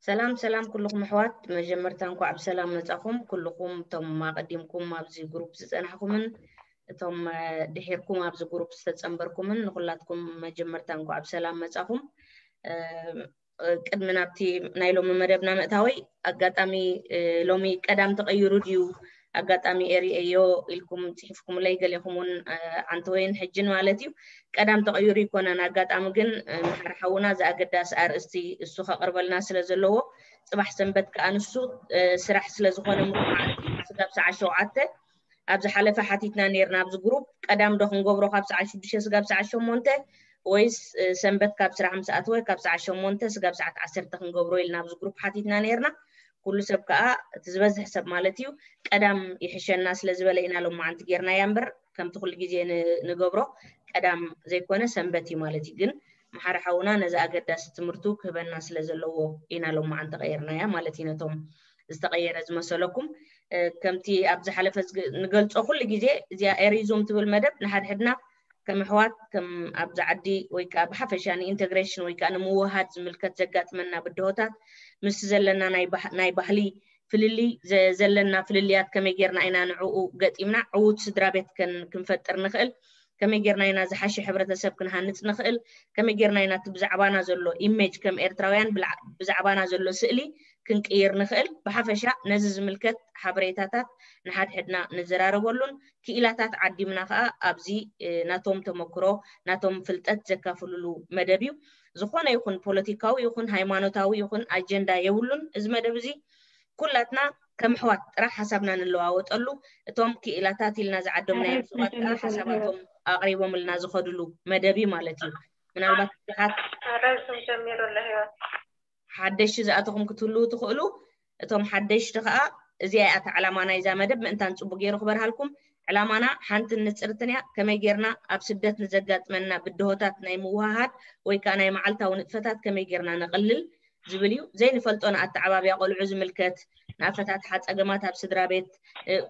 ሰላም ሰላም ኩልኹም ኣሕዋት፣ መጀመርታ እንኳዕ ብሰላም መጻኹም። ኩልኹም እቶም ኣቐዲምኩም ኣብዚ ግሩፕ ዝጸናሕኩምን እቶም ድሒርኩም ኣብዚ ግሩፕ ዝተጸንበርኩምን ንኹላትኩም መጀመርታ እንኳዕ ብሰላም መጻኹም። ቅድሚ ናብቲ ናይ ሎሚ መደብና ምእታወይ፣ ኣጋጣሚ ሎሚ ቀዳም ተቐይሩ ድዩ? ኣጋጣሚ ኤሪኤዮ ኢልኩም ጽሒፍኩምለይ፣ ገሌኹም እውን ዓንተወይን ሕጅን ማለት እዩ። ቀዳም ተቐይሩ ይኮነን። ኣጋጣሚ ግን ምሓር ሓውና ዝኣገዳስ ኣርእስቲ እሱ ከቕርበልና ስለ ዘለዎ፣ ጽባሕ ሰንበት ከኣ ንሱ ስራሕ ስለ ዝኾነ፣ ሙሉእ መዓልቲ ስጋብ ሰዓት ሸውዓተ ኣብ ዝሓለፈ ሓቲትና ነርና ኣብዚ ግሩፕ፣ ቀዳም ዶ ክንገብሮ ካብ ሰዓት ሽዱሽተ ስጋብ ሰዓት ሸሞንተ፣ ወይስ ሰንበት ካብ ስራሕ ምስ ኣተወ ካብ ሰዓት ሸሞንተ ስጋብ ሰዓት ዓሰርተ ክንገብሮ ኢልና ኣብዚ ግሩፕ ሓቲትና ነርና። ኩሉ ሰብ ከኣ፣ እቲ ዝበዝሕ ሰብ ማለት እዩ፣ ቀዳም ይሕሸና ስለ ዝበለ ኢና ሎማዓንቲ ጌርናያ እምበር፣ ከምቲ ኩሉ ግዜ ንገብሮ ቀዳም ዘይኮነ ሰንበት እዩ ማለት እዩ። ግን ምሓር ሓውና ነዚ ኣገዳሲ ትምህርቱ ክህበና ስለ ዘለዎ ኢና ሎማዓንቲ ቀይርናያ ማለት እዩ። ነቶም ዝተቐየረ ዝመሰለኩም፣ ከምቲ ኣብ ዝሓለፈ ንገልጾ ኩሉ ግዜ፣ እዚኣ ኤሪዙም ትብል መደብ ንሓድሕድና ከም ኣሕዋት፣ ከም ኣብዚ ዓዲ ወይ ከዓ ብሓፈሻ ንኢንተግሬሽን ወይ ከዓ ንምውሃድ ዝምልከት ዘጋጥመና ብድሆታት፣ ምስ ዘለና ናይ ባህሊ ፍልልይ ዘለና ፍልልያት ከመይ ጌርና ኢና ንዕኡ ገጢምና ዕዉት ስድራ ቤት ክንፈጥር ንኽእል፣ ከመይ ጌርና ኢና ዝሓሸ ሕብረተሰብ ክንሃንፅ ንኽእል፣ ከመይ ጌርና ኢና እቲ ብዛዕባና ዘሎ ኢሜጅ ከም ኤርትራውያን ብዛዕባና ዘሎ ስእሊ ክንቅይር ንኽእል፣ ብሓፈሻ ነዚ ዝምልከት ሓበሬታታት ንሓድሕድና ንዘራረበሉን ክኢላታት ዓዲምና ከዓ ኣብዚ ናቶም ተመክሮ ናቶም ፍልጠት ዘካፍሉሉ መደብ እዩ። ዝኾነ ይኹን ፖለቲካዊ ይኹን ሃይማኖታዊ ይኹን ኣጀንዳ የብሉን። እዚ መደብ እዚ ኩላትና ከም ኣሕዋት ጥራሕ ሓሳብና ንለዋወጠሉ፣ እቶም ክኢላታት ኢልና ዝዓደምናዮም ሰባት ከዓ ሓሳባቶም ኣቕሪቦምልና ዝኸድሉ መደብ እዩ ማለት እዩ። ምናልባት ብዙሓት ሓደሽቲ ዝኣተኹም ክትህልዉ ትኽእሉ። እቶም ሓደሽቲ ከዓ እዚኣ እያ እታ ዕላማ ናይዛ መደብ። ምእንታን ፅቡቅ ገይሩ ክበርሃልኩም። ዕላማና ሓንትን ንፅርትን እያ። ከመይ ጌርና ኣብ ስደት ንዘጋጥመና ብድሆታት ናይ ምውሃሃድ ወይ ከዓ ናይ መዓልታዊ ንጥፈታት ከመይ ጌርና ነቕልል ዝብል እዩ። ዘይንፈልጦ ንኣተዓባብያ ቆልዑ ዝምልከት፣ ንኣፈታትሓ ፀገማት ኣብ ስድራ ቤት፣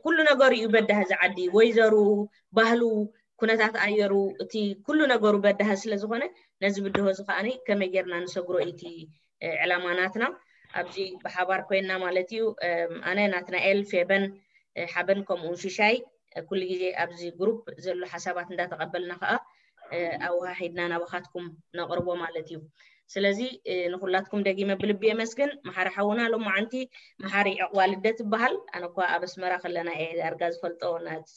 ኩሉ ነገሩ እዩ በዳሂ እዚ ዓዲ። ወይዘሩ፣ ባህሉ፣ ኩነታት ኣየሩ፣ እቲ ኩሉ ነገሩ በዳሂ ስለ ዝኾነ፣ ነዚ ብድሆ እዚ ከዓኒ ከመይ ጌርና ንሰግሮ እዩ እቲ ዕላማ ናትና። ኣብዚ ብሓባር ኮይንና ማለት እዩ። ኣነ፣ ናትናኤል፣ ፌበን፣ ሓበን ከምኡ ሽሻይ ኩሉ ግዜ ኣብዚ ግሩፕ ዘሎ ሓሳባት እንዳተቐበልና ከዓ ኣወሃሂድና ናባኻትኩም ነቕርቦ ማለት እዩ። ስለዚ ንኹላትኩም ደጊመ ብልቢ የመስግን። መሓሪ ሓውና ሎማዓንቲ መሓሪ ዕቑባ ልደት ይበሃል። ኣነ እኳ ኣብ ኣስመራ ከለና እየ ዳርጋ ዝፈልጦ፣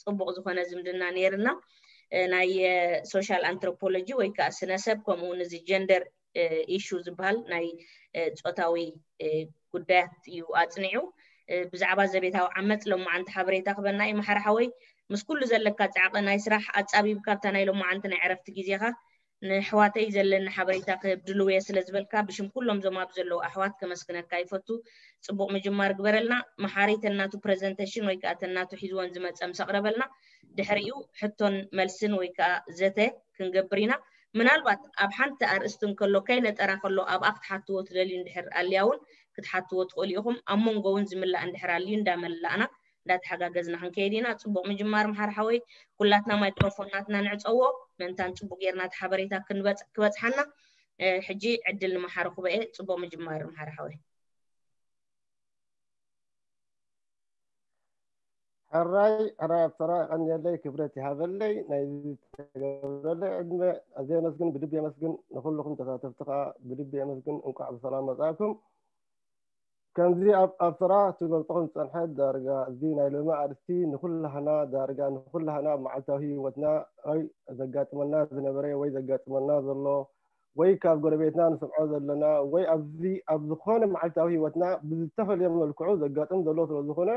ጽቡቕ ዝኾነ ዝምድና ነይርና። ናይ ሶሻል ኣንትሮፖሎጂ ወይ ከዓ ስነሰብ፣ ከምኡ እውን እዚ ጀንደር ኢሹ ዝበሃል ናይ ጾታዊ ጉዳያት እዩ ኣጽኒዑ። ብዛዕባ ዘቤታዊ ዓመጽ ሎማዓንቲ ሓበሬታ ክበና እዩ። መሓሪ ሓወይ፣ ምስ ኩሉ ዘለካ ጻዕቂ ናይ ስራሕ ኣጻቢብካ ኣብታ ናይ ሎማዓንቲ ናይ ዕረፍቲ ግዜኻ ንኣሕዋተይ ዘለኒ ሓበሬታ ክህብ ድልው እየ ስለ ዝበልካ፣ ብሽም ኩሎም እዞም ኣብ ዘለዉ ኣሕዋት ከመስግነካ ይፈቱ። ጽቡቕ ምጅማር ግበረልና። መሓሪ ተናቱ ፕረዘንቴሽን ወይ ከዓ ተናቱ ሒዝወን ዝመጸ ምስ ኣቕረበልና፣ ድሕሪኡ ሕቶን መልስን ወይ ከዓ ዘተ ክንገብር ኢና። ምናልባት ኣብ ሓንቲ ኣርእስቲ እንከሎ፣ ከይነጠራ ከሎ ኣብኣ ክትሓትዎ ትደልዩ እንድሕር ኣልያ እውን ክትሓትዎ ትኽእሉ ኢኹም። ኣብ መንጎ እውን ዝምላእ እንድሕር ኣልዩ እንዳመላእና እንዳተሓጋገዝና ክንከይድ ኢና። ጽቡቕ ምጅማር መሓሪ ሓወይ። ኩላትና ማይክሮፎን ናትና ንዕጸዎ፣ ምእንታን ጽቡቕ ጌርና እቲ ሓበሬታ ክንበጽ-፣ ክበጽሓና። እ፣ ሕጂ ዕድል ንመሓሪ ክበኤ። ጽቡቕ ምጅማር መሓሪ ሓወይ። ሕራይ፣ ሕራይ ኣብ ስራሕ የቐንየለይ፣ ክብረት ይሃበለይ። ናይ ዝተገብረለይ ዕድመ ኣዝየ የመስግን፣ ብልቢ የመስግን። ንኹልኹም ተሳተፍቲ ከኣ ብልቢ የመስግን። እንቋዕ ብሰላም መጻእኩም። ከምዚ ኣብ፣ ኣብ ስራሕ ትገልጾ ከም ዝጸንሐት ዳርጋ እዚ ናይ ሎሚ ኣርእስቲ ንኹላህና፣ ዳርጋ ንኹላህና ኣብ መዓልታዊ ህይወትና ወይ ዘጋጥመና ዝነበረ ወይ ዘጋጥመና ዘሎ ወይ ካብ ጎረቤትና ንሰምዖ ዘለና ወይ ኣብዚ ኣብ ዝኾነ መዓልታዊ ህይወትና ብዝተፈለየ መልክዑ ዘጋጥም ዘሎ ስለ ዝኾነ፣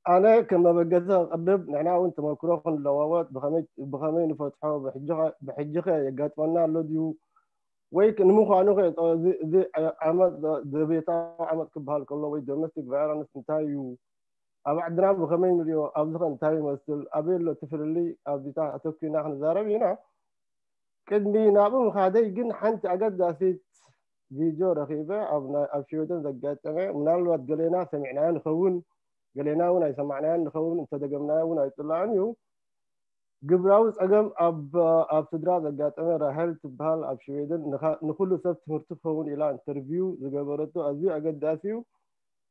ኣነ ከም መበገሲ ከቕርብ፣ ንሕና እውን ተመክሮ ክንለዋወጥ፣ ብኸመይ፣ ብኸመይ ንፈትሖ፣ ብሕጂ ኸ፣ ብሕጂ ኸ የጋጥመና ኣሎ ድዩ? ወይ ክ-፣ ንምዃኑ ኸ፣ እዚ፣ እዚ ዓ-፣ ዓመት ዘ-፣ ዘቤታዊ ዓመት ክበሃል ከሎ ወይ ዶሜስቲክ ቫዮለንስ እንታይ እዩ? ኣብ ዓድና ብኸመይ ንሪኦ? ኣብዚ ኸ እንታይ ይመስል? ኣበይ ኣሎ እቲ ፍልልይ? ኣብዚታት ኣተኲርና ክንዛረብ ኢና። ቅድሚ ናብኡ ምኻደይ ግን ሓንቲ ኣገዳሲት ቪድዮ ረኺበ፣ ኣብ ናይ፣ ኣብ ሽወደን ዘጋጠመ፣ ምናልባት ገሌና ሰሚዕናዮ ንኸውን፣ ገሌና እውን ኣይሰማዕናዮን ንኸውን፣ እንተደገምናዮ እውን ኣይጽላእን እዩ። ግብራዊ ጸገም ኣብ ኣብ ስድራ ዘጋጠመ ራሄል ትበሃል ኣብ ሽዌደን ንኻ- ንኹሉ ሰብ ትምህርቲ ክኸውን ኢላ ኢንተርቪው ዝገበረቶ ኣዝዩ ኣገዳሲ እዩ።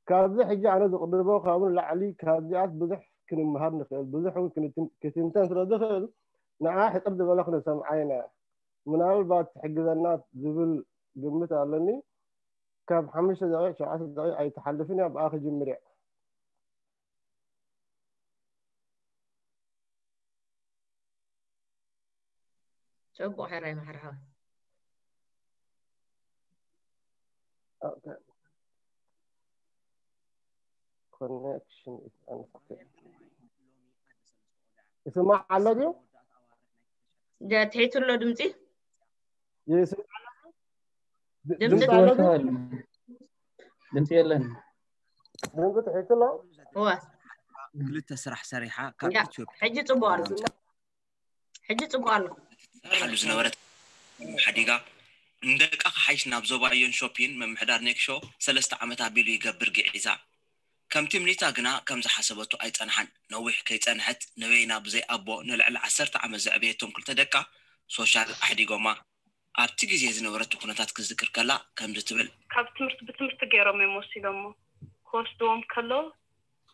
ካብዚ ሕጂ ኣነ ዝቕርቦ ካብኡ ንላዕሊ ካብዚኣስ ብዙሕ ክንምሃር ንኽእል፣ ብዙሕ እውን ክንትን- ክትንተን ስለ ዝኽእል ንዓ ሕጽር ዝበለ ክነሰምዓ ኢና። ምናልባት ትሕግዘና ዝብል ግምት ኣለኒ። ካብ ሓሙሽተ ደቂቕ ሸውዓተ ደቂቕ ኣይትሓልፍን እያ፣ ብኣ ክጅምር እያ። ጽቡቕ ሕራይ ማሕራ ሓወይ። ኮኔክሽን ይስማዕ ኣሎ ድዩ? ትሒቱ ኣሎ ድምፂ። ድምፂ ኣሎ ድዩ? ድምፂ የለን። ድምፂ ትሒቱ ኣሎ። እዋ ክልተ ስራሕ ሰሪሓ ካብ ያ፣ ኢትዮጵያ ሕጂ ፅቡቅ ኣሎ። ሕጂ ፅቡቅ ኣሎ። ትሰርሓሉ ዝነበረት ሓዲጋ ንደቃ ክሓይሽ ናብ ዞባ ዮንሾፒን ምምሕዳር ኔክሾ ሰለስተ ዓመት ኣቢሉ ይገብር ግዒዛ። ከም ትምኒታ ግና ከም ዝሓሰበቶ ኣይጸንሓን። ነዊሕ ከይጸንሐት ንበይና ብዘይ ኣቦ ንልዕሊ ዓሰርተ ዓመት ዘዕበየቶም ክልተ ደቃ ሶሻል ኣሕዲጎማ። ኣብቲ ግዜ ዝነበረቶ ኩነታት ክትዝክር ከላ ከምዚ ትብል። ካብ ትምህርቲ ብትምህርቲ ገይሮም እዮም ወሲዶሞ። ክወስድዎም ከለዉ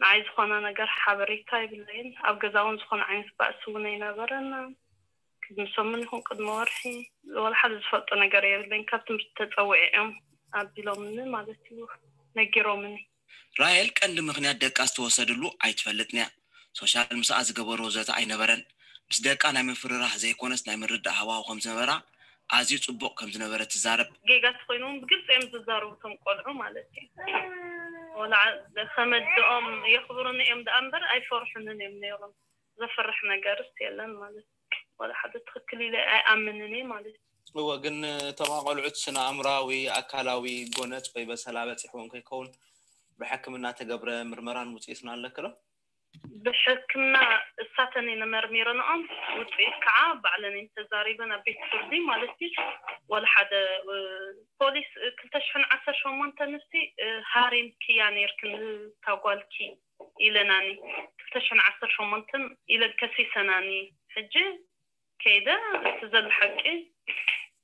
ንዓይ ዝኾነ ነገር ሓበሬታ የብለይን። ኣብ ገዛ እውን ዝኾነ ዓይነት ባእሲ እውን ኣይነበረን። ቅድሚ ሰሙን ይኹን ቅድሚ ወርሒ ወላ ሓደ ዝፈልጦ ነገር የብለይን። ካብ ትምህርቲ ተፀዊዐ እዮም ኣቢሎምኒ ማለት እዩ ነጊሮምኒ። ራሄል ቀንዲ ምኽንያት ደቃ ዝተወሰድሉ ኣይትፈልጥን እያ። ሶሻል ምስኣ ዝገበርዎ ዘተ ኣይነበረን። ምስ ደቃ ናይ ምፍርራህ ዘይኮነስ ናይ ምርዳእ ሃዋሁ ከም ዝነበራ ኣዝዩ ጽቡቕ ከም ዝነበረ ትዛረብ። ጌጋ ተኾይኑ እውን ብግልፂ እዮም ዝዛረቡ እቶም ቆልዑ ማለት እዩ። ወላ ከመድኦም የኽብሩኒ እዮም ደኣ እምበር ኣይፈርሑንን እዮም ነይሮም። ዘፍርሕ ነገርስ የለን ማለት እዩ። ወላ ሓደ ትኽክል ኢለ ኣይኣምንን እየ ማለት እዩ። እወ ግን እቶም ቆልዑት ስነ ኣእምራዊ ኣካላዊ ጎነጽ ወይ በሰላ በጺሕዎም ከይከውን ብሕክምና ተገብረ ምርመራን ውፅኢትን ኣለክሎ? ብሕክምና እሳተን እየን መርሚረንኦም ውፅኢት ከዓ ባዕለን እየን ተዛሪበን ኣብ ቤት ፍርዲ ማለት እዩ። ወላ ሓደ ፖሊስ ክልተ ሽሕን ዓሰርተ ሸሞንተ ንስቲ ሃሪምክያ ነይርክን ታጓልኪ ኢለናኒ ክልተ ሽሕን ዓሰርተ ሸሞንተን ኢለን ከሲሰናኒ። ሕጂ ከይደ እቲ ዘሎ ሓቂ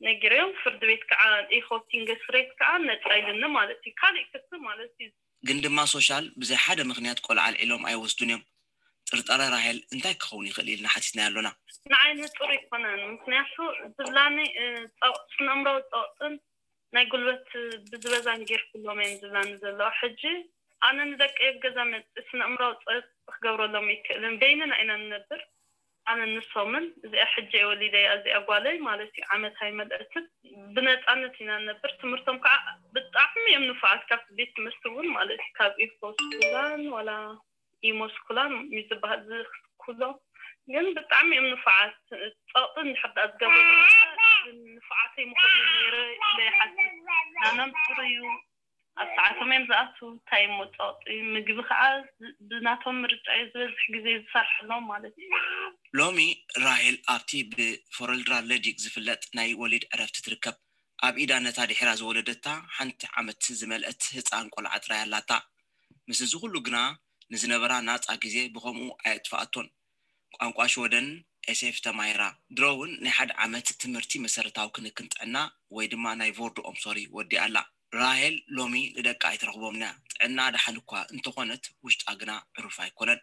ነጊረዮም ፍርዲ ቤት ከዓ ኢኮ ቲንገስሬት ከዓ ነፃ ኢልኒ ማለት እዩ። ካሊእ ክሲ ማለት እዩ። ግን ድማ ሶሻል ብዘይ ሓደ ምክንያት ቆልዓ ኣልዒሎም ኣይወስዱን እዮም። ጥርጣረ ራሄል እንታይ ክኸውን ይኽእል ኢልና ሓቲትናያ ኣሎና። ንዓይ ንፁር ኣይኮነን ምክንያቱ ዝብላኒ ስነእምራዊ ፀቕጥን ናይ ጉልበት ብዝበዛን ጌርኩሎም እየን ዝብላኒ ዘለዋ። ሕጂ ኣነ ንደቀይ ኣብ ገዛ መፅእ ስነእምራዊ ፀቕጢ ክገብረሎም ኣይክእልን። በይንና ኢና ንነብር። ኣነ ንሶምን እዚኣ ሕጂ እየ ወሊደያ እዚኣ ጓለይ ማለት እዩ ዓመት ኣይመልአትን። ብነፃነት ኢና ንነብር። ትምህርቶም ከዓ ብጣዕሚ እዮም ንፉዓት ካብቲ ቤት ትምህርቲ እውን ማለት እዩ ካብ ኢፎ ስኩላን ዋላ ኢሞ ስኩላን እዩ ዝበሃል ዝስኩሎም ግን ብጣዕሚ እዮም ንፉዓት። ፀቕጢ እንድሕር ደኣ ዝገብሩ ንፉዓተይ ምኾኑ ነይረ ኢለ ይሓስብ። ናኖም ፅሩ እዩ ኣብ ሰዓቶም እዮም ዝኣትዉ እንታይ እሞ ፀቕጢ ምግቢ ከዓ ብናቶም ምርጫ እዩ ዝበዝሕ ግዜ ዝሰርሐሎም ማለት እዩ። ሎሚ ራሄል ኣብቲ ብፎረልድራ ለዲግ ዝፍለጥ ናይ ወሊድ ዕረፍቲ ትርከብ። ኣብ ኢዳ ነታ ድሒራ ዝወለደታ ሓንቲ ዓመት ዝመልአት ህፃን ቆልዓ ጥራይ ኣላታ። ምስ እዚ ኩሉ ግና ንዝነበራ ናፃ ግዜ ብኸምኡ ኣየጥፍኣቶን። ቋንቋ ሽወደን ኤስኤፍ ተማሂራ። ድሮ እውን ናይ ሓደ ዓመት ትምህርቲ መሰረታዊ ክንክን ጥዕና ወይ ድማ ናይ ቮርድ ኦምሶሪ ወዲኣ ኣላ። ራሄል ሎሚ ንደቃ ኣይትረኽቦምንያ። ጥዕና ደሓን እኳ እንተኾነት ውሽጣ ግና ዕሩፍ ኣይኮነን።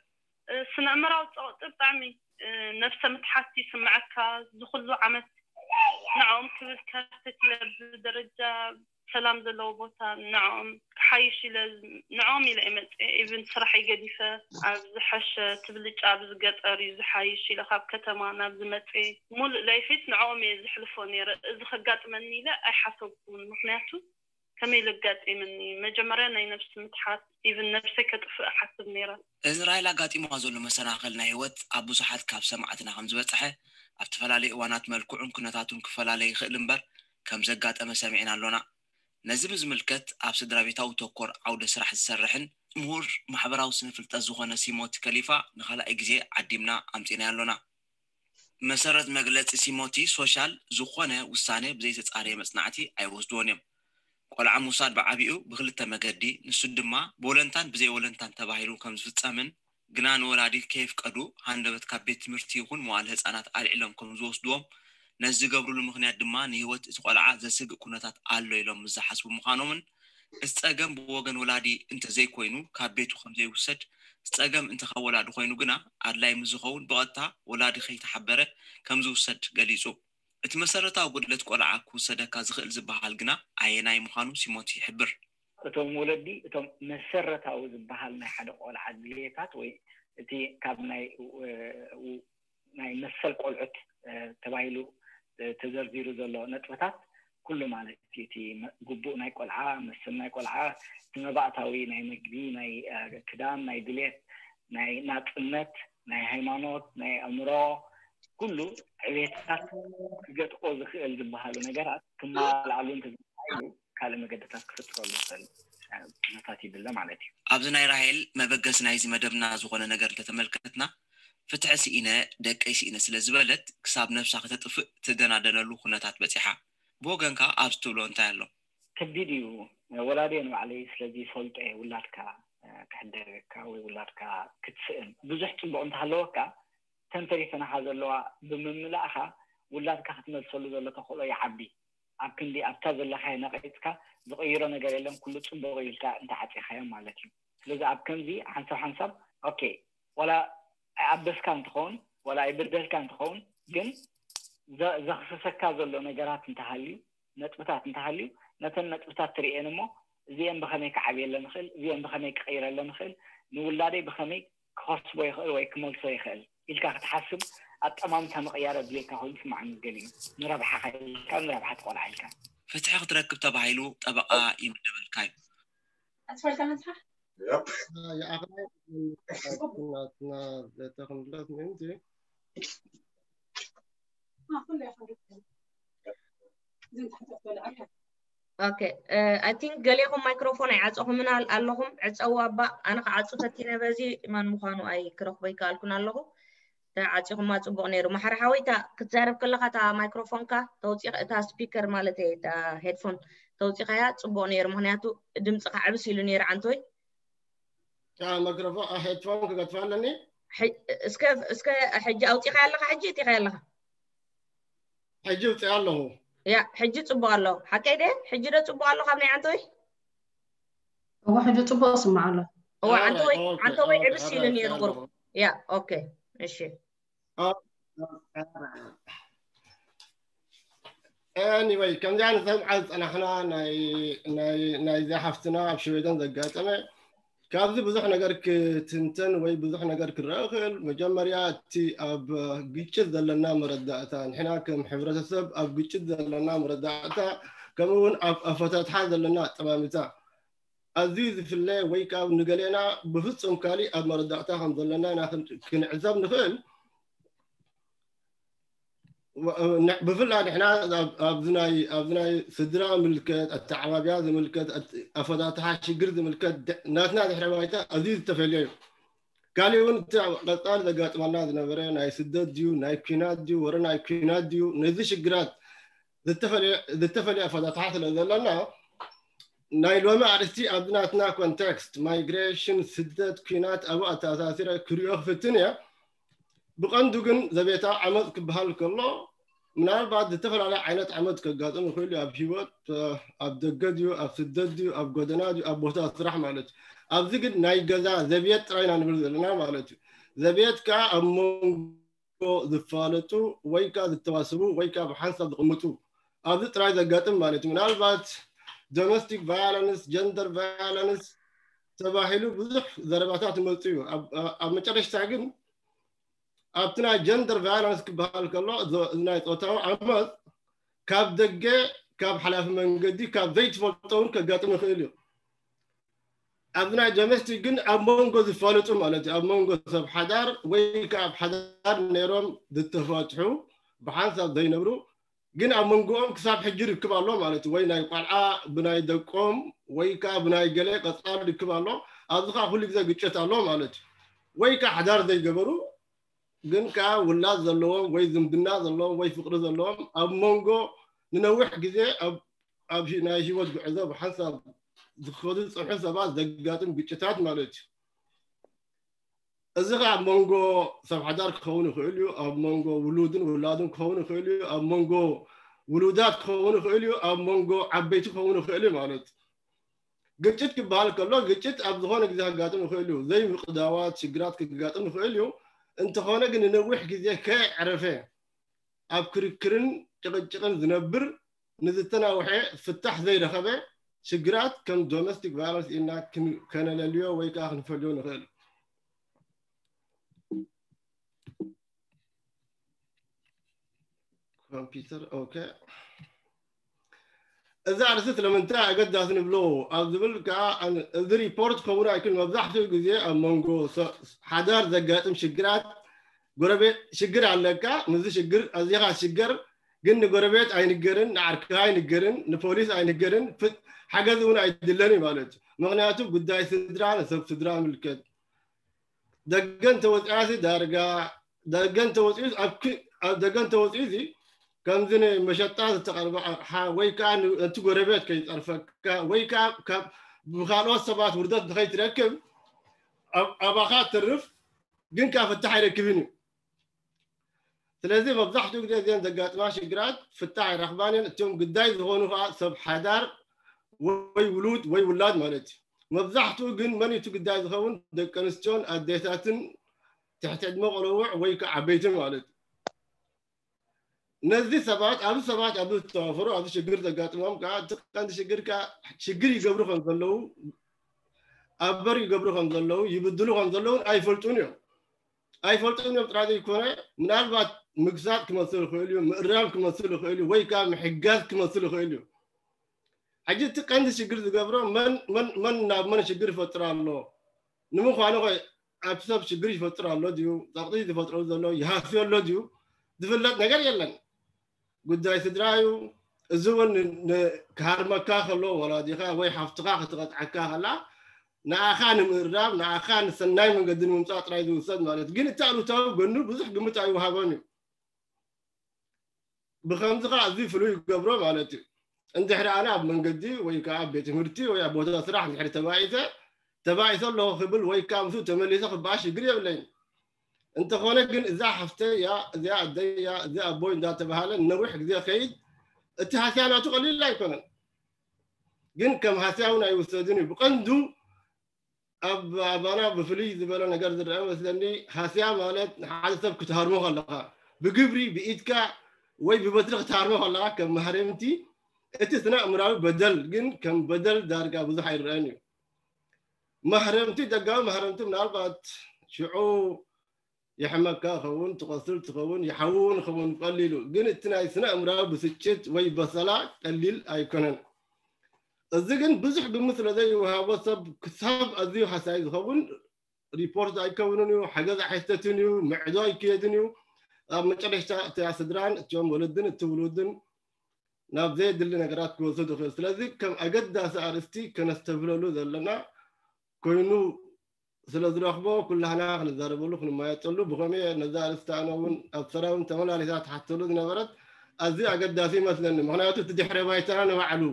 ስነ ኣእምራዊ ፀቕጢ ብጣዕሚ ነብሰ ምትሓት ይስምዐካ። ዝኩሉ ዓመት ንዕኦም ክብል ከርተት ኢለ ብደረጃ ሰላም ዘለዎ ቦታ ንዕኦም ክሓይሽ ኢለ ንዕኦም ኢለ እየ መፅየ። ኢቭን ስራሐይ ገዲፈ ኣብ ዝሐሸ ትብልጫ ኣብዚ ገጠር እዩ ዝሓይሽ ኢለ ካብ ከተማ ናብዚ መፅየ። ሙሉእ ላይፊስ ንዕኦም እየ ዝሕልፎ ነይረ። እዚ ከጋጥመኒ ኢለ ኣይሓሰብኩን። ምክንያቱ ከመይ ኢሉ ኣጋጢምኒ መጀመርያ ናይ ነብሲ ምትሓት ኢቭን ነብሰይ ከጥፍእ እሓስብ ነይረ። እዚ ራይል ኣጋጢምዋ ዘሎ መሰናኽል ናይ ህይወት ኣብ ብዙሓት ካብ ሰማዕትና ከም ዝበፅሐ ኣብ ዝተፈላለዩ እዋናት መልክዑን ኩነታቱን ክፈላለ ይኽእል እምበር ከም ዘጋጠመ ሰሚዕና ኣሎና። ነዚ ብዝምልከት ኣብ ስድራ ቤታዊ ተኮር ዓውደ ስራሕ ዝሰርሕን ምሁር ማሕበራዊ ስነ ፍልጠት ዝኾነ ሲሞቲ ከሊፋ ንኻልኣይ ግዜ ዓዲምና ኣምፂእናዮ ኣሎና። ብመሰረት መግለፂ ሲሞቲ ሶሻል ዝኾነ ውሳነ ብዘይተፃረየ መፅናዕቲ ኣይወስድዎን እዮም። ቆልዓ ምውሳድ ብዓቢኡ ብክልተ መገዲ ንሱ ድማ ብወለንታን ብዘይወለንታን ተባሂሉ ከም ዝፍፀምን ግና ንወላዲ ከየፍቀዱ ሃንደበት ካብ ቤት ትምህርቲ ይኹን መዋእለ ህፃናት ኣልዒሎም ከም ዝወስድዎም፣ ነዚ ዝገብርሉ ምኽንያት ድማ ንህይወት እቲ ቆልዓ ዘስግእ ኩነታት ኣሎ ኢሎም ምስ ዝሓስቡ ምዃኖምን፣ እቲ ፀገም ብወገን ወላዲ እንተዘይኮይኑ ካብ ቤቱ ከም ዘይውሰድ፣ እቲ ፀገም እንተ ካብ ወላዲ ኮይኑ ግና ኣድላይ ምስ ዝኸውን ብቐጥታ ወላዲ ከይተሓበረ ከም ዝውሰድ ገሊፁ። እቲ መሰረታዊ ጉድለት ቆልዓ ክውሰደካ ዝኽእል ዝበሃል ግና ኣየናይ ምዃኑ ሲሞንስ ይሕብር። እቶም ወለዲ እቶም መሰረታዊ ዝበሃል ናይ ሓደ ቆልዓ ድልየታት ወይ እቲ ካብ ናይ እ፣ እ፣ ናይ መሰል ቆልዑት እ፣ ተባሂሉ እ፣ ተዘርዚሩ ዘሎ ነጥብታት ኩሉ ማለት እዩ። እቲ መ- ግቡእ ናይ ቆልዓ፣ መሰል ናይ ቆልዓ፣ እቲ መባእታዊ ናይ መግቢ፣ ናይ እ፣ ክዳን፣ ናይ ድልየት፣ ናይ ናፅነት፣ ናይ ሃይማኖት፣ ናይ ኣእምሮ፣ ኩሉ ዕቤታት ክገጥቆ ዝኽእል ዝበሃሉ ነገራት ክማልኣሉ እንተዘይተኻኢሉ ካልእ መገድታት ክፍጥረሉ ዝኽእል ኩነታት ይድለ ማለት እዩ። ኣብዚ ናይ ራሄል መበገሲ ናይዚ መደብና ዝኾነ ነገር እንተተመልከትና፣ ፍትሒ ስኢነ፣ ደቀይ ስኢነ ስለ ዝበለት ክሳብ ነብሳ ከተጥፍእ ትደናደነሉ ኩነታት በፂሓ። ብወገንካ ኣብዚ ትብሎ እንታይ ኣሎ? ከቢድ እዩ። ወላዲ እየ ንባዕለይ፣ ስለዚ ይፈልጦ እየ ውላድካ እ፣ ክሕደገካ ወይ ውላድካ ክትስእን። ብዙሕ ፅቡቕ እንተሃለወካ፣ እተን ተሪፈናኻ ዘለዋ ብምምላእኻ ውላድካ ክትመልሰሉ ዘሎ ተኽእሎ ይዓቢ። ኣብ ክንዲ ኣብታ ዘለኻዮ ነቒፅካ ዝቕይሮ ነገር የለን፣ ኩሉ ፅቡቕ እዩ ኢልካ እንተዓፂኻዮም ማለት እዩ። ስለዚ ኣብ ከምዚ ሓንሳብ ሓንሳብ ኦኬ፣ ዋላ ኣይኣበስካ እንትኸውን ዋላ ኣይበደልካ እንትኸውን ግን ዘ- ዘኽስሰካ ዘሎ ነገራት እንተሃልዩ፣ ነጥብታት እንተሃልዩ፣ ነተን ነጥብታት ትርእየን እሞ እዚአን ብኸመይ ክዓብየለን ይኽእል፣ እዚአን ብኸመይ ክቕይረለን ይኽእል፣ ንውላደይ ብኸመይ ክኸስቦ ይኽእል ወይ ክመልሶ ይኽእል ኢልካ ክትሓስብ ኣጠማምታ ምቕያር ኣድልየካ ኮይኑ ይስምዓኒ። ገሊኡ ንረብሓኻ ኢልካ፣ ንረብሓ እቲ ቆልዓ ኢልካ። ፍትሒ ክትረክብ ተባሂሉ ጠበቓ ይምደበልካ እዩ። ኣስፈልካ መጽሓፍ Yep. የኣኽላይ ናትና ዘተኽንለት ምእንቲ ኩሉ ይኸዱ ዝንታሕተፈለ ኣካ Okay, I think ገሌኹም ማይክሮፎን ኣይዓፀኹምን ኣል- ኣለኹም። ዕፀው ኣባ፣ ኣነ ክዓፁ ፈቲነ በዚ መን ምዃኑ ኣይክረኽቦ ይከኣልኩን ኣለኹ። ተዓፂኹማ ፅቡቕ ነይሩ። ማሕረ ሓወይታ ክትዛረብ ከለኻ እታ ማይክሮፎንካ ተውፂ እታ ስፒከር ማለት እየ እታ ሄድፎን ተውፂኻያ ፅቡቕ ነይሩ። ምክንያቱ ድምፅኻ ዕብስ ኢሉ ነይሩ ዓንቶይ። ታ ማይክሮፎን ሄድፎን ክገጥፋ ኣለኒ። ሕጅ- እስከ እስከ ሕጂ ኣውፂኻ ኣለኻ ሕጂ እቲኻ ኣለኻ ሕጂ ውፅእ ኣለኹ። ያ ሕጂ ፅቡቅ ኣሎ ሓቀይ ደ ሕጂ ዶ ፅቡቅ ኣሎ ካብ ናይ ዓንተወይ እዎ ሕጂ ፅቡቅ ስማዕ ኣሎ። እዋ ኣረ፣ ዓንተወይ ኦኬ፣ ዓንተወይ ኦኬ፣ ዕብስ ኣረ፣ ኢሉ ነይሩ ኣረ። ቁሩብ ያ ኦኬ እሺ ኦ፣ anyway ከምዚኣ ንሰምዓ ዝፀናሕና ናይ ናይ ናይዛ ሓፍትና ኣብ ሽወደን ዘጋጠመ ካብዚ ብዙሕ ነገር ክትንተን ወይ ብዙሕ ነገር ክረአ ይኽእል። መጀመርያ እቲ ኣብ ግጭት ዘለና መረዳእታ ንሕና ከም ሕብረተሰብ ኣብ ግጭት ዘለና መረዳእታ ከምኡ እውን ኣብ ኣፈታትሓ ዘለና ኣጠማምታ ኣዝዩ ዝፍለ ወይ ከዓ ንገሌና ብፍፁም ካሊእ ኣብ መረዳእታ ከም ዘለና ኢና ክን- ክንዕዘብ ንኽእል። ን- ብፍላይ ንሕና ኣብ- ኣብዚ ናይ ኣብዚ ናይ ስድራ ምልከት ኣተዓባብያ ዝምልከት ኣት- ኣፈታትሓ ሽግር ዝምልከት ድ- ናትና ድሕረ ባይታ ኣዝዩ ዝተፈልየ እዩ። ካሊእ እውን እቲ ኣብ ቀፃሊ ዘጋጥመና ዝነበረ ናይ ስደት ድዩ ናይ ኲናት ድዩ ወረ ናይ ኲናት ድዩ ነዚ ሽግራት ዝተፈለየ ዝተፈለየ ኣፈታትሓ ስለ ዘለና ናይ ሎሚ ኣርእስቲ ኣብዚ ናትና ኮንቴክስት ማይግሬሽን ስደት ኲናት ኣብኡ ኣተኣሳሲረ ክሪኦ ክፍትን እየ። ብቐንዱ ግን ዘቤታዊ ዓመፅ ክበሃል ከሎ ምናልባት ዝተፈላለየ ዓይነት ዓመት ከጋጥም ይኽእል እዩ ኣብ ህይወት ኣብ ደገ ድዩ ኣብ ስደት ድዩ ኣብ ጎደና ድዩ ኣብ ቦታ ስራሕ ማለት እዩ። ኣብዚ ግን ናይ ገዛ ዘቤት ጥራይ ኢና ንብል ዘለና ማለት እዩ። ዘቤት ከዓ ኣብ መንጎ ዝፋለጡ ወይ ከዓ ዝተዋስቡ ወይ ከዓ ብሓንሳብ ዝቕምጡ ኣብዚ ጥራይ ዘጋጥም ማለት እዩ። ምናልባት ዶሜስቲክ ቫዮለንስ ጀንደር ቫዮለንስ ተባሂሉ ብዙሕ ዘረባታት ይመፁ እዩ። ኣብ- ኣብ መጨረሽታ ግን ኣብቲ ናይ ጀንደር ቫዮለንስ ክበሃል ከሎ ዞ- ናይ ፆታዊ ዓመፅ ካብ ደገ ካብ ሓላፊ መንገዲ ካብ ዘይትፈልጦ እውን ከጋጥም ይኽእል እዩ። ኣብዚ ናይ ዶሜስቲክ ግን ኣብ መንጎ ዝፋለጡ ማለት እዩ ኣብ መንጎ ሰብ ሓዳር ወይ ከዓ ኣብ ሓዳር ነይሮም ዝተፋትሑ ብሓንሳብ ዘይነብሩ ግን ኣብ መንጎኦም ክሳብ ሕጂ ርክብ ኣሎ ማለት እዩ። ወይ ናይ ቆልዓ ብናይ ደቆም ወይ ከዓ ብናይ ገለ ቀፃሊ ርክብ ኣሎ። ኣብዚ ከዓ ኩሉ ግዜ ግጭት ኣሎ ማለት እዩ። ወይ ከዓ ሓዳር ዘይገበሩ ግን ከዓ ውላድ ዘለዎም ወይ ዝምድና ዘለዎም ወይ ፍቅሪ ዘለዎም ኣብ መንጎ ንነዊሕ ግዜ ኣብ ኣብ ሂ- ናይ ህይወት ጉዕዞ ብሓንሳብ ዝኸዱ ዝፅንሑ ሰባት ዘጋጥም ግጭታት ማለት እዩ። እዚ ኸዓ ኣብ መንጎ ሰብ ሓዳር ክኸውን ይኽእል እዩ፣ ኣብ መንጎ ውሉድን ውላድን ክኸውን ይኽእል እዩ፣ ኣብ መንጎ ውሉዳት ክኸውን ይኽእል እዩ፣ ኣብ መንጎ ዓበይቲ ክኸውን ይኽእል እዩ ማለት እዩ። ግጭት ክበሃል ከሎ ግጭት ኣብ ዝኾነ ግዜ ከጋጥም ይኽእል እዩ፣ ዘይምቕዳዋት ሽግራት ክጋጥም ይኽእል እዩ። እንተኾነ ግን ንነዊሕ ግዜ ከየዕረፈ ኣብ ክርክርን ጭቕጭቕን ዝነብር ንዝተናውሐ ፍታሕ ዘይረኸበ ሽግራት ከም ዶሜስቲክ ቫዮለንስ ኢልና ከነለልዮ ወይ ከዓ ክንፈልዮ ንኽእል። ኮምፒውተር ኦኬ። እዚ ኣርእስቲ ስለምንታይ ኣገዳሲ ንብሎ ኣብ ዝብል ከዓ እዚ ሪፖርት ክኸውን ኣይክል መብዛሕትኡ ግዜ ኣብ መንጎ ሓዳር ዘጋጥም ሽግራት ጎረቤት ሽግር ኣለካ፣ ምስዚ ሽግር ኣዚኻ ሽገር ግን ንጎረቤት ኣይንገርን፣ ንዓርክኻ ኣይንገርን፣ ንፖሊስ ኣይንገርን፣ ሓገዝ እውን ኣይድለን እዩ ማለት እዩ። ምክንያቱ ጉዳይ ስድራ ንሰብ ስድራ ምልከት። ደገን ተወፂኣሲ ዳርጋ ደገን ተወፂኡ ኣብ ደገን ተወፂኡ እዚ ከምዚ ንመሸጣ ዝተቐርበ ኣቕሓ ወይ ከዓ ነቲ ጎረቤት ከይፀርፈካ ወይ ከዓ ብካልኦት ሰባት ውርደት ንኸይትረክብ ኣባኻ ትርፍ ግን ከዓ ፍታሕ ኣይረክብን እዩ። ስለዚ መብዛሕትኡ ግዜ እዚን ዘጋጥማ ሽግራት ፍታሕ ኣይረኽባን እየን። እቶም ግዳይ ዝኾኑ ከዓ ሰብ ሓዳር ወይ ውሉድ ወይ ውላድ ማለት እዩ። መብዛሕትኡ ግን መን እቲ ግዳይ ዝኸውን ደቂ ኣንስትዮን ኣዴታትን ትሕቲ ዕድመ ቆለውዕ ወይ ከዓ ዓበይትን ማለት እዩ። ነዚ ሰባት ኣብዚ ሰባት ኣብዚ ዝተዋፈሩ ኣብዚ ሽግር ዘጋጥሞም ከዓ እቲ ቀንዲ ሽግር ከዓ ሽግር ይገብሩ ከም ዘለዉ ኣበር ይገብሩ ከም ዘለዉ ይብድሉ ከም ዘለዉ ኣይፈልጡን እዮም። ኣይፈልጡን እዮም ጥራይ ዘይኮነ ምናልባት ምግሳጥ ክመስል ይኽእል እዩ፣ ምእራም ክመስል ይኽእል እዩ፣ ወይ ከዓ ምሕጋዝ ክመስል ይኽእል እዩ። ሕጂ እቲ ቀንዲ ሽግር ዝገብሮ መን መን መን ናብ መን ሽግር ይፈጥር ኣሎ ንምዃኑ ኸ ኣብቲ ሰብ ሽግር ይፈጥር ኣሎ ድዩ? ጸቕጢ ዝፈጥረሉ ዘሎ ይሃስዮ ኣሎ ድዩ? ዝፍለጥ ነገር የለን። ጉዳይ ስድራ እዩ። እዚ እውን ክሃርመካ ከሎ ወላዲኻ ወይ ሓፍትኻ ክትቐጥዓካ ከላ ንኣኻ ንምእራም ንኣኻ ንሰናይ መንገዲ ንምምፃእ ጥራይ ዝውሰድ ማለት ግን እቲ ኣሉታዊ ጎኑ ብዙሕ ግምት ኣይወሃቦን እዩ። ብከምዚ ከዓ እዚ ፍሉይ ይገብሮ ማለት እዩ። እንድሕሪ ኣነ ኣብ መንገዲ ወይ ከዓ ኣብ ቤት ትምህርቲ ወይ ኣብ ቦታ ስራሕ እንድሕሪ ተባኢሰ ተባኢሰ ኣለኹ ክብል ወይ ከዓ ምስኡ ተመሊሰ ክበኣስ ሽግር የብለይን። እንተኾነ ግን እዛ ሓፍተይ እያ፣ እዚኣ ኣደይ እያ፣ እዚ ኣቦይ እንዳተባሃለ ነዊሕ ግዜ ከይድ እቲ ሃስያ ናቱ ቀሊል ኣይኮነን። ግን ከም ሃስያ እውን ኣይውሰድን እዩ። ብቐንዱ ኣብ ኣባና ብፍልይ ዝበለ ነገር ዝረአ መስለኒ ሃስያ ማለት ንሓደ ሰብ ክትሃርሞ ከለኻ ብግብሪ ብኢድካ ወይ ብበትሪ ክትሃርሞ ከለኻ ከም ማህረምቲ እቲ ስነ ኣእምራዊ በደል ግን ከም በደል ዳርጋ ብዙሕ ኣይረአን እዩ። ማህረምቲ ደጋዊ ማህረምቲ ምናልባት ሽዑ የሕመካ ኸውን ትቐስል ትኸውን ይሓውን ኸውን ቀሊሉ ግን እቲ ናይ ስነ ኣእምራዊ ብስጭት ወይ በሰላ ቀሊል ኣይኮነን። እዚ ግን ብዙሕ ግምት ስለ ዘይወሃቦ ሰብ ክሳብ ኣዝዩ ሓሳይ ዝኸውን ሪፖርት ኣይከውንን እዩ፣ ሓገዝ ኣይሕተትን እዩ፣ ምዕዶ ኣይክየድን እዩ። ኣብ መጨረሽታ እቲያ ስድራን እቲኦም ወለድን እቲ ውሉድን ናብ ዘየድሊ ነገራት ክወስድ ይኽእል። ስለዚ ከም ኣገዳሲ ኣርእስቲ ከነስተብህለሉ ዘለና ኮይኑ ስለ ዝረኽቦ ኩላህና ክንዛረበሉ ክንማየጠሉ ብኸመይ ነዛ ኣርእስቲ ኣነ እውን ኣብ ሰራውን ተመላሊሳ ትሓተሉ ዝነበረት ኣዝዩ ኣገዳሲ ይመስለኒ። ምክንያቱ እቲ ድሕረ ባይታና ንባዕሉ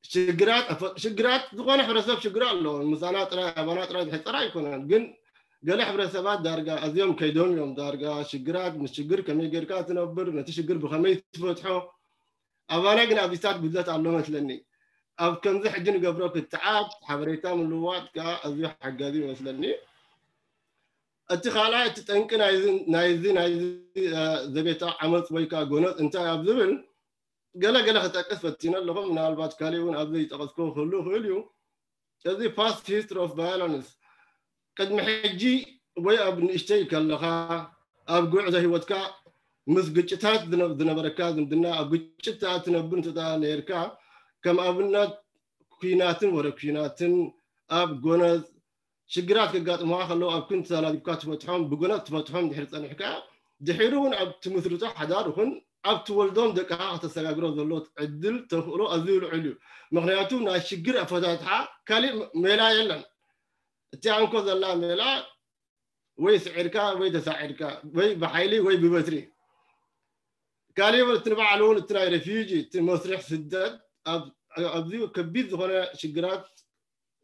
ሽግራት ኣፈ- ሽግራት ዝኾነ ሕብረተሰብ ሽግር ኣለዎ። ምሳና ጥራይ ኣባና ጥራይ ዝሕፀር ኣይኮነን። ግን ገለ ሕብረተሰባት ዳርጋ ኣዝዮም ከይዶም እዮም። ዳርጋ ሽግራት ምስ ሽግር ከመይ ጌርካ ትነብር፣ ነቲ ሽግር ብኸመይ ትፈትሖ። ኣባና ግን ኣብዚታት ጉድለት ኣሎ መስለኒ። ኣብ ከምዚ ሕጂ ንገብሮ ክትዓት ሓበሬታ ምልዋጥ ከዓ ኣዝዩ ሓጋዚ ይመስለኒ። እቲ ካልኣይ እቲ ጠንቂ ናይዚ ናይዚ ናይዚ እ፣ ዘቤታዊ ዓመፅ ወይ ከዓ ጎነፅ እንታይ ኣብ ዝብል ገለ ገለ ክጠቅስ ፈቲነ ኣለኹ። ምናልባት ካሊእ እውን ኣብዚ ይጠቐስኮ ክህሉ ይኽእል እዩ። እዚ past history of violence ቅድሚ ሕጂ ወይ ኣብ ንእሽተይ ከለኻ ኣብ ጉዕዞ ህይወትካ ምስ ግጭታት ዝነ- ዝነበረካ ዝምድና ኣብ ግጭት ትኣ ትነብር እንትኣ ነርካ ከም ኣብነት ኩናትን ወረ ኩናትን ኣብ ጎነዝ ሽግራት ከጋጥሙኻ ከለዉ ኣብ ክንዲ ተዛናጊብካ ትፈትሖም ብጎነዝ ትፈትሖም ድሕሪ ጸኒሕካ ድሒሩ እውን ኣብ ትምስርቶ ሓዳር ይኹን ኣብ ትወልዶም ደቅኻ ከተሰጋግሮ ዘሎ ዕድል ተኽእሎ ኣዝዩ ልዑል እዩ። ምክንያቱ ናይ ሽግር ኣፈታትሓ ካሊእ ሜላ የለን። እቲ ኣንኮ ዘላ ሜላ ወይ ስዒርካ ወይ ተሳዒርካ ወይ ብሓይሊ ወይ ብበትሪ ካሊእ እውን እቲ ንባዕሉ እውን እቲ ናይ ሬፊጂ እቲ መስርሕ ስደት ኣብዚ ከቢድ ዝኾነ ሽግራት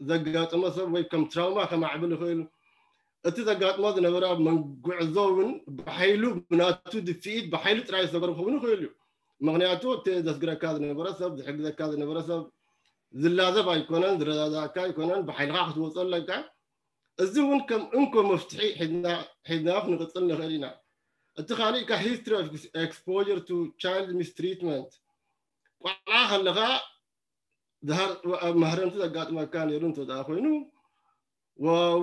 ዘጋጠመ ሰብ ወይ ከም ትራውማ ከማዕብል ይኽእል እቲ ዘጋጥሞ ዝነበረ ኣብ መንጉዕዞ እውን ብሓይሉ ብናቱ ድፍኢት ብሓይሉ ጥራይ ዝተገበረ ክኸውን ይኽእል እዩ። ምክንያቱ እቲ ዘስግረካ ዝነበረ ሰብ ዝሕግዘካ ዝነበረ ሰብ ዝላዘብ ኣይኮነን፣ ዝረዳዳእካ ኣይኮነን፣ ብሓይልካ ክትወፅኦ ኣለካ። እዚ እውን ከም እንኮ መፍትሒ ሒዝና ክንቅፅል ንኽእል ኢና። እቲ ካሊእ ካ history of exposure to child mistreatment፣ ቆልዓ ከለካ መህረምቲ ዘጋጥመካ ነይሩ እንተ ኮይኑ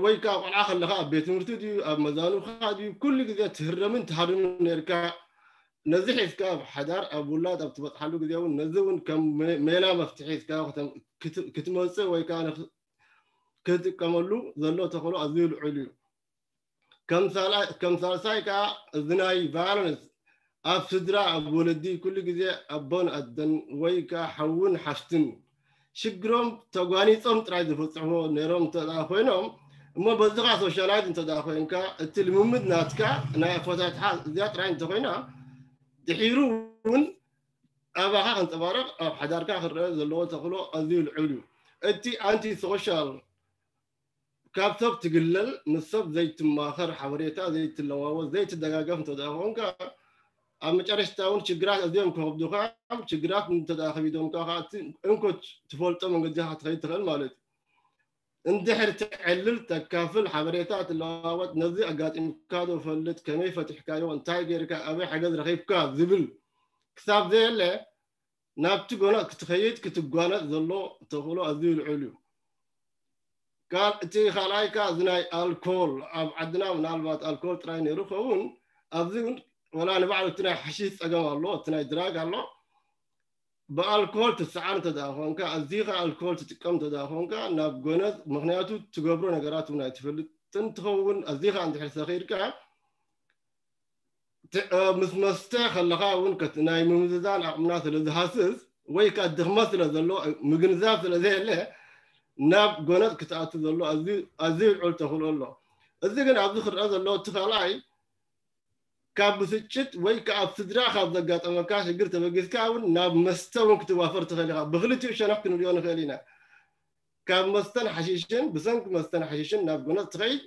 ወይ ከዓ ቆልዓ ከለካ ኣብ ቤት ትምህርቲ ድዩ ኣብ መዛኑካ ድዩ ኩሉ ግዜ ትህረምን ትሃርምን ነርካ። ነዚ ሒዝካ ኣብ ሓዳር ኣብ ውላድ ኣብ ትበፅሓሉ ግዜ እውን ነዚ እውን ከም ሜላ መፍትሒ ሒዝካ ክትመፅእ ወይ ከዓ ክትጥቀመሉ ዘሎ ተኽእሎ ኣዝዩ ልዑል እዩ። ከም ሳልሳይ ከዓ እዚ ናይ violence ኣብ ስድራ ኣብ ወለዲ ኩሉ ግዜ ኣቦን ኣደን ወይ ከዓ ሓውን ሓፍትን ሽግሮም ተጓኒፆም ጥራይ ዝፈፅሕዎ ነይሮም እንተ ኮይኖም እሞ በዚ ከዓ socialize እንተ ኮይንካ እቲ ልምምድ ናትካ ናይ ኣፈታትሓ እዚኣ ጥራይ እንተኮይና ድሒሩ እውን ኣባኻ ከንፀባረቕ ኣብ ሓዳርካ ክረአ ዘለዎ ተኽእሎ ኣዝዩ ልዑል እዩ። እቲ anti social ካብ ሰብ ትግለል ምስ ሰብ ዘይትማኸር ሓበሬታ ዘይትለዋወጥ ዘይትደጋገፍ እንተ ኮንካ ኣብ መጨረሽታ እውን ችግራት ኣዝዮም ከኸብዱካ ችግራት እንተ ከቢዶምካ ከዓ እንኮ ትፈልጦ መንገዲ ክትኸይድ ትኽእል ማለት እዩ። እንድሕር ትዕልል ተካፍል ሓበሬታ ትለዋወጥ ነዚ ኣጋጢምካ ዶ ፈልጥ ከመይ ፈቲሕካዮ እንታይ ጌርካ ኣበይ ሓገዝ ረኺብካ ዝብል ክሳብ ዘየለ ናብቲ ጎነፅ ክትኸይድ ክትጓነፅ ዘሎ ተኽእሎ ኣዝዩ ልዑል እዩ። እቲ ካልኣይ ከዓ እዚ ናይ ኣልኮል ኣብ ዓድና ምናልባት ኣልኮል ጥራይ ነይሩ ከውን ኣብዚ እውን ወላ ንባዕሉ እቲ ናይ ሓሺሽ ፀገም ኣሎ እቲ ናይ ድራግ ኣሎ ብኣልኮል ትሰዓር እንተ ኮንካ ኣዚኻ ኣልኮል ትጥቀም እንተ ኮንካ ናብ ጎነፅ ምክንያቱ ትገብሮ ነገራት እውን ኣይትፈልጥን ትኸውን ኣዚኻ እንድሕር ሰኺርካ ምስ መስተ ከለኻ እውን ናይ ምምዝዛን ዓቕምና ስለ ዝሃስስ ወይ ከዓ ድኽመት ስለ ዘሎ ምግንዛብ ስለ ዘየለ ናብ ጎነፅ ክትኣቱ ዘሎ ኣዝዩ ልዑል ተኽእሎ ኣሎ። እዚ ግን ኣብዚ ክረአ ዘሎ እቲ ካልኣይ ካብ ብስጭት ወይ ከዓ ኣብ ስድራ ካብ ዘጋጠመካ ሽግር ተበጊስካ እውን ናብ መስተ እውን ክትዋፈር ትኽእል ኢኻ። ብክልቲኡ ሸነኽ ክንሪኦ ንኽእል ኢና። ካብ መስተን ሓሽሽን ብሰንኪ መስተን ሓሽሽን ናብ ጎነፅ ትኸይድ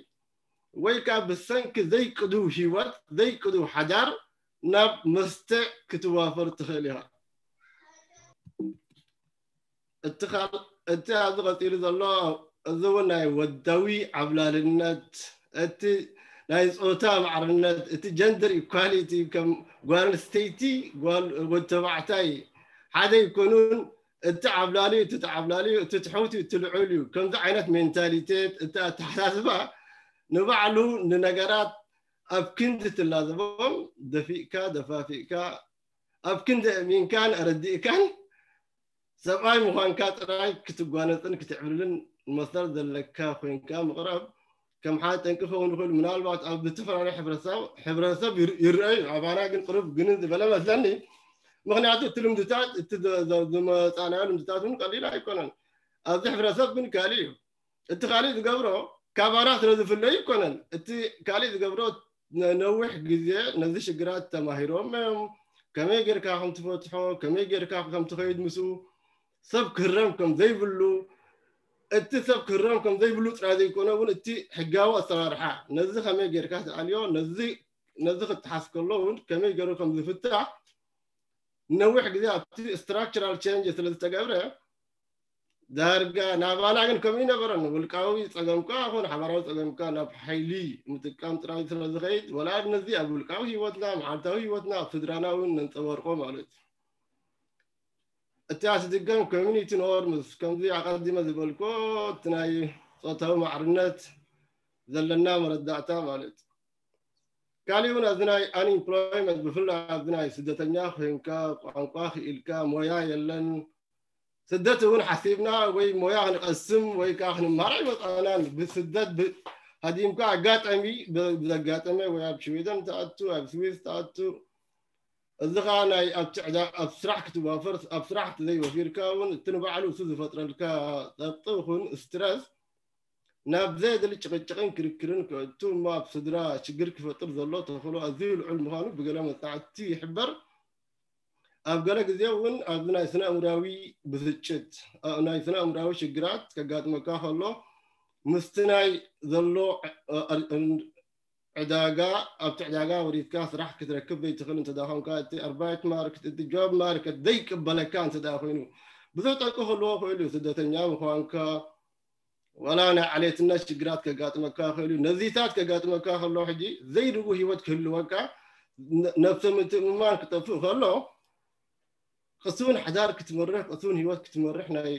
ወይ ከዓ ብሰንኪ ዘይቅዱው ህይወት ዘይቅዱው ሓዳር ናብ መስተ ክትዋፈር ትኽእል ኢኻ። እቲ ኣብዚ ቀፂሉ ዘሎ እዚ እውን ናይ ወዳዊ ዓብላልነት እቲ ናይ ፆታ ማዕርነት እቲ gender equality ከም ጓል ኣንስተይቲ ወዲ ተባዕታይ ሓደ ኣይኮኑን። እቲ ዓብላሊ እቲ ተዓብላሊ እቲ ትሑት እዩ እቲ ልዑል እዩ። ከምዚ ዓይነት ሜንታሊቴት እቲ ኣተሓሳስባ ንባዕሉ ንነገራት ኣብ ክንዲ ትላዘቦም ደፊእካ ደፋፊእካ ኣብ ክንዲ ኣእሚንካን ኣረዲእካን ሰብኣይ ምዃንካ ጥራይ ክትጓነፅን ክትዕብልልን መሰል ዘለካ ኮይንካ ምቕራብ ከም ሓደ ጠንቂ ክኸውን ይኽእል። ምናልባት ኣብ ዝተፈላለዩ ሕብረተሰብ ይረአ እዩ። ኣባና ግን ቅሩብ ግንን ዝበለ መስለኒ። ምክንያቱ እቲ ልምድታት እቲ ዝመፃናዮ ልምድታት እውን ቀሊል ኣይኮነን። ኣብዚ ሕብረተሰብ ግን ካልእ እዩ። እቲ ካልእ ዝገብሮ ካባና ስለ ዝፍለዩ ይኮነን። እቲ ካልእ ዝገብሮ ነዊሕ ግዜ ነዚ ሽግራት ተማሂሮም እዮም። ከመይ ጌርካ ከም ትፈትሖ፣ ከመይ ጌርካ ከም ትኸይድ ምስኡ፣ ሰብ ክህረም ከም ዘይብሉ፣ እቲ ሰብ ክህረም ከም ዘይብሉ ጥራይ ዘይኮነ እውን እቲ ሕጋዊ ኣሰራርሓ ነዚ ከመይ ጌርካ ትኣልዮ፣ ነዚ ነዚ ክትሓዝ ከሎ እውን ከመይ ገይሩ ከም ዝፍታሕ ነዊሕ ግዜ ኣብቲ structural change ስለ ዝተገብረ ዳርጋ ናባና ግን ከምኡ ይነበረን ውልቃዊ ፀገምካ ኮን ሓባራዊ ፀገምካ ናብ ሓይሊ ምጥቃም ጥራይ ስለ ዝኸይድ ወላ ነዚ ኣብ ውልቃዊ ህይወትና መዓልታዊ ህይወትና ኣብ ስድራና እውን ነንፀበርቆ ማለት እዩ። እቲ ኣስድገም community norms ከምዚ ኣቐዲመ ዝበልኮ እቲ ናይ ፆታዊ ማዕርነት ዘለና መረዳእታ ማለት እዩ። ካሊእ እውን ኣብዚ ናይ unemployment ብፍላይ ኣብዚ ናይ ስደተኛ ኮይንካ ቋንቋ ክኢልካ ሞያ የለን። ስደት እውን ሓሲብና ወይ ሞያ ክንቀስም ወይ ከዓ ክንማር ኣይመፃእናን። ብስደት ሃዲምካ ኣጋጣሚ ብዘጋጠመ ወይ ኣብ ሽዌደን ትኣቱ ኣብ ስዊስ ትኣቱ እዚ ከዓ ናይ ኣብቲ ዕዳ ኣብ ስራሕ ክትዋፈር ኣብ ስራሕ ዘይወፊርካ እውን እቲ ንባዕሉ እሱ ዝፈጥረልካ ፀቕጢ ይኹን ስትረስ ናብ ዘየድሊ ጭቕጭቕን ክርክርን ክእቱ እሞ ኣብ ስድራ ሽግር ክፈጥር ዘሎ ተኽእሎ ኣዝዩ ልዑል ምዃኑ ብገለ መፅናዕቲ ይሕበር። ኣብ ገለ ግዜ እውን ኣብዚ ናይ ስነ ኣእምራዊ ብስጭት ናይ ስነ ኣእምራዊ ሽግራት ከጋጥመካ ከሎ ምስቲ ናይ ዘሎ ዕዳጋ ኣብቲ ዕዳጋ ወሪድካ ስራሕ ክትረክብ ዘይትኽእል እንተዳ ኮንካ እቲ ኣርባይት ማርክት እቲ ጆብ ማርክት ዘይቅበለካ እንተዳ ኮይኑ ብዙሕ ጠንቂ ክህልዎ ክእል እዩ። ስደተኛ ምኳንካ ዋላ ናይ ዓሌትነት ሽግራት ከጋጥመካ ክእል እዩ። ነዚታት ከጋጥመካ ከሎ ሕጂ ዘይርጉ ህይወት ክህልወካ ነብሰ ምትእምማን ክጠፍእ ከሎ ቅሱን ሓዳር ክትመርሕ ቅሱን ህይወት ክትመርሕ ናይ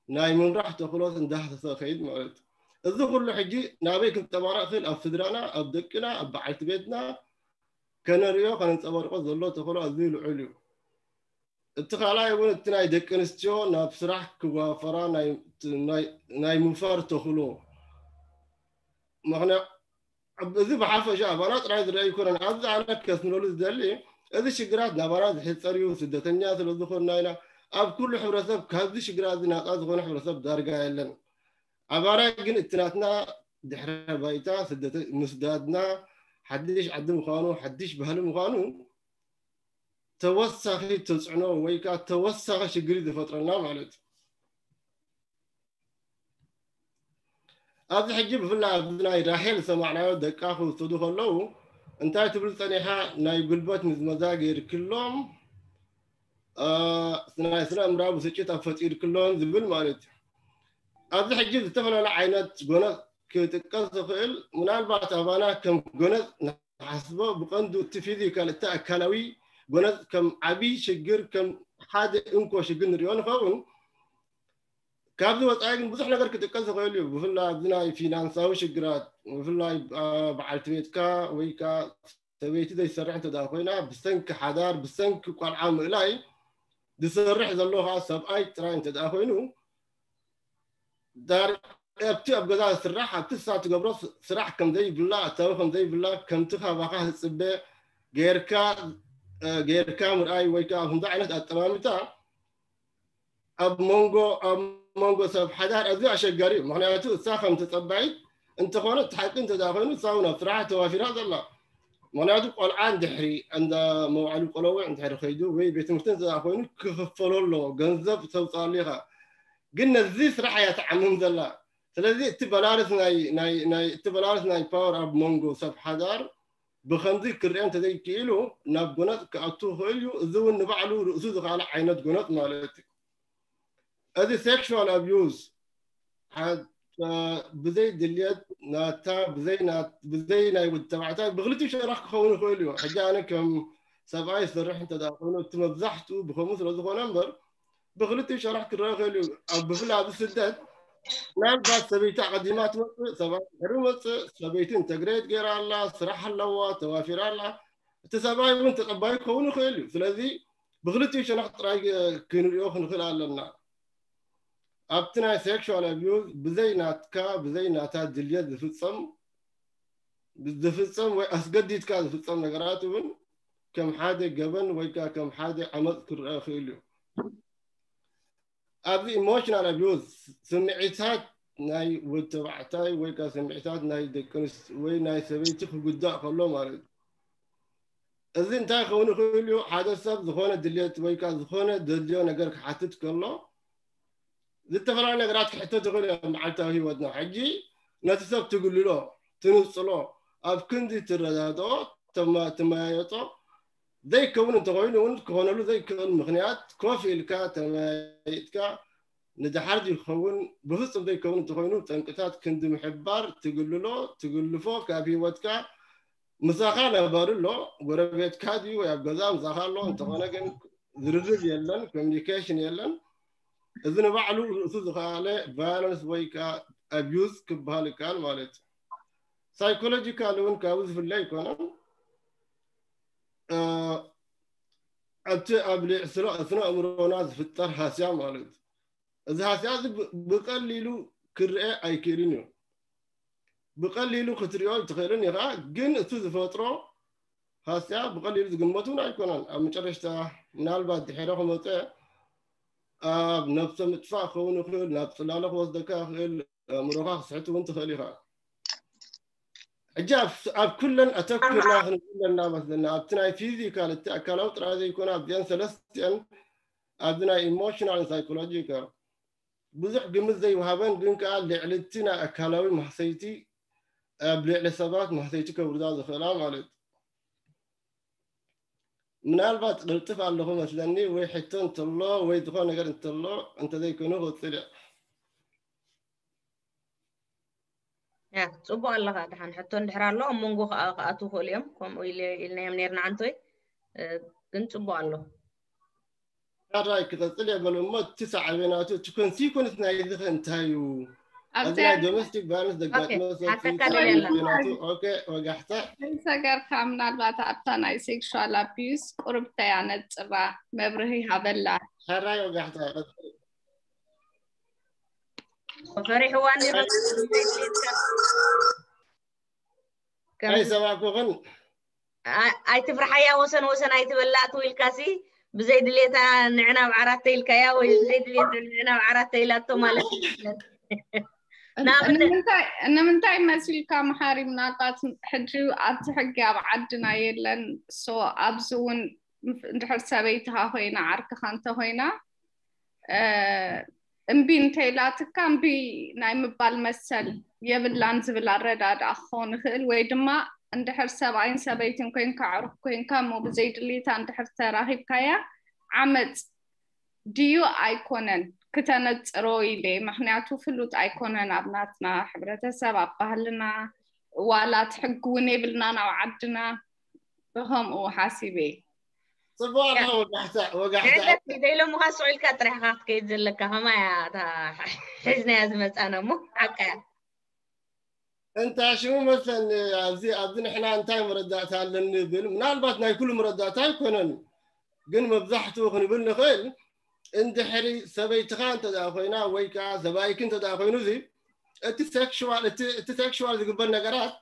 ናይ ምምራሕ ተኽእሎት እንዳህሰሰ ከይድ ማለት እዩ። እዚ ኩሉ ሕጂ ናበይ ክንፀባረቕ ክእል ኣብ ስድራና ኣብ ደቅና ኣብ በዓልቲ ቤትና ከነርእዮ ከነንፀባርቆ ዘሎ ተኽእሎ ኣዝዩ ልዑል እዩ። እቲ ካልኣይ እውን እቲ ናይ ደቂ ኣንስትዮ ናብ ስራሕ ክዋፈራ ናይ ምፋር ተኽእሎ ምክንያት እዚ ብሓፈሻ ኣባና ጥራይ ዝረአ ኣይኮነን። ኣብዚ ኣነ ከስምረሉ ዝደሊ እዚ ሽግራት ናባና ዝሕፀር እዩ። ስደተኛ ስለ ዝኾንና ኢና። ኣብ ኩሉ ሕብረተሰብ ካብዚ ሽግራት እዚ ናፃ ዝኾነ ሕብረተሰብ ዳርጋ የለን። ኣባና ግን እቲ ናትና ድሕረ ባይታ ምስዳድና ሓድሽ ዓዲ ምዃኑ ሓድሽ ባህሊ ምዃኑ ተወሳኺ ተፅዕኖ ወይ ከዓ ተወሳኺ ሽግሪ ዝፈጥረልና ማለት እዩ። ኣብዚ ሕጂ ብፍላይ ኣብዚ ናይ ራሄል ዝሰማዕናዮ ደቃ ክውሰዱ ከለዉ እንታይ ትብል ፀኒሓ ናይ ጉልበት ምዝመዛ ገይርክሎም ናይ ስነ እምራዊ ብስጭት ኣብ ፈጢርክሎም ዝብል ማለት እዩ። ኣብዚ ሕጂ ዝተፈላለዩ ዓይነት ጎነፅ ክጥቀስ ዝኽእል ምናልባት ኣባና ከም ጎነፅ ንሓስቦ ብቐንዱ እቲ ፊዚካል እቲ ኣካላዊ ጎነፅ ከም ዓብዪ ሽግር ከም ሓደ እንኮ ሽግር ንሪኦ ንኸውን። ካብዚ ወፃኢ ግን ብዙሕ ነገር ክጥቀስ ዝኽእል እዩ። ብፍላይ ኣብዚ ናይ ፊናንሳዊ ሽግራት ብፍላይ በዓልቲ ቤትካ ወይ ከዓ ሰበይቲ ዘይሰርሕ እንተ ኮይና ብሰንኪ ሓዳር ብሰንኪ ቆልዓ ምእላይ ዝሰርሕ ዘሎ ከዓ ሰብኣይ ጥራይ እንተ ኮይኑ ኣብቲ ኣብ ገዛ ዝስራሕ ኣብቲ እሳ ትገብሮ ስራሕ ከምዘይብላ ኣታዊ ከምዘይብላ ከምቲ ካባካ ዝፅበ ጌርካ ጌርካ ምርኣይ ወይ ከዓ ከምዚ ዓይነት ኣጠማምታ ኣብ መንጎ ኣብ መንጎ ሰብ ሓዳር ኣዝዩ ኣሸጋሪ እዩ። ምክንያቱ እሳ ከም ተፀባይት እንተኾነ እቲ ሓቂ እንተ ኮይኑ እሳ እውን ኣብ ስራሕ ተዋፊራ ዘላ ምክንያቱ ቆልዓ እንድሕሪ እንዳ መውዓሊ ቆለውዕ እንድሕሪ ከይዱ ወይ ቤት ትምህርቲ እንተ ኮይኑ ክኽፈሎ ኣለዎ ገንዘብ ተውፅኣሉ ኢኻ። ግን ነዚ ስራሕ እያ ትዓምም ዘላ። ስለዚ እቲ በላልስ ናይ ናይ ናይ እቲ በላልስ ናይ ፓወር ኣብ መንጎ ሰብ ሓዳር ብኸምዚ ክርአ እንተዘይክኢሉ ናብ ጎነፅ ክኣቱ ይኽእል እዩ። እዚ እውን ንባዕሉ ርእሱ ዝኸኣለ ዓይነት ጎነፅ ማለት እዩ። እዚ ሴክሹዋል ኣብዩዝ ብዘይ ድልየት ናታ ብዘይ ናይ ወዲ ተባዕታይ ብክልቲኡ ሸነኽ ክኸውን ይኽእል እዩ። ሕጂ ኣነ ከም ሰብኣይ ዝሰርሕ እንተ ኮይኑ እቲ መብዛሕትኡ ብከምኡ ስለ ዝኾነ እምበር ብክልቲኡ ሸነኽ ክረአ ይኽእል እዩ። ኣብ ብፍላይ ኣብዚ ስደት ምናልባት ሰበይቲ ኣቐዲማ ትመፅእ፣ ሰብኣይ ድሕሪ መፅእ፣ ሰበይቲ ኢንተግሬት ገይራ ኣላ፣ ስራሕ ኣለዋ፣ ተዋፊራ ኣላ። እቲ ሰብኣይ እውን ተፀባይ ክኸውን ይኽእል እዩ። ስለዚ ብክልቲኡ ሸነኽ ጥራይ ክንሪኦ ክንኽእል ኣለና። ኣብቲ ናይ ሴክሹዋል ኣብዩዝ ብዘይ ናትካ ብዘይ ናታ ድልየት ዝፍፀም ዝፍፀም ወይ ኣስገዲድካ ዝፍፀም ነገራት እውን ከም ሓደ ገበን ወይ ከዓ ከም ሓደ ዓመፅ ክረአ ይኽእል እዩ። ኣብዚ ኢሞሽናል ኣብዩዝ ስምዒታት ናይ ወዲ ተባዕታይ ወይ ከዓ ስምዒታት ናይ ደቂ ኣንስትዮ ወይ ናይ ሰበይቲ ክጉዳእ ከሎ ማለት እዩ። እዚ እንታይ ክኸውን ይኽእል እዩ? ሓደ ሰብ ዝኾነ ድልየት ወይ ከዓ ዝኾነ ዘድልዮ ነገር ክሓትት ከሎ ዝተፈላለዩ ነገራት ክሕተት ይኽእል እዮም መዓልታዊ ህይወትና። ሕጂ ነቲ ሰብ ትግልሎ፣ ትንፅሎ፣ ኣብ ክንዲ ትረዳድኦ፣ ትመያየጦ ዘይከውን እንተኾይኑ እውን ክኾነሉ ዘይክእል ምኽንያት ኮፍ ኢልካ ተመያይጥካ ንድሓር ዝኸውን ብፍፁም ዘይከውን እንተኾይኑ ጠንቅታት ክንዲ ምሕባር ትግልሎ ትግልፎ ካብ ህይወትካ ምሳኻ ነባሪ ኣሎ፣ ጎረቤትካ ድዩ ወይ ኣብ ገዛ ምሳኻ ኣሎ። እንተኾነ ግን ዝርርብ የለን፣ ኮሚኒኬሽን የለን። እዚ ንባዕሉ ርእሱ ዝኸኣለ ቫዮለንስ ወይ ከዓ ኣብዩዝ ክበሃል ይከኣል ማለት እዩ። ሳይኮሎጂካል እውን ካብኡ ዝፍለ ኣይኮነን። ኣብቲ ኣብ ልዕ ስነ ኣእምሮና ዝፍጠር ሃስያ ማለት እዩ። እዚ ሃስያ እዚ ብቀሊሉ ክርአ ኣይክእልን እዩ። ብቀሊሉ ክትሪኦ ኣይትኽእልን ኢኻ፣ ግን እቲ ዝፈጥሮ ሃስያ ብቀሊሉ ዝግመት እውን ኣይኮነን። ኣብ መጨረሽታ ምናልባት ድሒረ ክመፀ ኣብ ነብሰ ምጥፋእ ክኸውን ይኽእል፣ ናብ ፅላለ ክወስደካ ይኽእል፣ ኣእምሮኻ ክስሕት እውን ትኽእል ኢኻ። ሕጂ ኣብ ኩለን ኣተኩርና ክንብል ኣለና መስለና ኣብቲ ናይ ፊዚካል እቲ ኣካላዊ ጥራይ ዘይኮነ ኣብዚአን ሰለስቲአን ኣብዚ ናይ ኢሞሽናል ሳይኮሎጂካል ብዙሕ ግምት ዘይወሃበን ግን ከዓ ልዕሊ እቲ ናይ ኣካላዊ ማህሰይቲ ኣብ ልዕሊ ሰባት ማህሰይቲ ከብርዛ ዝኽእላ ማለት። ምናልባት ቅልጥፍ ኣለኹ መስለኒ፣ ወይ ሕቶ እንተሎ ወይ ዝኾነ ነገር እንተሎ፣ እንተዘይኮነ ክወፅእ እየ። ያ ጽቡቅ ኣለኻ። ደሓን ሕቶ እንድሕር ኣሎ ኣብ መንጎ ከዓ ክኣትዉ ክእሉ እዮም። ከምኡ ኢለ- ኢልናዮም ነርና ዓንቶይ፣ እ፣ ግን ጽቡቅ ኣሎ። ራይ ክቐፅል እየ በሉ እሞ፣ እቲ ሳዕቤናቱ፣ እቲ ኮንሲኮንስ ናይዚ ኸ እንታይ እዩ? ኣብዚ ኣብዚ ናይ ዶሜስቲክ ቫዮለንስ ዘጋጥመ ሰብ ኣጠቃልል ያላ። ሳዕቤናቱ፣ ኦኬ፣ ወጋሕታ። ሰገርካ ምናልባት ኣብታ ናይ ሴክሹዋል ኣቢዩስ ቁርብተያ ነፅራ መብርሂ ሃበላ። ሕራይ ወጋሕታ። ፈሪሕዋ እንዲኻ። ከም- ኣይሰማዕኩኽን። ኣ- ኣይትፍርሓያ፣ ወሰን ወሰን ኣይትበላ፣ ትው ኢልካሲ ብዘይ ድሌታ ንዕና ኣብ ዓራት ተይልካያ ወይ ብዘይ ድሌት ንዕና ኣብ ዓራት ተይላቶ ማለት እዩ። ንኣብነት- ንምንታይ- ንምንታይ መሲልካ መሓሪ? ምናልባት ሕጂ ኣብዚ ሕጊ ኣብ ዓድና የለን። ሶ ኣብዚ እውን ምፍ- እንድሕር ሰበይትኻ ኮይና ዓርክኻ እንተኮይና፣ እ፣ እምቢ እንተይላትካ እምቢ ናይ ምባል መሰል የብላን ዝብል ኣረዳድኣ ክኸውን ይኽእል። ወይ ድማ እንድሕር ሰብኣይን ሰበይትን ኮይንካ፣ ዕሩኽ ኮይንካ፣ እሞ ብዘይ ድሌታ እንድሕር ተራኺብካያ ዓመፅ ድዩ ኣይኮነን ክተነፅሮ ኢለ። ምክንያቱ ፍሉጥ ኣይኮነን ኣብ ናትና ሕብረተሰብ፣ ኣብ ባህልና፣ ዋላ እቲ ሕጊ እውን የብልናን ኣብ ዓድና። ብከምኡ ሓሲበ። ጽቡቕ ኣለኻ ወጋሕታ፣ ወጋሕታ። ንዕለት ደይሎምኻ ስቕ ኢልካ ጥራሕ ኢኻ ክትከይድ ዘለካ። ከማይ እያ እታ ሒዝናያ ዝመጻና እሞ ሓቃ እያ። እንታ ሽሙ መስለኒ ኣብዚ፣ ኣብዚ ንሕና እንታይ መረዳእታ ኣለኒ ብል፣ ምናልባት ናይ ኩሉ መረዳእታ ኣይኮነን፣ ግን መብዛሕትኡ ክንብል ንኽእል፣ እንድሕሪ ሰበይትኻ እንተ ደኣ ኮይና ወይ ከኣ ሰብኣይኪ እንተ ደኣ ኮይኑ፣ እዚ እቲ ሴክሹዋል፣ እቲ፣ እቲ ሴክሹዋል ዝግበር ነገራት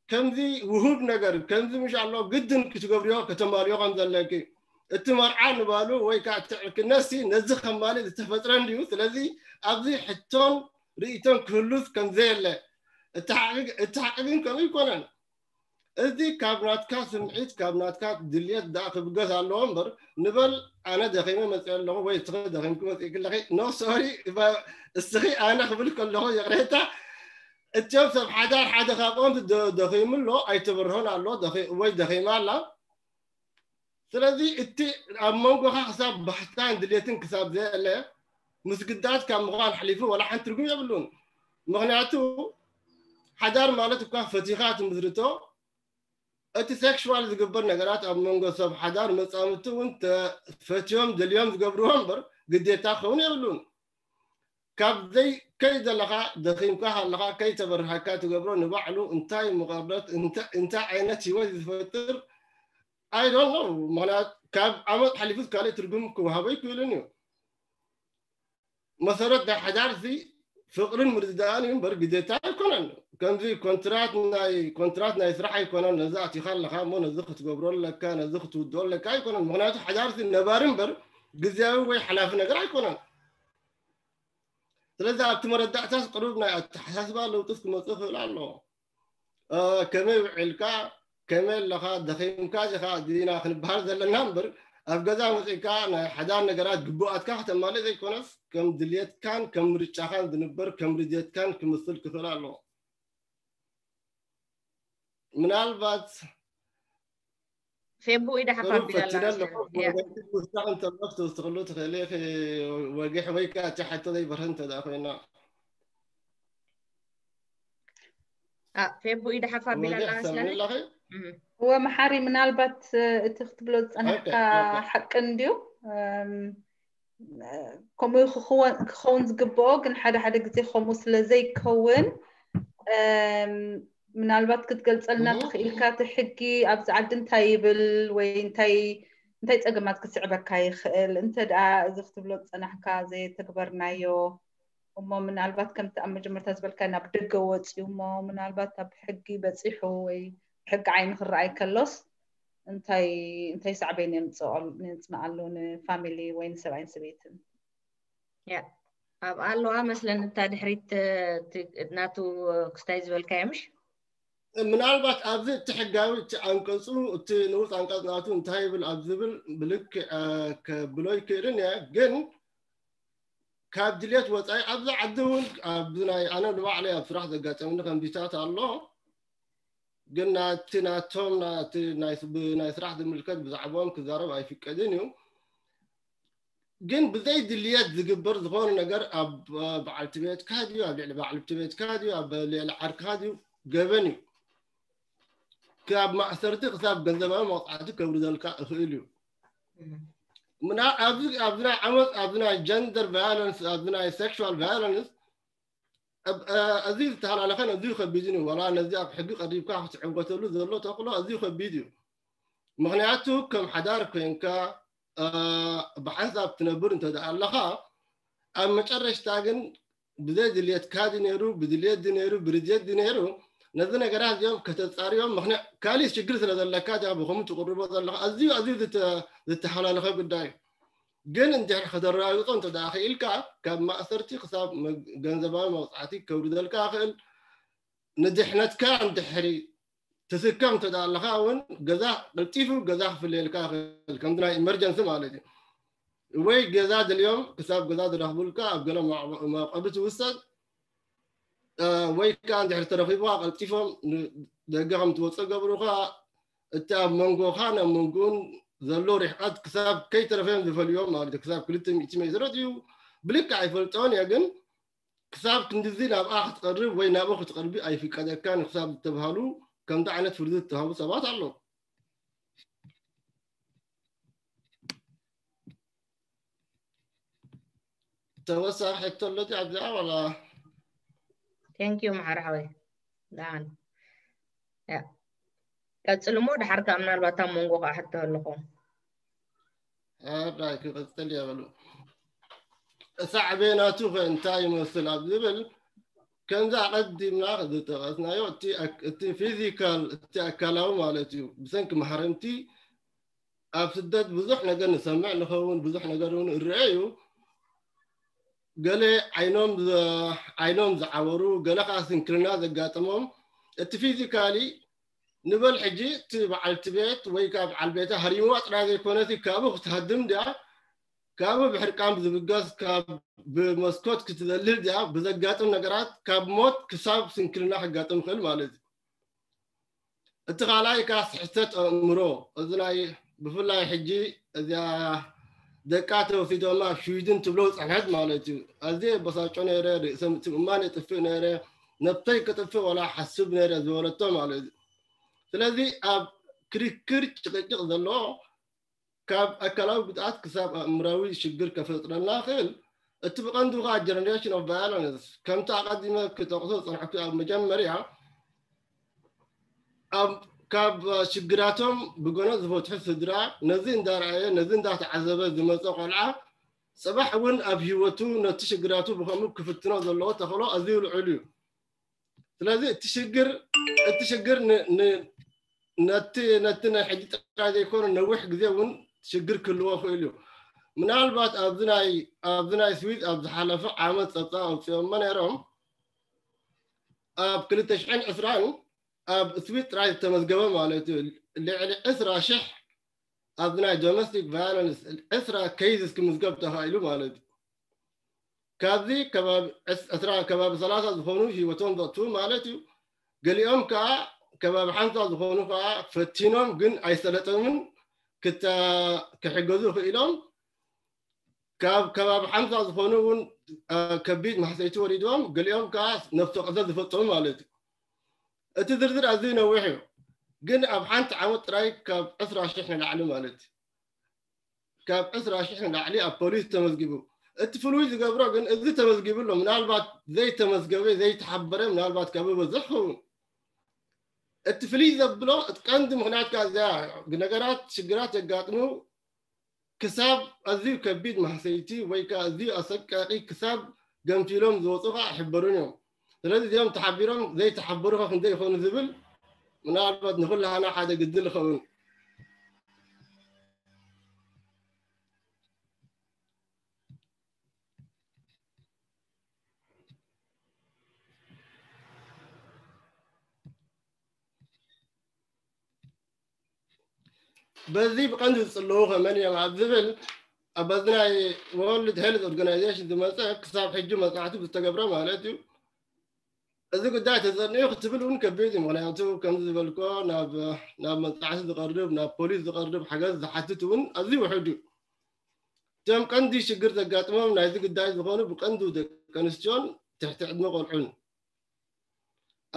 ከምዚ ውሁብ ነገር፣ ከምዚ ምሽ ኣሎ ግድን ክትገብርዮ፣ ከተማልዮ ከም ዘለኪ፣ እቲ መርዓ ንባሉ ወይ ከኣ እቲ ዕርክነትሲ ነዚ ከማልእ ዝተፈጥረ እንድዩ። ስለዚ ኣብዚ ሕቶን ርእይቶን ክህሉስ ከም ዘየለ፣ እቲ ሓቂ፣ እቲ ሓቂ ግን ከምኡ ኣይኮነን። እዚ ካብ ናትካ ስምዒት፣ ካብ ናትካ ድልየት ደኣ ክብገስ ኣለዎ እምበር፣ ንበል ኣነ ደኺመ መፅእ ኣለኹ ወይ እስኺ ደኺምኪ መፂእኪ ኣለኺ። ኖ ሶሪ፣ እስኺ ኣነ ክብል ከለኹ ይቕሬታ፣ እትዮም ሰብ ሓዳር ሓደ ካብኦም ደ-፣ ደኺሙ ኣሎ፣ ኣይተበርሆን ኣሎ፣ ደኺ-፣ ወይ ደኺማ ኣላ። ስለዚ እቲ ኣብ መንጎኻ ክሳብ ባህታን ድሌትን ክሳብ ዘየለ ምስግዳድ ካብ ምዃን ሓሊፉ ዋላ ሓንቲ ትርጉም የብሉን። ምኽንያቱ ሓዳር ማለት እኳ ፈቲኻ ትምስርቶ፣ እቲ ሴክሹዋል ዝግበር ነገራት ኣብ መንጎ ሰብ ሓዳር መጻምድቲ እውን ተፈትዮም ደልዮም ዝገብርዎ እምበር ግዴታ ክኸውን የብሉን። ካብ ዘይ-፣ ከይደለኻ ደኺምካ ከለኻ ከይተበርሃካ ትገብሮ ንባዕሉ እንታይ መቐርደት፣ እንታ-፣ እንታይ ዓይነት ህይወት ዝፈጥር I don't know። ምኽንያት ካብ ዓመት ሓሊፉ ካልእ ትርጉም ክወሃቦ ኣይክእልን እዩ። መሰረት ናይ ሓዳር እዚ ፍቕርን ምርድዳእን እዩ እምበር ግዴታ ኣይኮነን። ከምዚ ኮንትራት ናይ፣ ኮንትራት ናይ ስራሕ ኣይኮነን። ነዚ ኣቲኻ ኣለኻ እሞ ነዚ ክትገብሮ ኣለካ፣ ነዚ ክትውድኦ ኣለካ ኣይኮነን። ምኽንያቱ ሓዳር እዚ ነባሪ እምበር ግዝያዊ ወይ ሓላፊ ነገር ኣይኮነን። ስለዚ ኣብቲ መረዳእታስ ቅሩብ ናይ ኣተሓሳስባ ለውጥስ ክመፅእ ይኽእል ኣሎ። እ፣ ከመይ ውዒልካ፣ ከመይ ኣለኻ፣ ደኺምካ ዲኻ፣ ዲና ክንበሃል ዘለና እምበር፣ ኣብ ገዛ መፂእካ ናይ ሓዳር ነገራት ግቡኣትካ ከተማልእ ዘይኮነስ፣ ከም ድልየትካን ከም ምርጫኻን ዝንበር፣ ከም ርድየትካን ክምስል ክኽእል ኣለዎ። ምናልባት ፌቡ ኢዳ ሓፍ ቅሩብ ኣቢላ ኣላ ፈቲነ ኣለኹ። መሰለኝ። ያ። ወገንኪ ክውሳኽ እንተሎ ክትውስኽሉ ትኽእሊ ኢኺ፣ ወጊሕ ወይ ከኣ እቲ ሕቶ ዘይበርህ እንተ ደኣ ኮይና። አ፣ ፌቡ ኢዳ ሓፍ ኣቢላ ኣላ ወጊሕ መስለኒ። ትሰምዒ ኣለኺ? እም። እወ መሓሪ፣ ምናልባት፣ እ፣ እቲ ክትብሎ ዝጸናሕካ ኦኬ፣ ኦኬ። ሓቂ እንድዩ። እም፣ እ፣ ከምኡ ክኽወን-፣ ክኸውን ዝግብኦ፣ ግን ሓደ ሓደ ግዜ ከምኡ ስለ ዘይከውን፣ እም፣ ምናልባት ክትገልጸልና እህ። ትኽኢልካ፣ እቲ ሕጊ ኣብዚ ዓዲ እንታይ ይብል ወይ እንታይ፣ እንታይ ጸገማት ክስዕበካ ይኽእል፣ እንተ ደኣ እዚ ክትብሎ ዝጸናሕካ ዘይተግበርናዮ፣ እሞ ምናልባት ከምቲ ኣብ መጀመርታ ዝበልካ ናብ ደገ ወፂኡ እሞ ምናልባት ኣብ ሕጊ በፂሑ ወይ ሕጊ ዓይኒ ክረኣይ ከሎስ እንታይ፣ እንታይ ሳዕቤን የምፅኦ-፣ የምፅመኣሉ ንፋሚሊ ወይ ንሰብኣይን ሰበይትን? ያ፣ ኣብ ኣለዋ መስለኒ እታ ድሕሪት፣ እ፣ እቲ ናቱ ክስታይ ዝበልካዮ ምሽ? ምናልባት ኣብዚ እቲ ሕጋዊ እቲ ኣንቀፁ፣ እቲ ንኡስ ኣንቀፅ ናቱ እንታይ ይብል ኣብ ዝብል ብልክዕ፣ እ፣ ከብሎ ይክእልን እየ። ግን ካብ ድሌት ወፃኢ ኣብዚ ዓዲ እውን ኣብዚ ናይ ኣነ ንባዕለይ ኣብ ስራሕ ዘጋጠምኒ ከምዚታት ኣሎ። ግን ናቲ ናቶም ናቲ ናይ ስ- ብናይ ስራሕ ዝምልከት ብዛዕባኦም ክዛረብ ኣይፍቀድን እዩ። ግን ብዘይ ድልየት ዝግበር ዝኾነ ነገር ኣብ በዓልቲ ቤትካ ድዩ፣ ኣብ ልዕሊ በዓልቲ ቤትካ ድዩ፣ ኣብ ልዕሊ ዓርክኻ ድዩ፣ ገበን እዩ። ካብ ማእሰርቲ ክሳብ ገንዘባዊ መቕፃዕቲ ከውርደልካ እኽእል እዩ። ምና ኣብዚ ኣብዚ ናይ ዓመፅ ኣብዚ ናይ ጀንደር ቫዮለንስ ኣብዚ ናይ ሴክሹዋል ቫዮለንስ እዚ ዝተሓላለኸን እዚ ከቢድን እዩ። ዋላ ነዚ ኣብ ሕጊ ቀሪብካ ክትዕወተሉ ዘሎ ተኽሎ እዚ ከቢድ እዩ። ምክንያቱ ከም ሓዳር ኮይንካ ብሓንሳብ ትነብር እንተ ደኣ ኣለኻ ኣብ መጨረሽታ ግን ብዘይ ድልየትካ ድዩ ነይሩ፣ ብድልየት ድዩ ነይሩ፣ ብርድየት ድዩ ነይሩ፣ ነዚ ነገራት እዚኦም ከተጻርዮም ምክንያት ካሊእ ሽግር ስለ ዘለካ ዲኻ ብኸምኡ ትቕርቦ ዘለኻ። ኣዝዩ ኣዝዩ ዝተሓላለኸ ጉዳይ እዩ። ግን እንድሕር ከተረጋግጾ እንተ ደኣ ክኢልካ ካብ ማእሰርቲ ክሳብ ገንዘባዊ መቕጻዕቲ ከውርደልካ ይኽእል። ንድሕነትካ እንድሕሪ ትስከም እንተ ደኣ ኣለኻ እውን ገዛ ቀልጢፉ ገዛ ክፍለየልካ ይኽእል፣ ከምዚ ናይ ኢመርጀንሲ ማለት እዩ። ወይ ገዛ ደልዮም ክሳብ ገዛ ዝረኽቡልካ ኣብ ገለ መዕቆቢ ትውሰድ፣ ወይ ከዓ እንድሕር ተረኺብካ ቀልጢፎም ደገ ከም ትወፅእ ገብሩኻ። እቲ ኣብ መንጎኻን ኣብ መንጎኡን ዘሎ ርሕቀት ክሳብ ከይተረፈዮም ዝፈልዮም ማለት እዩ። ክሳብ ክልተ ሚእቲ ሜትሮ እዩ ብልክዕ ኣይፈልጦን እየ፣ ግን ክሳብ ክንድዚ ናብኣ ክትቐርብ ወይ ናብኡ ክትቐርቢ ኣይፍቀደካን ክሳብ ዝተባሃሉ ከምዚ ዓይነት ፍርዲ ዝተዋህቡ ሰባት ኣለዉ። ተወሳኺ ሕቶ ኣሎ ኣብዚኣ ዋላ? Thank you ማዕረ ሓወይ። ደሓን ቀጽል እሞ ድሓር ካብ ምናልባት ኣብ መንጎ ከዓ ሕቶ ኣለኹ። ኣራይ ክቕጽል እየ በሉ። ሳዕቤናቱ ከ እንታይ ይመስል ኣብ ዝብል ከምዚ ኣቐዲምና ዝጠቐስናዮ እቲ ፊዚካል እቲ ኣካላዊ ማለት እዩ። ብሰንኪ ማሕረምቲ ኣብ ስደት ብዙሕ ነገር ንሰምዕ ንኸውን፣ ብዙሕ ነገር እውን እረአ እዩ። ገለ ዓይኖም ዓይኖም ዝዓወሩ፣ ገለ ከዓ ስንክልና ዘጋጠሞም እቲ ፊዚካሊ ንበል ሕጂ እቲ በዓልቲ ቤት ወይ ከዓ በዓል ቤታ ሃሪምዋ ጥራይ ዘይኮነሲ ካብኡ ክትሃድም ድያ ካብኡ ብሕርቃን ዝብገስ ካብ ብመስኮት ክትዘልል ድያ ብዘጋጥም ነገራት ካብ ሞት ክሳብ ስንክልና ክጋጥም ይኽእል ማለት እዩ። እቲ ካልኣይ ከዓ ስሕተት ኣእምሮ እዚ ናይ ብፍላይ ሕጂ እዚኣ ደቃ ተወሲዶማ ሽዊድን ትብሎ ፀንሐት ማለት እዩ። ኣዝየ በሳጮ ነይረ፣ ርእሰ ምትእምማን የጥፍእ ነይረ፣ ነብሰይ ክጥፍእ ዋላ ሓስብ ነይረ ዝበለቶ ማለት እዩ። ስለዚ ኣብ ክርክር ጭቅጭቅ ዘሎ ካብ ኣካላዊ ጉድኣት ክሳብ ኣእምራዊ ሽግር ከፈጥረልና ይኽእል። እቲ ብቐንዱ ከዓ generation of violence ከምቲ ኣቐዲመ ክጠቕሶ ዝፀንሐኩ ኣብ መጀመርያ ካብ ሽግራቶም ብገኖ ዝፈትሑ ስድራ ነዚ እንዳረኣየ ነዚ እንዳተዓዘበ ዝመፀ ቆልዓ ፅባሕ እውን ኣብ ህይወቱ ነቲ ሽግራቱ ብከምኡ ክፍትኖ ዘለዎ ተኽእሎ ኣዝዩ ልዑል እዩ። ስለዚ እቲ ሽግር እቲ ሽግር ነቲ ነቲ ናይ ሕጂ ጥራይ ዘይኮነ ነዊሕ ግዜ እውን ሽግር ክህልዎ ክእል እዩ። ምናልባት ኣብዚ ናይ ኣብዚ ናይ ስዊዝ ኣብ ዝሓለፈ ዓመት ፀብፃብ ኣውፅኦሞ ነይሮም ኣብ ክልተ ሽሕን ዕስራን ኣብ ስዊዝ ጥራይ ዝተመዝገበ ማለት እዩ ልዕሊ ዕስራ ሽሕ ኣብዚ ናይ ዶሜስቲክ ቫዮለንስ ዕስራ ኬዝስ ክምዝገብ ተኻኢሉ ማለት እዩ። ካብዚ ከባቢ ዕስራ ከባቢ ሰላሳ ዝኾኑ ህይወቶም ዘጥፍኡ ማለት እዩ። ገሊኦም ከዓ ከባቢ ሓምሳ ዝኾኑ ከዓ ፈቲኖም ግን ኣይሰለጠምን ክሕገዙ ክኢሎም ካብ ከባቢ ሓምሳ ዝኾኑ እውን ከቢድ ማሕሰይቲ ወሪድዎም ገሊኦም ከዓ ነፍሰ ቅትለት ዝፈፀሙ ማለት እዩ። እቲ ዝርዝር ኣዝዩ ነዊሕ እዩ፣ ግን ኣብ ሓንቲ ዓመት ጥራይ ካብ ዕስራ ሽሕ ንላዕሊ ማለት እዩ። ካብ ዕስራ ሽሕ ንላዕሊ ኣብ ፖሊስ ተመዝጊቡ። እቲ ፍሉይ ዝገብሮ ግን እዚ ተመዝጊቡ ኣሎ፣ ምናልባት ዘይተመዝገበ ዘይተሓበረ ምናልባት ካብ በዝሕ ክኸውን። እቲ ፍልይ ዘብሎ እቲ ቀንዲ ምክንያት ከዓ እዚኣ ነገራት ሽግራት የጋጥሙ ክሳብ ኣዝዩ ከቢድ ማህሰይቲ ወይ ከዓ ኣዝዩ ኣሰቃቂ ክሳብ ገንፊሎም ዝወፁ ከዓ ኣይሕበሩን እዮም። ስለዚ እዚኦም ተሓቢሮም ዘይተሓበሩ ከ ክንደይ ይኾኑ ዝብል ምናልባት ንኩላህና ሓደ ግድል ይኸውን። በዚ ብቐንዱ ዝፅለዉ ከመን እዮም ኣብ ዝብል ኣብ በዚ ናይ World Health Organization ዝመፀ ክሳብ ሕጂ መፅናዕቲ ዝተገብረ ማለት እዩ። እዚ ጉዳይ ተዘንዩ ክትብል እውን ከቢድ እዩ። ምክንያቱ ከምዚ ዝበልኮ ናብ ናብ መፅናዕቲ ዝቐርብ ናብ ፖሊስ ዝቐርብ ሓገዝ ዝሓትት እውን ኣዝዩ ውሑድ እዩ። እቶም ቀንዲ ሽግር ዘጋጥሞም ናይዚ ጉዳይ ዝኾኑ ብቀንዱ ደቂ ኣንስትዮን ትሕቲ ዕድመ ቆልዑን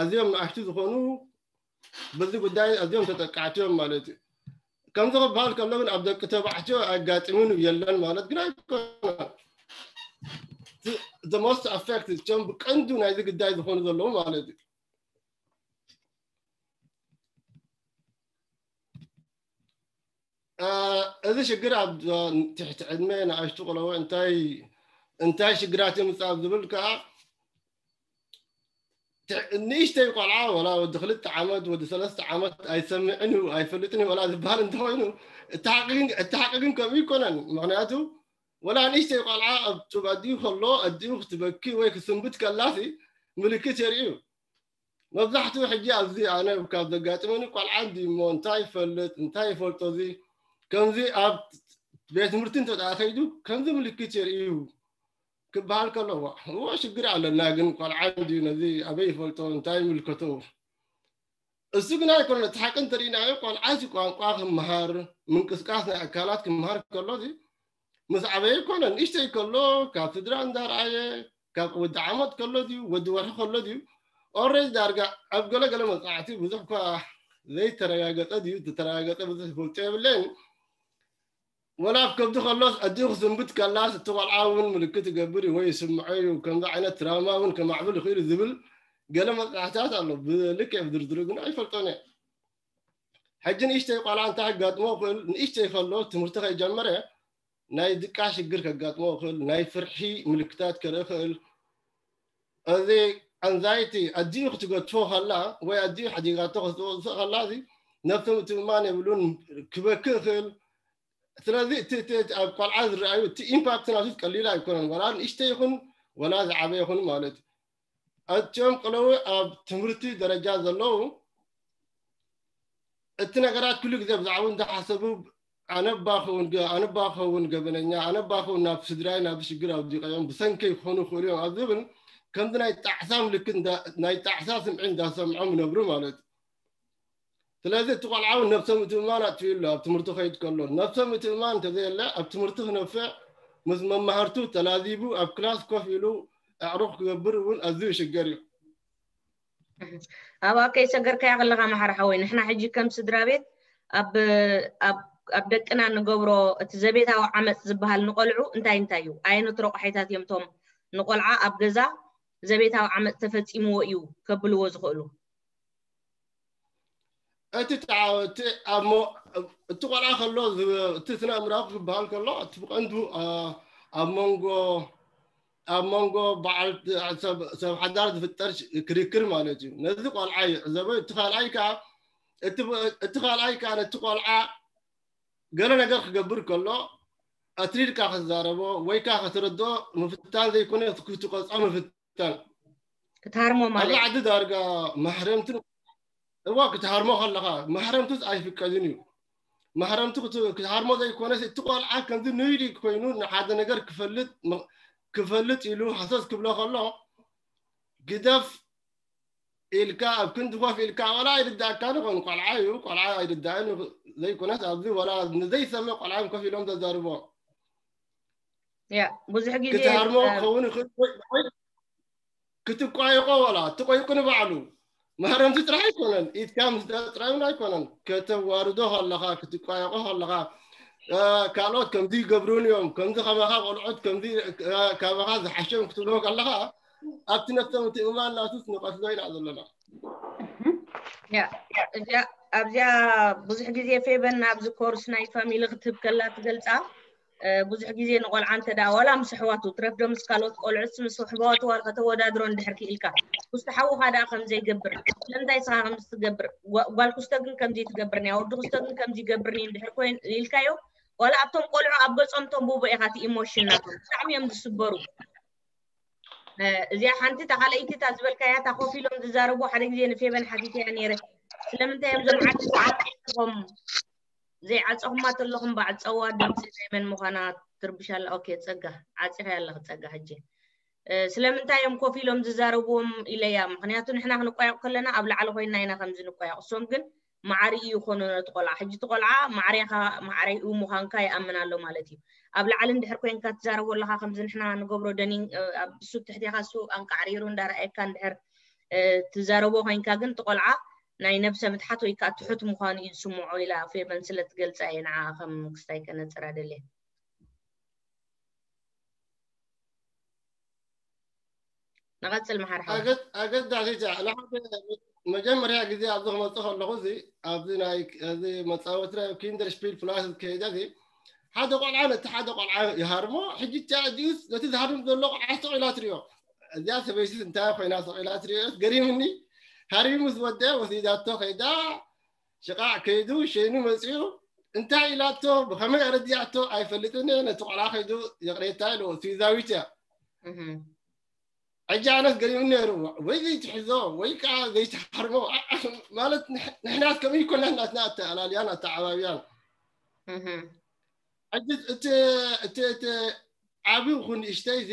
ኣዝዮም ንኣሽቱ ዝኾኑ በዚ ጉዳይ ኣዝዮም ተጠቃዕቲ እዮም ማለት እዩ። ከምዚ ክበሃል ከሎ ግን ኣብ ደቂ ተባዕትዮ ኣጋጢሙን የለን ማለት ግን ኣይኮነን። The most affected እቶም ብቀንዱ ናይዚ ጉዳይ ዝኾኑ ዘለዉ ማለት እዩ። እዚ ሽግር ኣብ ትሕቲ ዕድመ ንኣሽቱ ቆለዎ እንታይ እንታይ ሽግራት የምፅእ ኣብ ዝብል ከዓ ንእሽተይ ቆልዓ ወላ ወዲ ክልተ ዓመት ወዲ ሰለስተ ዓመት ኣይሰምዕን እዩ ኣይፈልጥን እዩ ወላ ዝበሃል እንተኮይኑ እቲ ሓቂ ግን ከምኡ ይኮነን። ምክንያቱ ወላ ንእሽተይ ቆልዓ ኣብ ጡብ ኣዲኡ ከሎ ኣዲኡ ክትበኪ ወይ ክስንብት ከላሲ ምልክት የርኢ እዩ። መብዛሕትኡ ሕጂ ኣብዚ ኣነ ካብ ዘጋጥመኒ ቆልዓ እንዲ እሞ እንታይ ይፈልጥ እንታይ ይፈልጦ እዚ ከምዚ ኣብ ቤት ትምህርቲ እንተ ከይዱ ከምዚ ምልክት የርእዩ ክበሃል ከሎ እዎ ሽግር ኣለና ግን ቆልዓ እንዲ ነዚ ኣበይ ይፈልጦ እንታይ ይምልከቶ እሱ ግን ኣይኮነ እቲ ሓቂ እንተሪእናዮ ቆልዓ እዚ ቋንቋ ክመሃር ምንቅስቃስ ናይ ኣካላት ክመሃር ከሎ ምስ ዓበየ ይኮነ ንእሽተይ ከሎ ካብ ስድራ እንዳረኣየ ካብ ወዲ ዓመት ከሎ ድዩ ወዲ ወርሒ ከሎ ድዩ ኦሬዲ ዳርጋ ኣብ ገለገለ መፅናዕቲ ብዙሕ እኳ ዘይተረጋገፀ ድዩ ዝተረጋገፀ ብዙሕ ይፈልጦ የብለይን ወላ ኣብ ከብዲ ከሎስ ኣዲኡ ክስንብት ከላስ እቲ ቆልዓ እውን ምልክት ይገብር እዩ ወይ ይስምዖ እዩ ከምዚ ዓይነት ትራውማ እውን ከማዕብል ይኽእል እዩ ዝብል ገለ መፅናዕትታት ኣሎ ብልክዕ ብድርድሩ ግን ኣይፈልጦን እየ ሕጂ ንእሽተይ ቆልዓ እንታይ ከጋጥሞ ይኽእል ንእሽተይ ከሎ ትምህርቲ ከይጀመረ ናይ ድቃ ሽግር ከጋጥሞ ይኽእል ናይ ፍርሒ ምልክታት ከርኢ ይኽእል እዚ ኣንዛይቲ ኣዲኡ ክትገድፎ ከላ ወይ ኣዲኡ ሓዲጋቶ ክትወፅእ ከላ እዚ ነብሲ ምትእምማን የብሉን ክበክእ ይኽእል ስለዚ እቲ እቲ እቲ ኣብ ቆልዓ ዝረኣዩ እቲ ኢምፓክት ናቱ ቀሊል ኣይኮነን ወላ ንእሽተ ይኹን ወላ ዝዓበ ይኹን ማለት እዩ ኣትዮም ቆለዉ ኣብ ትምህርቲ ደረጃ ዘለዉ እቲ ነገራት ኩሉ ግዜ ብዛዕባ እንዳሓሰቡ ኣነባ ኸውን ኣነባ ኸውን ገበነኛ ኣነባ ኸውን ናብ ስድራይ ናብ ሽግር ኣውዲቀዮም ብሰንከይ ክኾኑ ይኽእሉ እዮም ኣብ ዝብል ከምዚ ናይ ጣዕሳ ምልክት ናይ ጣዕሳ ስምዒ እንዳሰምዖም ይነብሩ ማለት እዩ ስለዚ እቲ ቆልዓ እውን ነብሰ ምትእምማን ኣጥፊኡ ኣሎ ኣብ ትምህርቲ ከይድ ከሎ ነብሰ ምትእምማን እንተዘየለ ኣብ ትምህርቲ ክነፍዕ ምስ መማህርቱ ተላዚቡ ኣብ ክላስ ኮፍ ኢሉ ኣዕሩኽ ክገብር እውን ኣዝዩ ይሽገር እዩ ኣብኣ ከይሰገርካያ ከለካ ማሓራ ሓወይ ንሕና ሕጂ ከም ስድራ ቤት ኣብ ኣብ ደቅና ንገብሮ እቲ ዘቤታዊ ዓመፅ ዝበሃል ንቆልዑ እንታይ እንታይ እዩ ኣየኖት ረቑሒታት እዮም ቶም ንቆልዓ ኣብ ገዛ ዘቤታዊ ዓመፅ ተፈፂምዎ እዩ ከብልዎ ዝኽእሉ እቲ ተዓወቲ እቲ ቆልዓ ከሎ እቲ ስነ ኣእምራዊ ክበሃል ከሎ እቲ ብቀንዱ ኣብ መንጎ ኣብ መንጎ በዓል ሰብ ሓዳር ዝፍጠር ክርክር ማለት እዩ ነዚ ቆልዓ ይዕዘበ እቲ ካልኣይ ከዓ እቲ ካልኣይ ከዓ ነቲ ቆልዓ ገለ ነገር ክገብር ከሎ ኣትሪድካ ክትዛረቦ ወይ ከዓ ከተረድኦ ምፍታን ዘይኮነ ክትቀፅዖ ምፍታን ክትሃርሞ ማለት ዓዲ ዳርጋ ማሕረምትን እዋ ክትሃርሞ ከለኻ ማሕረምቱስ ኣይፍቀድን እዩ ማሕረምቱ ክትሃርሞ ዘይኮነስ እቲ ቆልዓ ከምዚ ንይዲ ኮይኑ ንሓደ ነገር ክፈልጥ ክፈልጥ ኢሉ ሃሰስ ክብሎ ከሎ ግደፍ ኢልካ ኣብ ክንዲ ኮፍ ኢልካ ቆልዓ ኣይርዳእካ ንኾን ቆልዓ እዩ ቆልዓ ኣይርዳእን ዘይኮነስ ኣብዚ ወላ ንዘይሰምዕ ቆልዓ ኮፍ ኢሎም ዘዛርቦ ያ ብዙሕ ግዜ ክትሃርሞ ክኸውን ክትቋየቆ ወላ ትቆይቁ ንባዕሉ ማህረምቲ ጥራሕ ኣይኮነን ኢድካ ምስ ጥራይን ኣይኮነን ከተዋርዶ ከለካ ክትቋየቆ ከለካ ካልኦት ከምዚ ይገብሩን እዮም ከምዚ ከማካ ቆልዑት ከምዚ ካባካ ዝሓሸም ክትብሎ ከለካ ኣብቲ ነፍሰ ምትእምማን ናቱስ ንቀስዶ ኢና ዘለና እዚኣ ኣብዚኣ ብዙሕ ግዜ ፌበን ኣብዚ ኮርስ ናይ ፋሚሊ ክትህብ ከላ ትገልፃ ብዙሕ ግዜ ንቆልዓ እንተ ደኣ ዋላ ምስ ኣሕዋቱ ትረፍዶ ምስ ካልኦት ቆልዑት ምስ ኣሕዋቱ ዋላ ከተወዳድሮ እንድሕር ክኢልካ ኩስተ ሓውኻ ደኣ ከም ዘይገብር ስለምንታይ ስኻ ከም ትገብር ጓል ኩስተ ግን ከምዚ ትገብርኒ ወዲ ኩስተ ግን ከምዚ ይገብርኒ እንድሕር ኮይን ኢልካዮ ዋላ ኣብቶም ቆልዑ ኣብ ገጾም ተንብቦ ኢኻ እቲ ኢሞሽን ናቶም ብጣዕሚ እዮም ዝስበሩ እዚኣ ሓንቲ እታ ካልኣይቲ እታ ዝበልካያ እታ ኮፍ ኢሎም ዝዛረቡ ሓደ ግዜ ንፌበን ሓቲተያ ነይረ ስለምንታይ እዮም ዞም ዓዲ ዝዓፅኹም ዘይዓፀኹማ ተለኹም ባዕፀዋ ድምፂ ናይ መን ምዃና ትርብሽ ኣላ። ኦኬ፣ ጸጋ፣ ዓጺኻ ኣለኺ ጸጋ። ሕጂ እ፣ ስለምንታይ እዮም ኮፍ ኢሎም ዝዛረብዎም ኢለያ? ምኽንያቱ ንሕና ክንቋየቕ ከለና ኣብ ላዕሊ ኮይንና ኢና ከምዚ ንቋየቕ። እሶም ግን ማዕሪኡ ይኾኑ ነቲ ቆልዓ። ሕጂ እቲ ቆልዓ ማዕሬኻ፣ ማዕሬኡ ምዃንካ ይኣምን ኣሎ ማለት እዩ። ኣብ ላዕሊ እንድሕር ኮይንካ ትዛረቦ ኣለኻ፣ ከምዚ ንሕና ንገብሮ ደኒን፣ እ፣ ኣብ እሱ ትሕቴኻ እሱ ኣንቃዕሪሩ እንዳረኣየካ እንድሕር፣ እ፣ ትዛረቦ ኮይንካ ግን እቲ ቆልዓ ናይ ነብሰ ምትሓት ወይ ከዓ ትሑት ምዃኑ እዩ ዝስምዖ ኢላ ፌቨን ስለ ትገልጻ እየ ንዓ ከም ክስታይ ከነጽራ ደልየ። ንቐጽል መሓር ሓወይ። ኣገድ-፣ ኣገዳሲት እያ። ንሓደ መጀመርያ ግዜ ኣብዚ ክመጽእ ከለኹ እዚ ኣብዚ ናይ እዚ መጻወቲ ናይ ኪንደር ሽፒል ፕላስ ዝከይደ እዚ ሓደ ቆልዓ ነቲ ሓደ ቆልዓ ይሃርሞ። ሕጂ እቲኣ እዚኡስ ነቲ ዝሃርም ዘሎ ቆልዓ ስቕ ኢላ ትሪኦ። እዚኣ ሰበይቲስ እንታይ ኮይና ስቕ ኢላ ትሪኦ? ገሪምኒ። ሃሪሙ ምስ ወደአ ወሲዳቶ ከይዳ ሽቓዕ ከይዱ ሸይኑ መጺኡ እንታይ ኢላቶ ብኸመይ ኣረዲኣቶ ኣይፈልጥን እየ። ነቲ ቆልዓ ከይዱ ይቕሬታ ኢልዎ። ስዊዛዊት እያ። እህ። ሕጂ ኣነስ ገሪሙኒ ነይሩ። ወይ ዘይትሕዞ ወይ ከዓ ዘይትሃርሞ። ኣ-፣ ኣ-፣ ማለት ንሕ-፣ ንሕናስ ከምኡ ይኮናን ናትና ኣተኣላልያን ኣተዓባብያን። እህ። ሕጂ እቲ፣ እቲ፣ እቲ ዓቢ ይኹን ንእሽተይ እዚ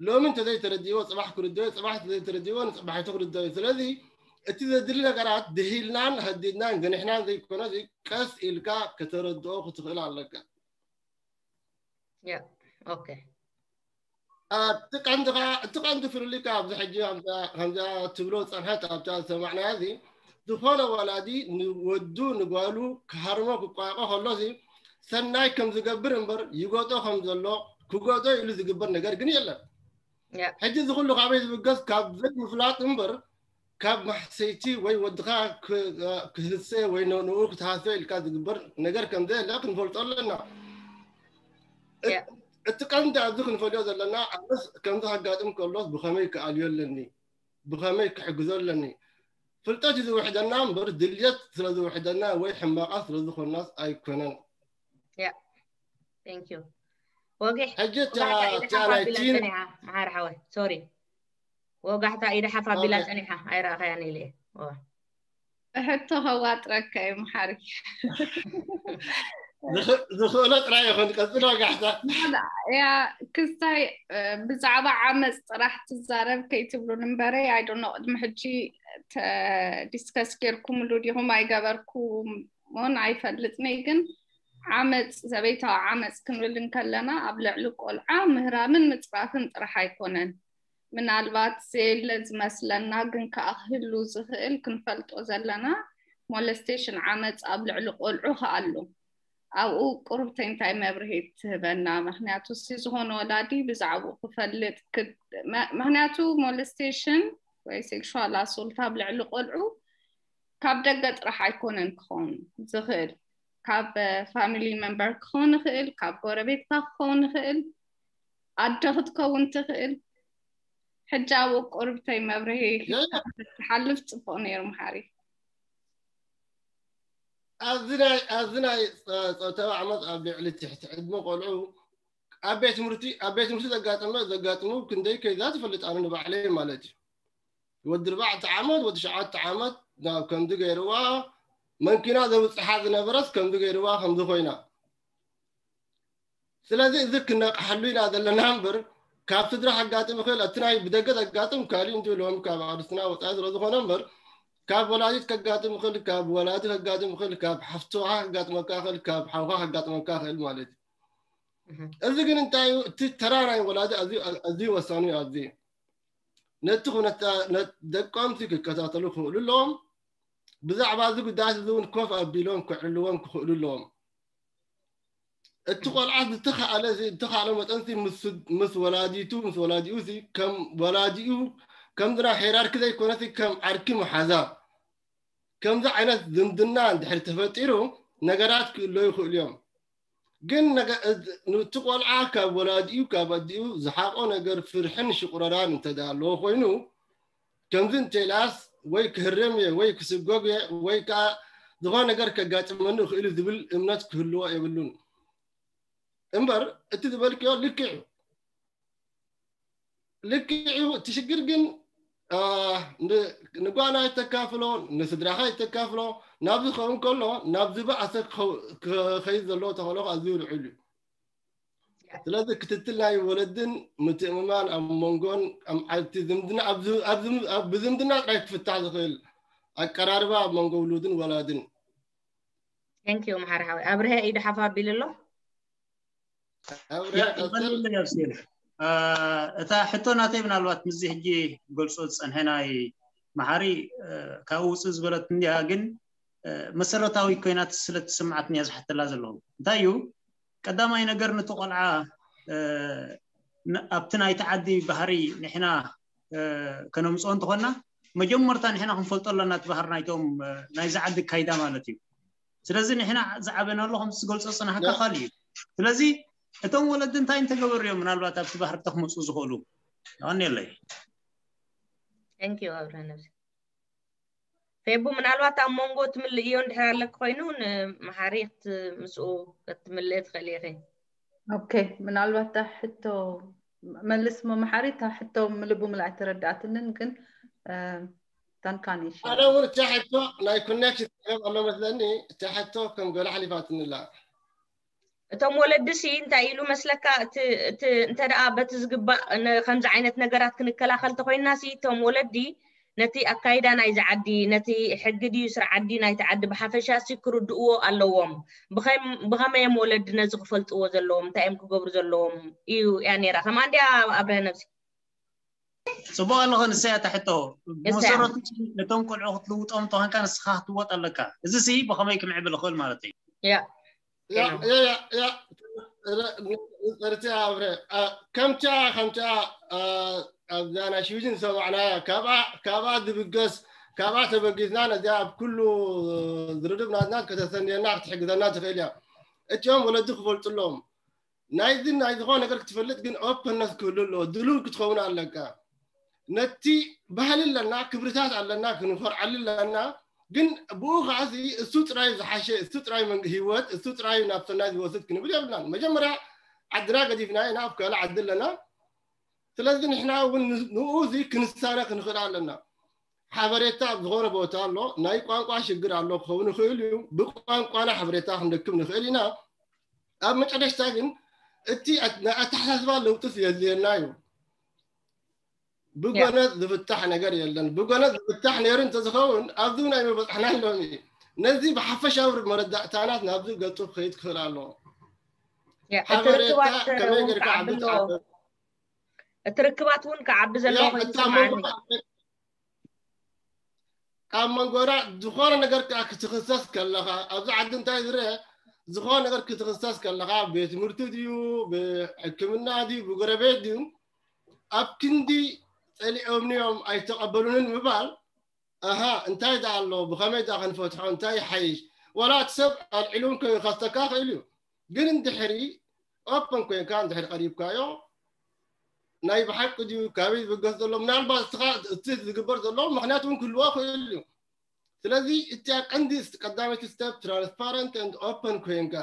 ሎሚ እንተዘይተረዲእዎ ጽባሕ ክርድኦ፣ ጽባሕ እንተዘይተረዲእዎ ንጽባሒቱ ክርድኦ እዩ። ስለዚ እቲ ዘድሊ ነገራት ድሂልናን ሃዲድናን ገኒሕናን ዘይኮነ እዚ ቀስ ኢልካ ከተረድኦ ክትኽእል ኣለካ። ያ፣ ኦኬ። እቲ ቀንዲ ኸዓ፣ እቲ ቀንዲ ፍልልይ ከዓ ኣብዚ ሕጂ ከምዛ፣ ከምዛ ትብሎ ዝጸንሐት ኣብታ ዝሰማዕናያ እዚ ዝኾነ ወላዲ ንወዱ ንጓሉ ክሃርሞ ክቋየቆ ከሎ እዚ ሰናይ ከም ዝገብር እምበር ይጎጦ ከም ዘሎ ክጎጦ ኢሉ ዝግበር ነገር ግን የለን። ያ። ሕጂ እዚ ኩሉ ካበይ ዝብገስ? ካብ ዘይምፍላጥ እምበር ካብ ማሕሰይቲ ወይ ወድኻ ክ-፣ ክህሰ ወይ ን-፣ ንኡ ክትሃስዮ ኢልካ ዝግበር ነገር ከም ዘየለ ክንፈልጦ ኣለና። እ-፣ ያ። እቲ ቀንዲ ኣብዚ ክንፈልዮ ዘለና ኣነስ ከምዚ ከጋጥም ከሎስ ብኸመይ ክኣልዮ ኣለኒ? ብኸመይ ክሕግዞ ኣለኒ? ፍልጠት እዩ ዝውሕደና እምበር ድልየት ስለ ዝውሕደና ወይ ሕማቓት ስለ ዝኾንናስ ኣይኮነን። ያ። Thank you። ወጊሕ፣ ሕጂ እታ፣ ወጋሕታ ኢድኻ እታ ናይ ኣቢላ ቲን ጸኒሓ፣ መሓር ሓወይ። ሶሪ። ወጋሕታ ኢዳ ሓፍ ኣቢላ ኦኬ። ጸኒሓ፣ ኣይረኣኻያን ኢለ እየ። ኦ። ሕቶ ከዋጥረካ እዩ፣ መሓሪ። ዝኽ-፣ ዝኽእሎ ጥራይ ይኹን፣ ቀጽሎ ወጋሕታ። ያ፣ ክስታይ፣ እ፣ ብዛዕባ ዓመጽ ጥራሕ ትዛረብ ከይትብሉን እምበረይ፣ I don't know፣ ቅድሚ ሕጂ ተ-፣ ዲስከስ ጌርኩምሉ ዲኹም ኣይገበርኩሞን ኣይፈልጥን'ይ፣ ግን ዓመጽ፣ ዘቤታዊ ዓመጽ ክንብል እንከለና ኣብ ልዕሊ ቆልዓ ምህራምን ምጽራፍን ጥራሕ ኣይኮነን። ምናልባት ዘየለ ዝመስለና ግን ከኣ ክህሉ ዝኽእል ክንፈልጦ ዘለና ሞለስቴሽን ዓመጽ ኣብ ልዕሊ ቆልዑ ከኣ ኣሎ። ኣብኡ ቁሩብ ተንታይ መብርሂ ትህበና። ምኽንያቱ እሲ ዝኾነ ወላዲ ብዛዕባኡ ክፈልጥ ክ-፣ መ-፣ ምኽንያቱ ሞለስቴሽን ወይ ሴክሹዋል ኣሶልት ኣብ ልዕሊ ቆልዑ ካብ ደገ ጥራሕ ኣይኮነን ክኸውን ዝኽእል። ካብ ፋሚሊ መምበር ክኸውን ይኽእል፣ ካብ ጎረቤትካ ክኸውን ይኽእል፣ ኣደ ክትከውን ትኽእል። ሕጂ ኣብኡ ቁሩብ ተይ መብርሂ ያ፣ ያ። ክትሓልፍ ጽቡቕ ነይሩ፣ መሓሪ። ኣብዚ ናይ፣ ኣብዚ ናይ ጸ-፣ ጾታዊ ዓመጽ ኣብ ልዕሊ ትሕቲ ዕድመ ቆልዑ ኣብ ቤት ትምህርቲ፣ ኣብ ቤት ትምህርቲ ዘጋጠመ፣ ዘጋጥሙ ክንደይ ከይዛ ትፈልጥ ኣነ ንባዕለይ ማለት እዩ። ወዲ ኣርባዕተ ዓመት፣ ወዲ ሸውዓተ ዓመት ናብ ከምዚ ገይርዋ፣ መንኪና ዘብጽሓ ዝነበረስ ከምዚ ገይርዋ፣ ከምዚ ኮይና። ስለዚ እዚ ክነቕሓሉ ኢና ዘለና እምበር፣ ካብ ስድራ ከጋጥም ይኽእል፣ እቲ ናይ ብደገ ዘጋጥም ካሊእ እንዲ ሎሚ ካብ ኣርስትና ወጻኢ ስለ ዝኾነ እምበር፣ ካብ ወላዲት ከጋጥም ይኽእል፣ ካብ ወላዲ ከጋጥም ይኽእል፣ ካብ ሓፍትኻ ከጋጥመካ ይኽእል፣ ካብ ሓውኻ ከጋጥመካ ይኽእል ማለት እዩ። እህ። እዚ ግን እንታይ እዩ? እቲ ተራ ናይ ወላዲ ኣዝዩ፣ ኣዝዩ ወሳኒ እዩ። ኣብዚ ነቲ ኩነታ፣ ነት-፣ ደቆምሲ ክከታተሉ ክኽእሉ ኣለዎም። ብዛዕባ እዚ ጉዳያት እዚ እውን ኮፍ ኣቢሎም ክዕልልዎም ክኽእሉ ኣለዎም። እቲ ቆልዓ ዝተኻእለ፣ ዝተኻእለ መጠንሲ ምስ፣ ምስ ወላዲቱ፣ ምስ ወላዲኡ ሲ ከም ወላዲኡ፣ ከምዚ ናይ ሄራርኪ ዘይኮነሲ ከም ዓርኪ መሓዛ፣ ከምዚ ዓይነት ዝምድና እንድሕር ተፈጢሩ ነገራት ክእሎ ይኽእሉ እዮም። ግን ነገ-፣ እዝ-፣ ንቲ ቆልዓ ካብ ወላዲኡ፣ ካብ ኣዲኡ ዝሓቆ ነገር ፍርሕን ሽቁረራን እንተ ደኣ ኣለዎ ኮይኑ፣ ከምዚ እንተ ኢላስ ወይ ክህረም እየ፣ ወይ ክስጎግ እየ፣ ወይ ከኣ ዝኾነ ነገር ከጋጥመኒ ይኽእል እዩ ዝብል እምነት ክህልዎ የብሉን። እምበር እቲ ዝበልክዮ ልክዕ እዩ። ልክዕ እዩ። እቲ ሽግር ግን፣ አ፣ ን-፣ ንጓና ይተካፍሎ፣ ንስድራኻ ይተካፍሎ፣ ናብዚ ክኸውን ከሎ፣ ናብዚ በኣሰ ክኸው-፣ ክኸይድ ዘለዎ ተኽእሎ ኣዝዩ ልዑል እዩ። ስለዚ ክትትል ናይ ወለድን ምትእምማን ኣብ መንጎን ኣብ ዓልቲ ዝምድና ኣብ ዝ- ኣብ ዝም- ኣብ ብዝምድና ጥራይ ክፍታሕ ዝኽእል ኣቀራርባ ኣብ መንጎ ውሉድን ወላድን። Thank you መሓሪ ሓወይ። ኣብርሀ ኢዱ ሓፍ ኣቢሉ ኣሎ። ኣብርሀ ቀጽል። እታ ሕቶ ናተይ ምናልባት ምስዚ ሕጂ ገልጾ ዝጸንሐ ናይ መሓሪ ካብኡ ውፅእ ዝበለት እንዲያ፣ ግን መሰረታዊ ኮይና ስለትስምዓትኒ እያ ዝሓተላ ዘለኹ። እንታይ እዩ ቀዳማይ ነገር፣ ነቲ ቆልዓ ኣብቲ ናይቲ ዓዲ ባህሪ ንሕና ከነምፅኦ እንተኾንና፣ መጀመርታ ንሕና ክንፈልጦ ኣለና እቲ ባህሪ ናይቶም ናይዚ ዓዲ ኣካይዳ ማለት እዩ። ስለዚ ንሕና ዝዓበናሉ ከምዚ ዝገልፆ ፅናሕካ ካልእ እዩ። ስለዚ እቶም ወለዲ እንታይ እንተገበሩ እዮም ምናልባት ኣብቲ ባህሪ ተክመፁ ዝኽእሉ? ይቐንየለይ። Thank you ኣብርሀ ነብሲ። ፌቡ ምናልባት ኣብ መንጎ ትምልእዮ እንድሕር ኣለክ ኮይኑ ንመሓሪ ክት- ምስኡ ክትምልእ ትኽእል ኢኺ። Okay፣ ምናልባት እታ ሕቶ መልስ ሞ መሓሪ፣ እታ ሕቶ ምልእ ብምልእ ኣይተረዳእትንን፣ ግን ታንካኒ ኣነ እውን እታ ሕቶ ናይ ኮኔክሽን ፀገም ኣሎ መስለኒ። እታ ሕቶ ከም ገለ ሓሊፋትንላ። እቶም ወለዲ ሲ እንታይ ኢሉ መስለካ? እቲ እቲ እንተ ደኣ በቲ ዝግባእ ን- ከምዚ ዓይነት ነገራት ክንከላኸል ተኮይና ሲ እቶም ወለዲ ነቲ ኣካይዳ ናይዚ ዓዲ፣ ነቲ ሕጊ ድዩ ስርዓት ድዩ ናይቲ ዓዲ ብሓፈሻ ሲ ክርድእዎ ኣለዎም። ብኸም- ብኸመይ እዮም ወለዲ ነዚ ክፈልጥዎ ዘለዎም? እንታይ እዮም ክገብሩ ዘለዎም እዩ እያ ነይራ። ከምኣ እንድያ ኣብርሀ ነብሲ። ፅቡቅ ኣለኸ ንሳ እያ እታ ሕቶ። እሳ እያ። ብመሰረቱ ነቶም ቆልዑ ክትልውጦም እንተኾንካ ንስኻ ክትልወጥ ኣለካ። እዚ ሲ ብኸመይ ክምዕብል ይኽእል ማለት እዩ። ያ ያ ያ ያ ያ ጸርቲ ኣብረ ከምታ ከምታ ኣብዛ ናይ ሽዊድን ዝሰማዕናያ ካብኣ ካብኣ ዝብገስ ካብኣ ተበጊስና ነዚኣ ኣብ ኩሉ ዝርድብ ናትና ከተሰንየና ክትሕግዘና ትኽእል እያ። እቲኦም ወለዲ ክፈልጡ ኣለዎም። ናይዚ ናይ ዝኾነ ነገር ክትፈልጥ ግን ኦፕነት ክህሉ ኣለዎ። ድሉው ክትኸውን ኣለካ። ነቲ ባህሊ ኣለና፣ ክብርታት ኣለና፣ ክንኮርዓሉ ኣለና። ግን ብኡ ከዓ እዚ እሱ ጥራይ ዝሓሸ፣ እሱ ጥራይ መንግ- ህይወት፣ እሱ ጥራይ ናብ ሰናይ ዝወስድ ክንብል የብልናን። መጀመርያ ዓድና ገዲፍና ኢና፣ ኣብ ካልእ ዓዲ ኣለና። ስለዚ ንሕና እውን ን- ንኡ እዚ ክንሳነ ክንኽእል ኣለና። ሓበሬታ ኣብ ዝኾነ ቦታ ኣሎ፣ ናይ ቋንቋ ሽግር ኣሎ ክኸውን ይኽእል እዩ። ብቋንቋና ሓበሬታ ክንረክብ ንኽእል ኢና። ኣብ መጨረሽታ ግን እቲ ኣት- ናይ ኣተሓሳስባ ለውጢ የድልየና እዩ። ብጎነጽ ዝፍታሕ ነገር የለን። ብጎነጽ ዝፍታሕ ነይሩ እንተዝኸውን ኣብዚ እውን ኣይምበጻሕናን ሎሚ። ነዚ ብሓፈሻዊ መረዳእታናት ናብዚ ገጹ ክኸይድ ክኽእል ኣለዎ። ያ፣ እቲ ሓበሬታ ርክባት ከመይ እውን ጌርካ ክዓቢ ዓቢ ኣለዎ። ትዓብር? እቲ ርክባት እውን ክዓቢ ዘለዎ ያ፣ ኮይኑ እታ ይስምዓኒ። መንጎ ኣብ መንጎና ዝኾነ ነገር ከኣ ክትኽሰስ ከለኻ ኣብዚ ዓዲ እንታይ ዝረአ፣ ዝኾነ ነገር ክትኽሰስ ከለኻ፣ ቤት ትምህርቲ ድዩ፣ ብሕክምና ድዩ፣ ብጎረቤት ድዩ፣ ኣብ ክንዲ ጸሊኦምኒ እዮም ኣይተቐበሉንን ምባል፣ ኣሃ እንታይ ደኣ ኣሎ፣ ብኸመይ ደኣ ክንፈትሖ፣ እንታይ ይሓይሽ? ዋላ እቲ ሰብ ኣልዒሉ እውን ከ- ከስተካ ይኽእል እዩ። ግን እንድሕሪ ኦፐን ኮይንካ እንድሕሪ ቀሪብካዮ ናይ ብሓቂ ድዩ፣ ካበይ ዝብገስ ዘሎ፣ ምናልባት እስኻ እቲ ዝግበር ዘሎ ምኽንያት እውን ክህልዎ ይኽእል እዩ። ስለዚ እቲኣ ቀንዲ ቀዳመይቲ ስቴፕ ትራንስፓረንት ኤንድ ኦፐን ኮይንካ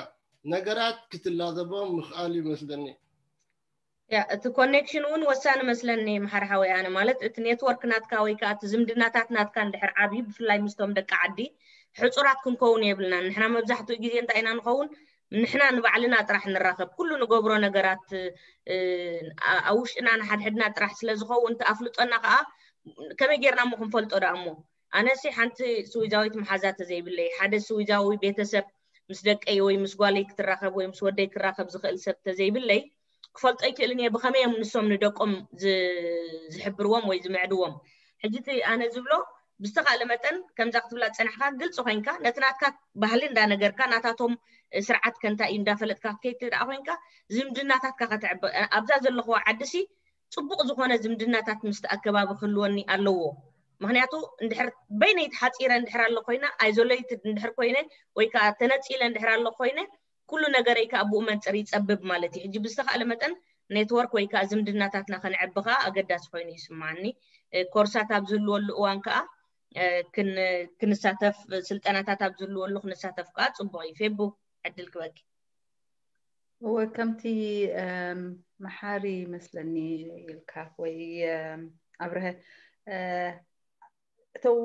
ነገራት ክትላዘቦም ምኽኣል እዩ መስለኒ። ያ፣ እቲ ኮኔክሽን እውን ወሳኒ መስለኒ መሓሪ ሓወይ። ኣነ ማለት እቲ ኔትወርክ ናትካ ወይ ከዓ እቲ ዝምድናታት ናትካ እንድሕር ዓብዩ ብፍላይ ምስቶም ደቂ ዓዲ ሕፁራት ክንከውን የብልናን። ንሕና መብዛሕትኡ ግዜ እንታይ ኢና ንኸውን? ንሕና ንባዕልና ጥራሕ ንራኸብ። ኩሉ ንገብሮ ነገራት እ፣ ኣ- ኣብ ውሽጥና ንሓድሕድና ጥራሕ ስለ ዝኸውን እቲ ኣፍልጦና ከዓ ከመይ ጌርና እሞ ክንፈልጦ ደኣ እሞ? ኣነሲ ሓንቲ ስዊዛዊት መሓዛ ተዘይብለይ፣ ሓደ ስዊዛዊ ቤተሰብ ምስ ደቀይ ወይ ምስ ጓለይ ክትራኸብ ወይ ምስ ወደይ ክራኸብ ዝኽእል ሰብ ተዘይብለይ ክፈልጦ ኣይክእልን እየ። ብኸመይ እዮም ንሶም ንደቆም ዝ- ዝሕብርዎም ወይ ዝምዕድዎም? ሕጂ እቲ ኣነ ዝብሎ ብዝተኻእለ መጠን ከምዛ ክትብላ ዝጸናሕካ ግልፂ ኮይንካ ነቲ ናትካ ባህሊ እንዳነገርካ ናታቶም ስርዓት ከ እንታይ እዩ እንዳፈለጥካ ክትከይድ ደኣ ኮይንካ ዝምድናታትካ ከተዕቢ ኣብዛ ዘለኽዋ ዓዲ ሲ ፅቡቕ ዝኾነ ዝምድናታት ምስቲ ኣከባቢ ክህልወኒ ኣለዎ። ምኽንያቱ እንድሕር በይነይ ተሓፂረ እንድሕር ኣሎ ኮይና ኣይዞሌይትድ እንድሕር ኮይነ ወይ ከዓ ተነፂለ እንድሕር ኣሎ ኮይነ ኩሉ ነገረይ ከዓ ብኡ መንፅር ይፀብብ ማለት እዩ። ሕጂ ብዝተኻእለ መጠን ኔትወርክ ወይ ከዓ ዝምድናታትና ከነዕቢ ከዓ ኣገዳሲ ኮይኑ ይስማዓኒ። ኮርሳት ኣብ ዝህልወሉ እዋን ከዓ ክንሳተፍ፣ ስልጠናታት ኣብ ዝህልወሉ ክንሳተፍ ከዓ ፅቡቅ እዩ። ፌቡ ዕድል ክበኪ። እወ ከምቲ መሓሪ መስለኒ ኢልካ ወይ ኣብርሀ እተው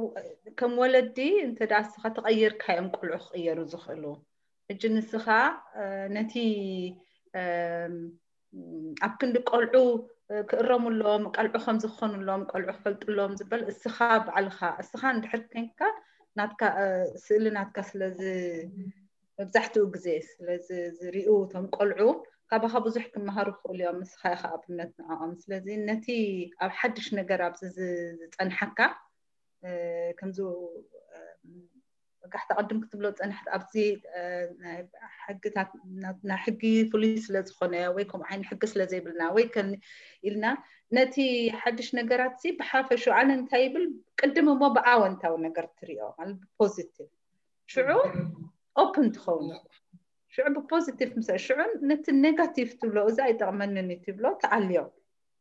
ከም ወለዲ እንተ ደኣ እስኻ ተቐይርካ እዮም ቆልዑ ክቕየሩ ዝኽእሉ። ሕጂ ንስኻ ነቲ ኣብ ክንዲ ቆልዑ ክእረሙሎም፣ ቆልዑ ከም ዝኾኑሎም፣ ቆልዑ ክፈልጡሎም ዝበል እስኻ ባዕልኻ እስኻ እንድሕር ኮንካ ናትካ ስእሊ ናትካ ስለዚ መብዛሕትኡ ግዜ ስለዚ ዝሪኡ እቶም ቆልዑ ካባኻ ብዙሕ ክመሃሩ ክኽእሉ እዮም። ንስኻ ኢኻ ኣብነት ንዕኦም። ስለዚ ነቲ ኣብ ሓድሽ ነገር ኣብዚ ዝጸንሓካ ከምዚ ጋሕታ ቅድም ክትብሎ ዝጸንሕት ኣብዚ ሕግታት ናይ ሕጊ ፍሉይ ስለ ዝኾነ ወይ ከምኡ ዓይነት ሕጊ ስለ ዘይብልና ወይ ኢልና ነቲ ሓድሽ ነገራት ሲ ብሓፈሹ ኣነ እንታይ ይብል ቅድም እሞ ብኣወንታዊ ነገር ትሪኦ ማለት ብፖዚቲቭ ሽዑ ኦፕን ትኸውን ሽዑ ብፖዚቲቭ ምስ ሽዑ ነቲ ኔጋቲቭ ትብሎ እዚ ኣይጠቕመንን እዩ ትብሎ ትኣልዮ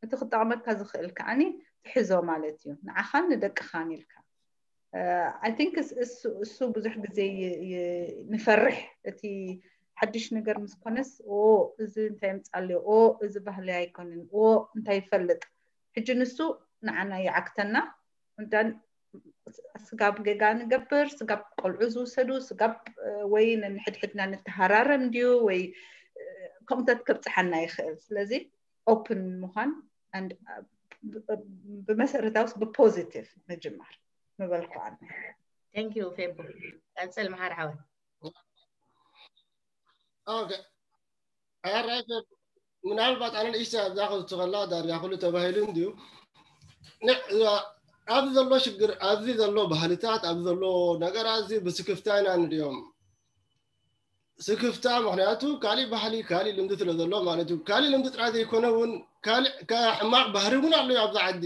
እቲ ክጠቕመካ ዝኽእል ከዓኒ ትሕዞ ማለት እዩ ንዓኻን ንደቅኻን ኢልካ I think እሱ ብዙሕ ግዜ ንፈርሕ እቲ ሓድሽ ነገር ምስ ኮነስ ኦ እዚ እንታይ ምጻልዮ ኦ እዚ ባህሊ ኣይኮንን ኦ እንታይ ይፈልጥ ሕጂ ንሱ ንዓና ይዓክተና ስጋብ ገጋ ንገብር ስጋብ ቆልዑ ዝውሰዱ ስጋብ ወይ ንሕድሕድና ንተሃራረም ድዩ ወይ ከምታት ከብፅሓና ይኽእል ስለዚ ኦፕን ምዃን ብመሰረታውስ ብፖዚቲቭ ምጅማር ምበልኩ ኣነ Thank you ፌቡ ቀፅል መሓር ሓወይ ኦኬ ኣራይ ምናልባት ኣነ ንእሽተ ኣብዛ ክዝትኸላ ዳርጋ ኩሉ ተባሂሉ እንድዩ ኣብዚ ዘሎ ሽግር ኣብዚ ዘሎ ባህልታት ኣብዚ ዘሎ ነገራት እዚ ብስክፍታ ኢና ንሪኦም ስክፍታ ምክንያቱ ካሊእ ባህሊ ካሊእ ልምዲ ስለ ዘሎ ማለት እዩ ካሊእ ልምዲ ጥራይ ዘይኮነ እውን ካሊእ ሕማቅ ባህሪ እውን ኣሎ ኣብዚ ዓዲ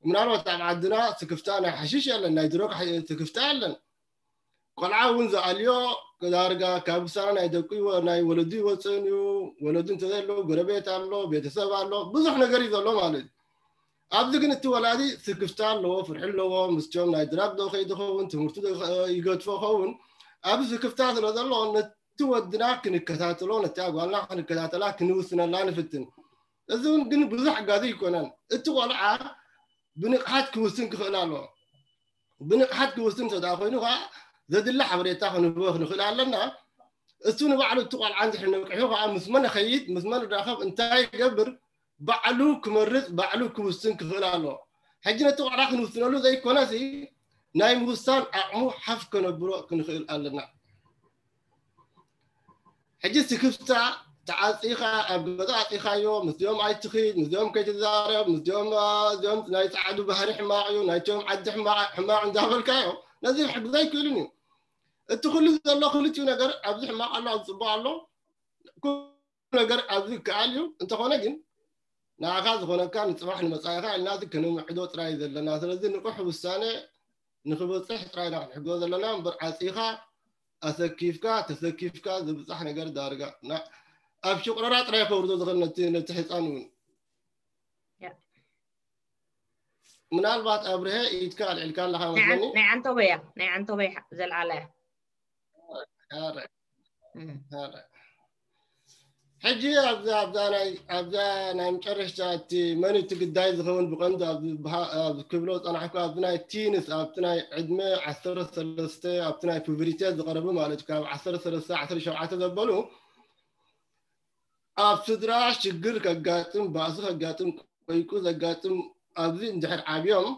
ምናልባት ኣብ ዓድና ስክፍታ ናይ ሓሽሽ የለን ናይ ድሮግ ስክፍታ የለን ቆልዓ እውን ዝኣልዮ ዳርጋ ካብ ውሳነ ናይ ደቁ ናይ ወለዱ ይወፅእን እዩ ወለዱ እንተዘለዉ ጎረቤት ኣሎ ቤተሰብ ኣሎ ብዙሕ ነገር እዩ ዘሎ ማለት እዩ ኣብዚ ግን እቲ ወላዲ ስክፍታ ኣለዎ ፍርሒ ኣለዎ ምስቲኦም ናይ ድራግ ዶ ከይድኸውን ትምህርቱ ይገድፎ ኸውን ኣብዚ ስክፍታ ስለ ዘሎ ነቲ ወድና ክንከታተሎ ነቲ ኣጓልና ክንከታተላ ክንውስነላ ንፍትን እዚ እውን ግን ብዙሕ ኣጋዚ ይኮነን እቲ ቆልዓ ብንቕሓት ክውስን ክኽእል ኣለዎ ብንቕሓት ክውስን እንተ ኮይኑ ከዓ ዘድሊ ሓበሬታ ክንህቦ ክንኽእል ኣለና እሱ ንባዕሉ እቲ ቆልዓ እንድሕር ነቂሑ ከዓ ምስ መን ኸይድ ምስ መን ራኸብ እንታይ ይገብር ባዕሉ ክመርፅ ባዕሉ ክውስን ክኽእል ኣለዎ ሕጂ ነቲ ቆልዓ ክንውስነሉ ዘይኮነሲ ናይ ምውሳን ዓቕሙ ሓፍ ከነብሮ ክንኽእል ኣለና ሕጂ ስክፍታ ተዓፂኻ ኣብ ገዛ ኣፂኻዮ ምስዚኦም ኣይትኽድ ምስዚኦም ከይትዛረብ ምስዚኦም እዚኦም ናይ ፃዕዱ ባህሪ ሕማቕ እዩ ናይቶም ዓዲ ሕማቕ እንዳበልካዮ ነዚ ሕግዛ ኣይክእልን እዩ እቲ ኩሉ ዘሎ ክልቲኡ ነገር ኣብዚ ሕማቕ ኣሎ ኣብዚ ፅቡቅ ኣሎ ኩሉ ነገር ኣብዚ ይከኣል እዩ እንተኾነ ግን ንዓኻ ዝኾነካ ንፅባሕ ንመፃኢኻ ኢልና እዚ ከነምዕዶ ጥራይ ዘለና ስለዚ ንቁሕ ውሳነ ንክበፅሕ ጥራይ ኢና ክንሕግዞ ዘለና እምበር ዓፂኻ ኣሰኪፍካ ተሰኪፍካ ዝብፃሕ ነገር ዳርጋ ኣብ ሽቁረራ ጥራይ ከውርዶ ዝኽእል ነቲ ህፃን እውን ምናልባት ኣብርሀ ኢድካ ኣልዕልካ ኣለካ መስለኒ ናይ ዓንተቦያ ናይ ዓንተቦያ ዘልዓላ እያ ሕጂ ኣብዛ ናይ መጨረሽታ እቲ መን እቲ ግዳይ ዝኸውን ብቐንዱ ክብሎ ዝፀናሕኩ ኣብዚ ናይ ቲንስ ኣብቲ ናይ ዕድመ ዓሰርተ ሰለስተ ኣብቲ ናይ ፑቨሪቴ ዝቐረቡ ማለት ካብ ዓሰርተ ሰለስተ ዓሰርተ ሸውዓተ ዘበሉ ኣብ ስድራ ሽግር ከጋጥም ባእሲ ከጋጥም ቆይቁ ዘጋጥም ኣብዚ እንድሕር ዓብዮም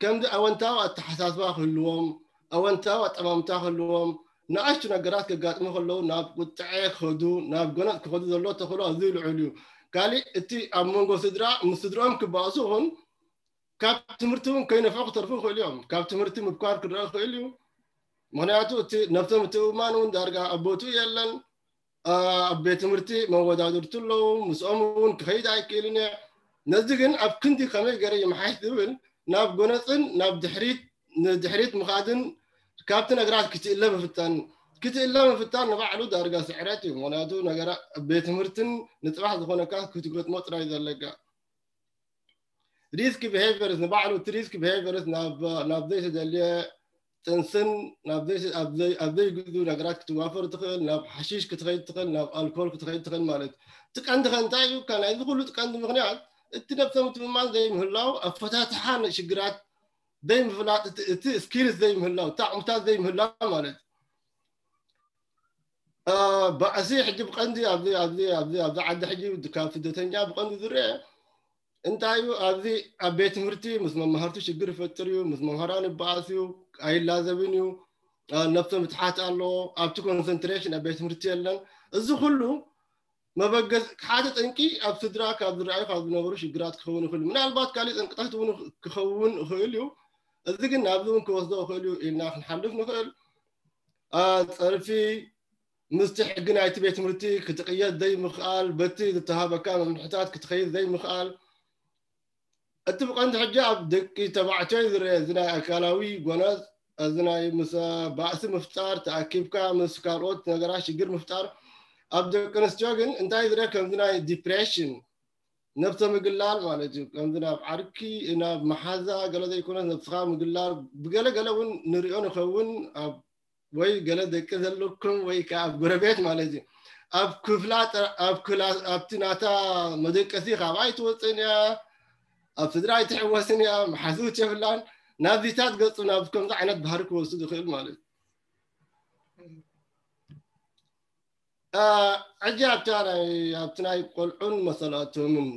ከምዚ ኣወንታዊ ኣተሓሳስባ ክህልዎም ኣወንታዊ ኣጠማምታ ክህልዎም ንኣሽቱ ነገራት ከጋጥሙ ከለዉ ናብ ቁጥዐ ክኸዱ ናብ ጎነፅ ክኸዱ ዘሎ ተኽእሎ ኣዝዩ ልዑል እዩ ካሊእ እቲ ኣብ መንጎ ስድራ ምስ ስድርኦም ክባእሱ ይኹን ካብ ትምህርቲ እውን ከይነፍዑ ክተርፉ ይኽእሉ እዮም ካብ ትምህርቲ ምብኳር ክረአ ይኽእል እዩ ምክንያቱ እቲ ነብሰ ምትእምማን እውን ዳርጋ ኣብ ቦትኡ የለን ኣብ ቤት ትምህርቲ መወዳድርቲ ኣለዉ ምስኦም እውን ክኸይድ ኣይክእልን እየ ነዚ ግን ኣብ ክንዲ ከመይ ገረ ይመሓሽ ዝብል ናብ ጎነፅን ናብ ድሕሪት ንድሕሪት ምኻድን ካብቲ ነገራት ክትእለ ምፍታን ክትእለ ምፍታን ንባዕሉ ዳርጋ ስዕረት እዩ ምክንያቱ ነገራ ቤት ትምህርትን ንፅባሕ ዝኾነካ ክትገጥሞ ጥራይ ዘለካ risk behaviors ንባዕሉ እቲ risk behaviors ናብ ዘይተደልየ ጥንስን ኣብ ዘይግዙ ነገራት ክትዋፈር ትኽእል ናብ ሓሽሽ ክትኸይድ ትኽእል ናብ ኣልኮል ክትኸይድ ትኽእል ማለት እዩ እቲ ቀንዲ ከ እንታይ እዩ ናይዚ ኩሉ እቲ ቀንዲ ምክንያት እቲ ነብሰ ምትምማን ዘይምህላው ኣፈታትሓ ሽግራት ዘይምፍላጥ እቲ skills ዘይምህላው እቲ ኣቕምታት ዘይምህላው ማለት እዩ አ፣ ባእሲ ሕጂ ብቐንዲ ኣብዚ ኣብዚ ኣብዚ ኣብዚ ዓዲ ሕጂ ካብ ስደተኛ ብቐንዲ ዝረአ እንታይ እዩ? ኣብዚ ኣብ ቤት ትምህርቲ ምስ መማህርቱ ሽግር ይፈጥር እዩ፣ ምስ መምህራን ይበኣስ እዩ፣ ኣይላዘብን እዩ፣ አ፣ ነብሰ ምትሓት ኣሎ፣ ኣብቲ ኮንሰንትሬሽን ኣብ ቤት ትምህርቲ የለን። እዚ ኩሉ መበገስ ሓደ ጠንቂ ኣብ ስድራ ካብ ዝረኣዩ ካብ ዝነበሩ ሽግራት ክኸውን ይኽእል እዩ። ምናልባት ካልእ ጠንቅታት እውን ክኸውን ይኽእል እዩ። እዚ ግን ናብዚ እውን ክወስዶ ይኽእል እዩ ኢልና ክንሓልፍ ንኽእል። አ፣ ፀርፊ፣ ምስቲ ሕጊ ናይቲ ቤት ትምህርቲ ክትቕየድ ዘይምኽኣል፣ በቲ ዝተሃበካ መምርሕታት ክትኸይድ ዘይምኽኣል። እቲ ብቐንዲ ሕጂ ኣብ ደቂ ተባዕትዮ ዝረአ እዚ ናይ ኣካላዊ ጎነጽ፣ እዚ ናይ ምስ ባእሲ ምፍጣር፣ ተኣኪብካ ምስ ካልኦት ነገራት ሽግር ምፍጣር። ኣብ ደቂ ኣንስትዮ ግን እንታይ ዝረአ ከምዚ ናይ ዲፕሬሽን፣ ነብሰ ምግላል ማለት እዩ። ከምዚ ናብ ዓርኪ፣ ናብ መሓዛ ገለ ዘይኮነስ ነብስኻ ምግላል፣ ብገለ ገለ እውን ንሪኦ ንኸውን ኣብ ወይ ገለ ደቂ ዘለኩም ወይ ከዓ ኣብ ጎረቤት ማለት እዩ። ኣብ ክፍላ ጥራ-፣ ኣብ ክላ-፣ ኣብቲ ናታ መደቀሲ ካብ ኣይትወፅእን እያ፣ ኣብ ስድራ ኣይትሕወስን እያ፣ መሓዙት የብላን። ናብዚታት ገፁ ናብ ከምዚ ዓይነት ባህሪ ክወስድ ይኽእል ማለት እዩ። አ፣ ሕጂ ኣብታ ናይ፣ ኣብቲ ናይ ቆልዑን መሰላቶምን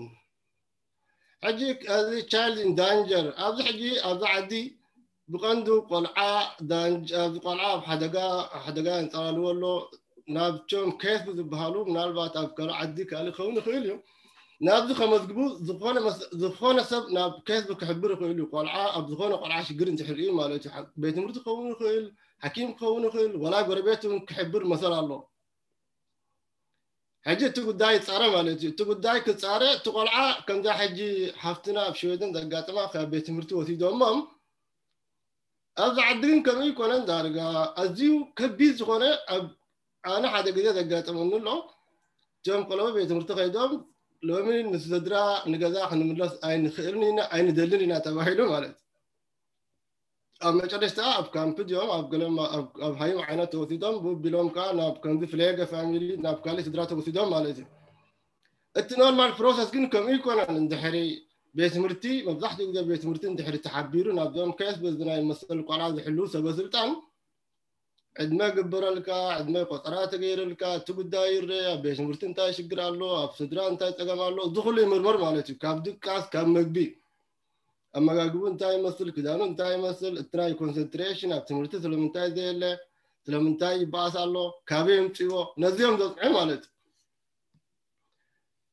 ሕጂ እዚ ቻይልድ ኢን ዳንጀር ኣብዚ ሕጂ ኣብዚ ዓዲ ብቐንዱ ቆልዓ ዳንጅ-፣ ኣብዚ ቆልዓ ኣብ ሓደጋ፣ ሓደጋ የንጸላልዎ ኣሎ። ናብቶም ኬፍ ዝበሃሉ ምናልባት ኣብ ካልእ ዓዲ ካልእ ክኸውን ይኽእል እዩ። ናብዚ ከመዝግቡ ዝኾነ መስ-፣ ዝኾነ ሰብ ናብ ኬፍ ክሕብር ይኽእል እዩ። ቆልዓ ኣብ ዝኾነ ቆልዓ ሽግር እንድሕር እዩ ማለት እዩ። ቤት ትምህርቲ ክኸውን ይኽእል፣ ሓኪም ክኸውን ይኽእል፣ ወላ ጎረቤት እውን ክሕብር መሰል ኣሎ። ሕጂ እቲ ጉዳይ ይጻረ ማለት እዩ። እቲ ጉዳይ ክጻረ፣ እቲ ቆልዓ ከምዛ ሕጂ ሓፍትና ኣብ ሽወደን ዘጋጠማ ካብ ቤት ትምህርቲ ወሲዶሞም፣ ኣብዚ ዓዲ ግን ከምኡ ይኮነን። ዳርጋ ኣዝዩ ከቢድ ዝኾነ፣ ኣብ ኣነ ሓደ ግዜ ዘጋጠመኒ ኣሎ። እቶም ቆለበ ቤት ትምህርቲ ከይዶም፣ ሎሚ ንስድራ ንገዛ ክንምለስ ኣይንኽእልን ኢና፣ ኣይንደልን ኢና ተባሂሉ ማለት እዩ። ኣብ መጨረሽታ ኣብ ካምፕ ድዮም ኣብ ገለ ማ-፣ ኣብ፣ ኣብ ሃይም ዓይነት ተወሲዶም፣ ብኡ ቢሎም ከኣ ናብ ከምዚ ፍለገ ፋሚሊ፣ ናብ ካልእ ስድራ ተወሲዶም ማለት እዩ። እቲ ኖርማል ፕሮሰስ ግን ከምኡ ይኮነን። እንድሕሪ ቤት ትምህርቲ፣ መብዛሕትኡ ግዜ ቤት ትምህርቲ እንድሕሪ ተሓቢሩ ናብዞም ኬፍ በዚ ናይ መሰል ቆልዓ ዝሕልዉ ሰበ ስልጣን ዕድመ ግበረልካ፣ ዕድመ ቆጸራ ተገይረልካ፣ እቲ ጉዳይ ይረአ፣ ኣብ ቤት ትምህርቲ እንታይ ሽግር ኣሎ፣ ኣብ ስድራ እንታይ ጸገም ኣሎ፣ እዚ ኩሉ ይምርመር ማለት እዩ። ካብ ድቃስ፣ ካብ መግቢ፣ ኣመጋግቡ እንታይ ይመስል፣ ክዳኑ እንታይ ይመስል፣ እቲ ናይ ኮንሰንትሬሽን ኣብ ትምህርቲ ስለምንታይ ዘየለ፣ ስለምንታይ ይበኣስ ኣሎ፣ ካበይ የምፅዎ፣ ነዚኦም ዘፅዑ ማለት እዩ።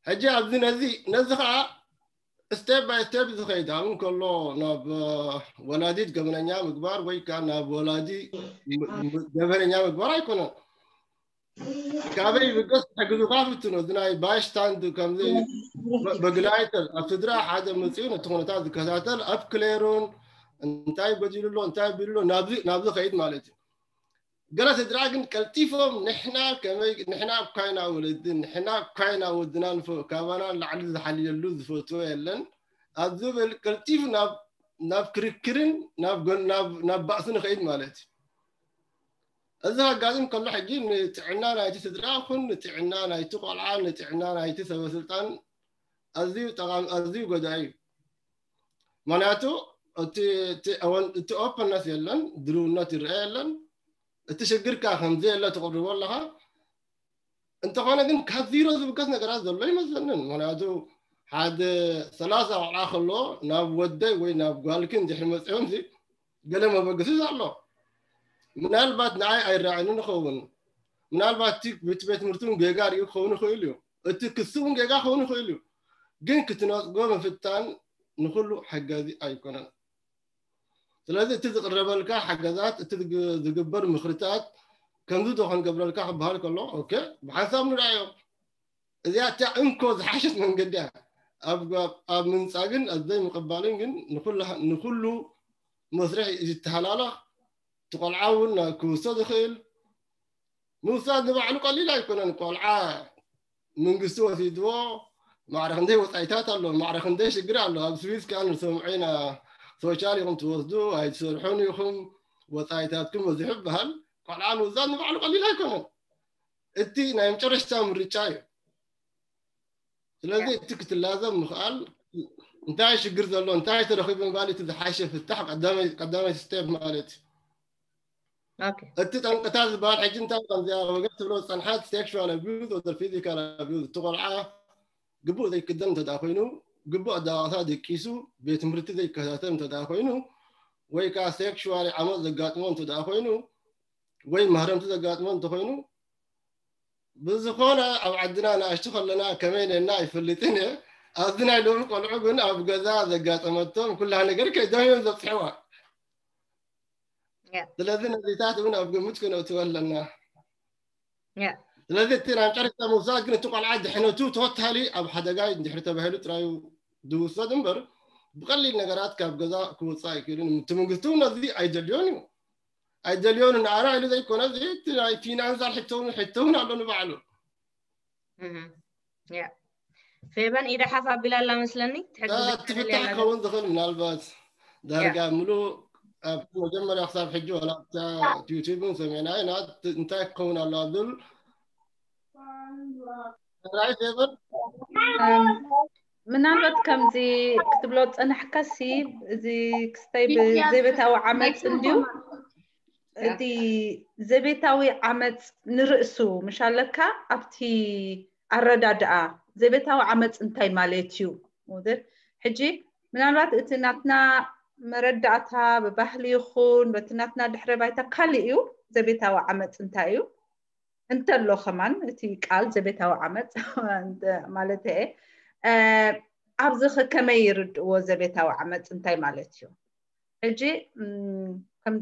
ሕጂ ኣብዚ ነዚ፣ ነዚ ከዓ ስቴፕ ባይ ስቴፕ ዝኸይድ፣ ኣብ እንከሎ ናብ፣ እ፣ ወላዲት ገበነኛ ምግባር ወይ ከዓ ናብ ወላዲ ም-፣ ም-፣ ገበነኛ ምግባር ኣይኮነን። ካበይ ይብገስ ክሕግዙኻ ፍትኑ። እዚ ናይ ባይስታንድ ከምዚ በ-፣ በግላይተር ኣብ ስድራ ሓደ መፂኡ ነቲ ኩነታት ዝከታተል ኣብ ክሌሩን እንታይ ጎዲሉ ኣሎ፣ እንታይ ቢሉ ኣሎ፣ ናብዚ፣ ናብዚ ኸይድ ማለት እዩ። ገለ ስድራ ግን ቀልጢፎም ንሕና ከመይ፣ ንሕና እኳ ኢና ወለዲ፣ ንሕና እኳ ኢና ወድና ንፈ-፣ ካባና ላዕሊ ዝሓልየሉ ዝፈትዎ የለን ኣብ ዝብል ቀልጢፉ ናብ፣ ናብ ክርክርን ናብ ጎን-፣ ናብ፣ ናብ ባእሲ ንኸይድ ማለት እዩ። እዚ ኣጋጥም ከሎ ሕጂ ንጥዕና ናይቲ ስድራ ይኹን ንጥዕና ናይቲ ቆልዓ፣ ንጥዕና ናይቲ ሰበ ስልጣን ኣዝዩ ጠቓሚ፣ ኣዝዩ ጎዳኢ እዩ። ምኽንያቱ እቲ፣ እቲ ኣወን-፣ እቲ ኦፐንነስ የለን፣ ድልውነት ይረአ የለን። እቲ ሽግር ከኣ ከምዘየለ ትቕርቦ ኣለኻ። እንተኾነ ግን ካብ ዚሮ ዝብገስ ነገራት ዘሎ ይመስለንን። ምኽንያቱ ሓደ ሰላሳ ቆልዓ ከሎ ናብ ወደይ ወይ ናብ ጓልኪ እንድሕሪ መጺኦም ሲ ገለ መበገሲ ኣሎ። ምናልባት ንዓይ ኣይረኣየንን ይኸውን። ምናልባት እቲ ቤት፣ ቤት ትምህርቲ እውን ጌጋ ርእዩ ክኸውን ይኽእል እዩ። እቲ ክሲ እውን ጌጋ ክኸውን ይኽእል እዩ። ግን ክትነጽጎ ምፍታን ንኹሉ ሓጋዚ ኣይኮነን። ስለዚ እቲ ዝቕረበልካ ሓገዛት፣ እቲ ዝግ-፣ ዝግበር ምኽርታት ከምዚ ዶ ክንገብረልካ ክበሃል ከሎ፣ ኦኬ፣ ብሓንሳብ ንርኣዮ። እዚኣ እታ እንኮ ዝሓሸት መንገዲ እያ። ኣብ፣ ኣብ፣ ኣብ ምንጻግን ኣብ ዘይምቕባልን ግን ንኹላ-፣ ንኹሉ መስርሕ ይተሃላለኽ። እቲ ቆልዓ እውን ናብ ክውሰድ ይኽእል። ምውሳድ ንባዕሉ ቀሊል ኣይኮነን። ቆልዓ መንግስቲ ወሲድዎ ማዕረ ክንደይ ወጻኢታት ኣሎ፣ ማዕረ ክንደይ ሽግር ኣሎ። ኣብ ስዊስ ከኣ ንሰምዖ ኢና፣ ሶሻል ኢኹም ትወስዱ፣ ኣይትሰርሑን ኢኹም፣ ወጻኢታትኩም በዚሑ ይበሃል። ቆልዓ ምውሳድ ንባዕሉ ቀሊል ኣይኮነን። እቲ ናይ መጨረሽታ ምርጫ እዩ። ስለዚ እቲ ክትላዘብ ምኽኣል፣ እንታይ ሽግር ዘሎ፣ እንታይ ተረኺቡ ምባል እቲ ዝሓሸ ፍታሕ ቀዳማይ፣ ቀዳማይ ስቴፕ ማለት እዩ። ኦኬ እቲ ጠንቅታት ዝበሃል ሕጂ እንታይ ከምዚኣ ወገን ትብሎ ዝፀንሓት sexual abuse or physical abuse፣ እቲ ቆልዓ ግቡእ ዘይክደን እንተ ደኣ ኮይኑ፣ ግቡእ ኣደቃቕታ ደቂሱ ቤት ትምህርቲ ዘይከታተል እንተ ደኣ ኮይኑ፣ ወይ ከዓ sexual ዓመፅ ዘጋጥሞ እንተ ደኣ ኮይኑ፣ ወይ ማህረምቲ ዘጋጥሞ እንተኮይኑ፣ ብዝኾነ ኣብ ዓድና ንኣሽቱ ከለና ከመይ ነና ኣይፈልጥን እየ። ኣብዚ ናይ ሎሚ ቆልዑ ግን ኣብ ገዛ ዘጋጠመቶም ኩላ ነገር ከይዶም እዮም ዘብፅሕዋ። ያ ስለዚ ነዚታት እውን ኣብ ግምት ክነእትዎ ኣለና። ያ ስለዚ እቲ ናይ መጨረሽታ ምውሳድ ግን እቲ ቆልዓ ድሕነቱ ቶታሊ ኣብ ሓደጋ እንድሕር ተባሂሉ ጥራዩ ዝውሰድ እምበር፣ ብቐሊል ነገራት ካብ ገዛ ክወፅእ ኣይክእልን። እቲ መንግስቲ እውን ነዚ ኣይደልዮን እዩ። ኣይደልዮን ንኣና ኢሉ ዘይኮነ፣ እዚ እቲ ናይ ፊናንሳል ሕቶ እውን፣ ሕቶ እውን ኣሎ ንባዕሉ። እህ። ያ ፌበን ኢዳ ሓፍ ኣቢላ ኣላ መስለኒ። ትሕግዝ እቲ ፍታሕ ክኸውን ዝኽእል ምናልባት ዳርጋ ያ ምሉእ ኣብቲ መጀመርያ ክሳብ ሕጂ ዋላ ኣብታ ዩቲዩብ እውን ሰሚዕና ኢና፣ እቲ እንታይ ክኸውን ኣለዋ ዝብል ራይት ፌቨር እም፣ ምናልባት ከምዚ ክትብሎ ዝጸናሕካሲ፣ እዚ ክስታይ ብዘቤታዊ ዓመፅ እንድዩ። እቲ ዘቤታዊ ዓመፅ ንርእሱ ምሽ ኣለካ ኣብቲ ኣረዳድኣ ዘቤታዊ ዓመፅ እንታይ ማለት እዩ? ወዘት-፣ ሕጂ ምናልባት እቲ ናትና መረዳእታ ብባህሊ ይኹን በቲ ናትና ድሕረ ባይታ ካልእ እዩ። ዘቤታዊ ዓመፅ እንታይ እዩ? እንተሎ ከማን እቲ ቃል ዘቤታዊ ዓመፅ ማለት እየ፣ እ፣ ኣብዚ ኸ ከመይ ይርድእዎ ዘቤታዊ ዓመፅ እንታይ ማለት እዩ? ሕጂ፣ እም፣ ከም፣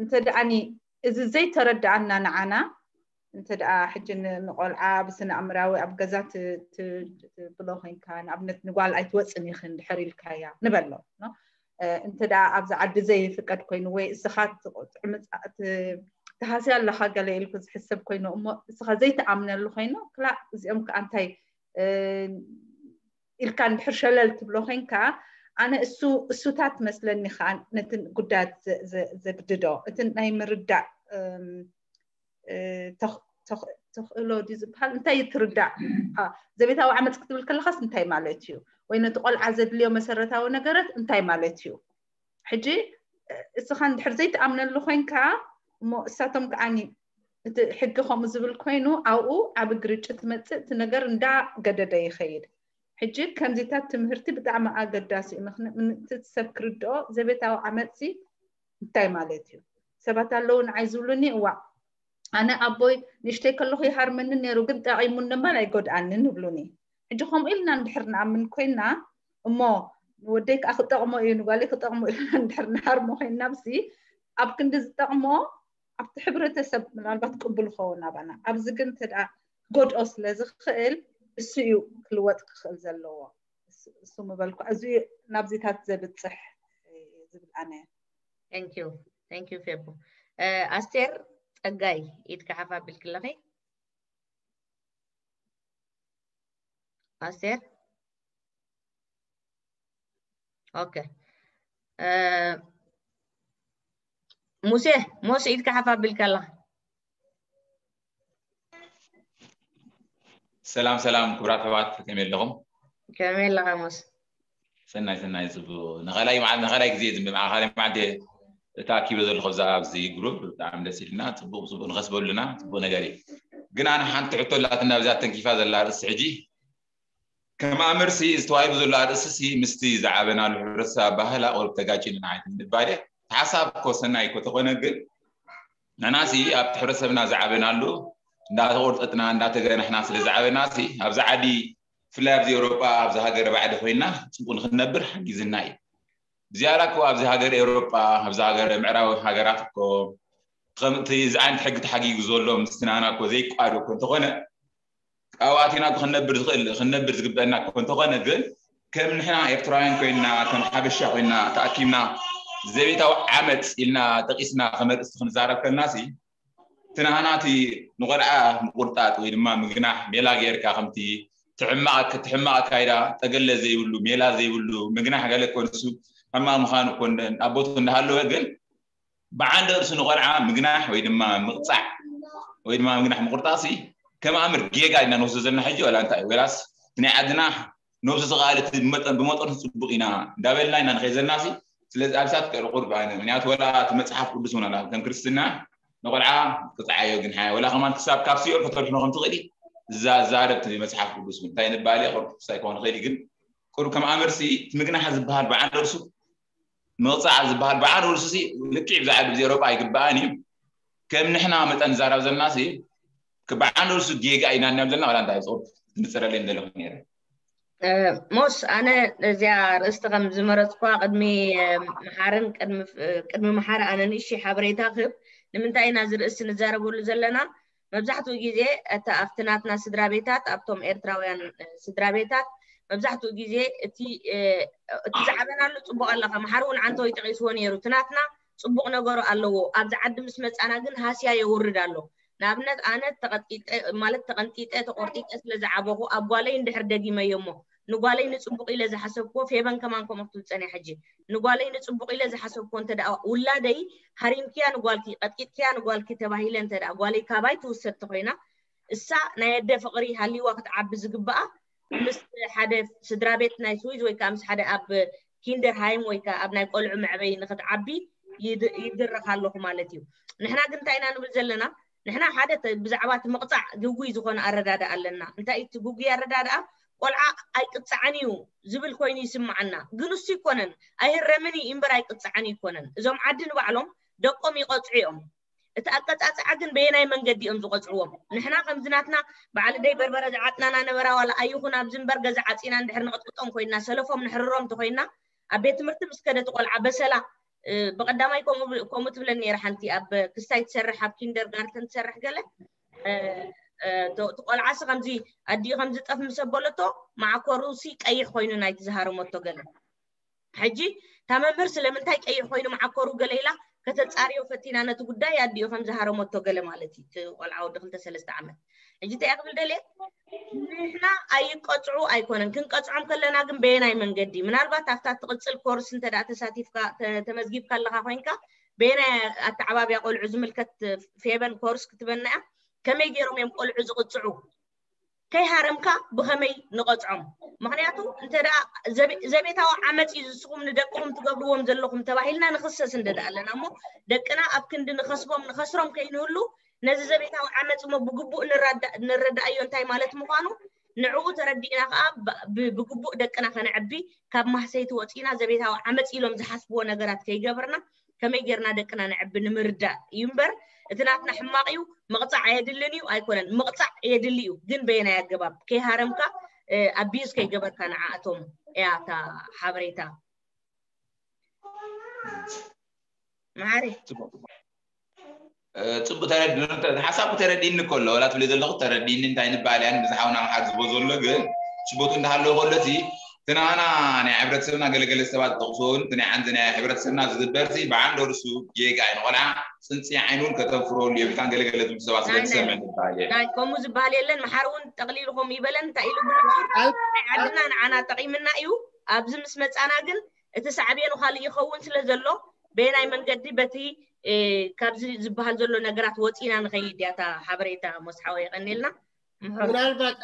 እንተ ደኣኒ እዚ ዘይተረድኣና ንዓና፣ እንተ ደኣ ሕጂ ን-፣ ንቆልዓ ብስነ ኣእምራዊ ኣብ ገዛ ት-፣ ት-፣ ትብሎ ኮይንካ፣ ንኣብነት ንጓል ኣይትወፅን ኢኺ እንድሕር ኢልካያ ንበሎ፣ ኖ? እ፣ እንተ ደኣ ኣብዚ ዓዲ ዘይፍቀድ ኮይኑ ወይ እስኻ ት-፣ ትዕምፃ-፣ ት-፣ ትሃስያ ኣለኻ ገለ ኢልኩ ዝሕሰብ ኮይኑ፣ እሞ እስኻ ዘይትኣምነሉ ኮይኑ፣ ክላእ እዚኦም ከኣ እንታይ፣ እ፣ ኢልካ እንድሕር ሸለል ትብሎ ኮይንካ፣ ኣነ እሱ፣ እሱታት መስለኒ ከኣ ነቲ ጉዳያት ዘ-፣ ዘ-፣ ዘግድዶ፣ እቲ ናይ ምርዳእ፣ እም፣ እ፣ ተኽ-፣ ተኽ-፣ ተኽእሎ ድዩ ዝበሃል? እንታይ እዩ ትርዳእ? አ፣ ዘቤታዊ ዓመፅ ክትብል ከለኻስ እንታይ ማለት እዩ? ወይ ነቲ ቆልዓ ዘድልዮ መሰረታዊ ነገራት እንታይ ማለት እዩ? ሕጂ፣ እ፣ እስኻ እንድሕር ዘይትኣምነሉ ኮይንካ፣ እሞ እሳቶም ከዓኒ እቲ ሕጊ ከምኡ ዝብል ኮይኑ፣ ኣብኡ ዓቢ ግርጭት መጽእ፣ እቲ ነገር እንዳገደደ ይኸይድ። ሕጂ ከምዚታት ትምህርቲ ብጣዕሚ ኣገዳሲ እዩ። ምኽን-፣ ምን-፣ እቲ ሰብ ክርድኦ ዘቤታዊ ዓመፅሲ እንታይ ማለት እዩ? ሰባት ኣለዉ ንዓይ ዝብሉኒ፣ እዋ፣ ኣነ ኣቦይ ንእሽተይ ከለኹ ይሃርመኒ ነይሩ፣ ግን ጠቒሙኒ እምበር ኣይጎድኣንን ይብሉኒ። ሕጂ ከምኡ ኢልና እንድሕር ንኣምን ኮይንና፣ እሞ ንወደይ ከኣ ክጠቕሞ እዩ፣ ንጓለይ ክጠቕሞ ኢልና እንድሕር ንሃርሞ ኮይንና፣ ብሲ ኣብ ክንዲ ዝጠቕሞ፣ ኣብቲ ሕብረተሰብ ምናልባት ቅቡል ክኸውን ኣባና። ኣብዚ ግን እንተ ደኣ ክጎድኦ ስለ ዝኽእል፣ እሱ እዩ ክልወጥ ክኽእል ዘለዎ። እሱ፣ እሱ ምበልኩ፣ እዚ ናብዚታት ዘብጽሕ እዩ ዝብል ኣነ። Thank you. Thank you ፌቡ። እ፣ ኣስቴር ጸጋይ፣ ኢድካ ሓፍ ኣቢልኪ ኣለኺ። ኣስቴር? ኦኬ። እ፣ ሙሴ፣ ሙሴ ኢድካ ሓፍ ኣቢልካ ኣለኻ። ሰላም ሰላም ክቡራት ኣሕዋት፣ ከመይ ኣለኹም? ከመይ ኣለኻ ሙስ? ሰናይ ሰናይ፣ ጽቡቕ። ንኻልኣይ መዓል-፣ ንኻልኣይ ግዜ ዝም-፣ ንኻልኣይ መዓልቲ ተኣኪበ ዘለኹ ኣብዛ፣ ኣብዚ ግሩፕ ብጣዕሚ ደስ ኢልና፣ ጽቡቕ ጽቡቕ ንኸስበሉና ጽቡቕ ነገር እዩ። ግን ኣነ ሓንቲ ሕቶ ኣላትና ብዛ ተንኪፋ ዘላ ርእሲ ሕጂ። ከም ኣምርሲ ዝተዋሂቡ ዘሎ ኣርእስሲ ምስቲ ዝዓበናሉ ሕብረተሰብ ኣባህላ ቁሩብ ተጋጭ ኢና ዓይነት ምባል እየ። እቲ ሓሳብ እኮ ሰናይ እኮ ተኾነ፣ ግን ንሕናሲ ኣብቲ ሕብረተሰብና ዝዓበናሉ እንዳተቆርጠጥና እንዳተገናሕና ስለ ዝዓበናሲ ኣብዚ ዓዲ፣ ብፍላይ ኣብዚ ኤውሮጳ፣ ኣብዚ ሃገረ ባዕዲ ኮይና ጽቡቅ ንክንነብር ሓጊዝና እዩ። ብዝያዳ እኮ ኣብዚ ሃገር ኤውሮጳ፣ ኣብዚ ሃገር ምዕራብ ሃገራት እኮ ከምቲ እዚ ዓይነት ሕጊ ተሓጊጉ ዘሎ ምስቲ ናና እኮ ዘይቋዶ እኮ እንተኾነ፣ ኣብኡ ኣቲና እኮ ክንነብር ዝኽእል፣ ክንነብር ዝግበአና እኮ እንተኾነ፣ ግን ከም ንሕና ኤርትራውያን ኮይንና፣ ከም ሓበሻ ኮይንና ተኣኪብና ዘቤታዊ ዓመጽ ኢልና ጠቂስና ከም ኣርእስቲ ክንዛረብ ከለናሲ፣ እቲ ናህና እቲ ንቆልዓ ምቁርጣጥ ወይ ድማ ምግናሕ ሜላ ጌርካ፣ ከምቲ እቲ ሕማቕ፣ እቲ ሕማቕ ኣካይዳ፣ ጠገለ ዘይብሉ፣ ሜላ ዘይብሉ ምግናሕ ገለ እኮ ንሱ ሕማቕ ምዃኑ እኮ እንደ-፣ ኣቦቱ እንዳሃለወ፣ ግን ብዓንዲ ርእሱ ንቆልዓ ምግናሕ ወይ ድማ ምቕጻዕ ወይ ድማ ምግናሕ ምቁርጣጥሲ ከም ኣምር ጌጋ ኢና ንወስዶ ዘለና ሕጂ፣ ወላ እንታይ፣ ወላስ እቲ ናይ ዓድና ነብሱ ዝቐኣለ እቲ ብመጠን፣ ብመጠኑ ጽቡቕ ኢና እንዳበልና ኢና ንኸይድ ዘለናሲ። ስለዚ ኣብሳት ቀርቁር ብኣነ፣ ምክንያቱ ወላ እቲ መጽሓፍ ቅዱስ እውን ኣላ፣ ከም ክርስትና ንቆልዓ ክትዓዮ ግን ሓያ ወላ ከማን ክሳብ ካብ ሲኦል ከተድሕኖ ከም ትኽእሊ ዝዛረብ እቲ መፅሓፍ ቅዱስ እውን እንታይ ንባል ቅርብ ክሳይ ክኾን ይኽእል እዩ። ግን ቅሩብ ከም ኣምርሲ እቲ ምግናሕ ዝበሃል በዓል ርእሱ ምቕፃዕ ዝበሃል በዓል ርእሱ ልክዕ ብዛዕባ ግዜ ኤውሮጳ ኣይግበኣን እዩ። ከም ንሕና መጠን ዛራብ ዘለና ሲ በዓል ርእሱ ጌጋ ኢና እናም ዘለና ዋላ እንታይ ፅሑፍ ትምፅረለይ እንደለኹ ነይረ። ሞስ ኣነ እዚኣ ርእስቲ ከም ዝመረፅኳ ቅድሚ መሓርን ቅድሚ መሓሪ ኣነ ንእሽተይ ሓበሬታ ክህብ። ንምንታይ ኢና እዚ ርእስቲ ንዛረበሉ ዘለና? መብዛሕትኡ ግዜ እቲ ኣብቲ ናትና ስድራ ቤታት ኣብቶም ኤርትራውያን ስድራ ቤታት መብዛሕትኡ ግዜ እቲ እቲ ዝዓበናሉ ፅቡቕ ኣለካ። መሓሪ እውን ዓንተወይ ጠቂስዎ ነይሩ። እቲ ናትና ፅቡቕ ነገሩ ኣለዎ። ኣብዚ ዓዲ ምስ መፃና ግን ሃስያ የውርድ ኣሎ። ንኣብነት ኣነ ተቐጢጠ ማለት ተቐንጢጠ ተቆርጢጠ ስለ ዝዓበኹ ኣብ ጓለይ እንድሕር ደጊመዮ እሞ ንጓለይ ንፅቡቕ ኢለ ዝሓሰብክዎ ፌበን ከማን ከምኡ ክትብል ፀኒያ ሕጂ ንጓለይ ንፅቡቕ ኢለ ዝሓሰብክዎ እንተ ደኣ ውላደይ ሃሪምክያ ንጓልኪ ቀጥቂጥክያ ንጓልኪ ተባሂለ እንተ ደኣ ጓለይ ካባይ ትውሰድ ተኮይና እሳ ናይ ኣደ ፍቕሪ ሃልይዋ ክትዓቢ ዝግበኣ ምስ ሓደ ስድራ ቤት ናይ ስዊዝ ወይ ከዓ ምስ ሓደ ኣብ ኪንደር ሃይም ወይ ከዓ ኣብ ናይ ቆልዑ መዕበይ ንክትዓቢ ይድረኽ ኣለኹ ማለት እዩ። ንሕና ግን እንታይ ኢና ንብል ዘለና? ንሕና ሓደ ብዛዕባ እቲ ምቕፃዕ ግጉይ ዝኾነ ኣረዳዳ ኣለና። እንታይ እቲ ግጉይ ኣረዳድኣ? ቆልዓ ኣይቅፃዕን እዩ ዝብል ኮይኑ ይስምዓና። ግን እሱ ይኮነን ኣይህረምን እዩ እምበር ኣይቅፃዕን ይኮነን። እዞም ዓዲ ንባዕሎም ደቆም ይቐፅዑ እዮም። እቲ ኣቀፃፅዓ ግን በየናይ መንገዲ እዮም ዝቐፅዕዎም? ንሕና ከምዚ ናትና በዓል ደይ በርበረ ዝዓፅናና ነበራ ዋላ ኣይኹን ኣብዚ እምበር ገዛ ዓፂና እንድሕር ንቐጥቅጦም ኮይና ሰለፎም ንሕርሮም ተኮይና ኣብ ቤት ትምህርቲ ምስ ከደት ቆልዓ በሰላ ብቀዳማይ ከምኡ ትብለን ነይረ ሓንቲ ኣብ ክስታይ ትሰርሕ ኣብ ኪንደር ጋርተን ትሰርሕ ገለ ትቆልዓሲ ከምዚ ኣዲኡ ከምዚ ጠፍ ምስ ኣበለቶ ማዕኮሩ ሲ ቀይሕ ኮይኑ ናይቲ ዝሃረመቶ ገለ ሕጂ እታ መምህር ስለምንታይ ቀይሕ ኮይኑ መዓኮሩ ገለ ኢላ ከተፃርዮ ፈቲና ነቲ ጉዳይ ኣዲኡ ከም ዝሃረመቶ ገለ ማለት እዩ። እቲ ቆልዓ ወዲ ክልተ ሰለስተ ዓመት ሕጂ እንታይ ክብል ደልየ ንሕና ኣይቀፅዑ ኣይኮነን ክንቀፅዖም ከለና ግን በየናይ መንገዲ ምናልባት ኣብታ ትቕፅል ኮርስ እንተ ተሳቲፍካ ተመዝጊብካ ኣለካ ኮይንካ በየናይ ኣተዓባብያ ቆልዑ ዝምልከት ፌበን ኮርስ ክትበና እያ ከመይ ገይሮም እዮም ቆልዑ ዝቕፅዑ ከይሃረምካ ብኸመይ ንቐፅዖም? ምኽንያቱ እንተ ዘቤታዊ ዓመፅ እዩ ዝስኹም ንደቅኹም ትገብርዎም ዘለኹም ተባሂልና ንኽሰስ እንደ ኣለና እሞ ደቅና ኣብ ክንዲ ንኸስቦም ንኸስሮም ከይንህሉ ነዚ ዘቤታዊ ዓመፅ እሞ ብግቡእ ንረዳእዮ እንታይ ማለት ምዃኑ ንዕኡ ተረዲእና ከዓ ብግቡእ ደቅና ከነዕቢ ካብ ማህሰይቲ ወፂና ዘቤታዊ ዓመፅ ኢሎም ዝሓስብዎ ነገራት ከይገበርና ከመይ ጌርና ደቅና ነዕቢ ንምርዳእ እዩ እምበር እቲ ናትና ሕማቕ እዩ ምቕፃዕ ኣየድልን እዩ ኣይኮነን ምቕፃዕ የድሊ እዩ ግን በየናይ ኣገባብ ከይሃረምካ ኣቢዩዝ ከይገበርካ ንዓእቶም እያ እታ ሓበሬታ መሓሪ ፅቡቅ ተረድኑ ሓሳቡ ተረዲኒ ከሎ ወላ ትብለ ዘለኹ ተረዲኒ እንታይ ንበሃል ያን ብዝሓውና መሓር ዝቦ ዘሎ ግን ሽቦቱ እንዳሃለዎ ከሎ እቲ ትናና ናይ ሕብረተሰብና ገለገለ ሰባት ዝጠቕስዎ እውን እቲ ናይ ዓንዚ ናይ ሕብረተሰብና ዝግበር ሲ ብዓንዶ ርሱ ጌጋ እዩ ንቆልዓ ፅንፂ ዓይኑ እውን ከተንፍረሉ የብልካን ገለገለ ዝብሉ ሰባት ስለ ዝሰምዕ ንበሃል እየ ናይ ከምኡ ዝበሃል የለን መሓር እውን ጠቕሊሉ ከምኡ ይበለን እንታይ ኢሉ ብንጹር ናይ ዓድና ንዓና ጠቒምና እዩ ኣብዚ ምስ መፃና ግን እቲ ሳዕቤኑ ካልእ ይኸውን ስለ ዘሎ በየናይ መንገዲ በቲ ካብዚ ዝበሃል ዘሎ ነገራት ወፂና ንኸይድ እያ እታ ሓበሬታ ሞስሓወ የቐኒልና ምናልባት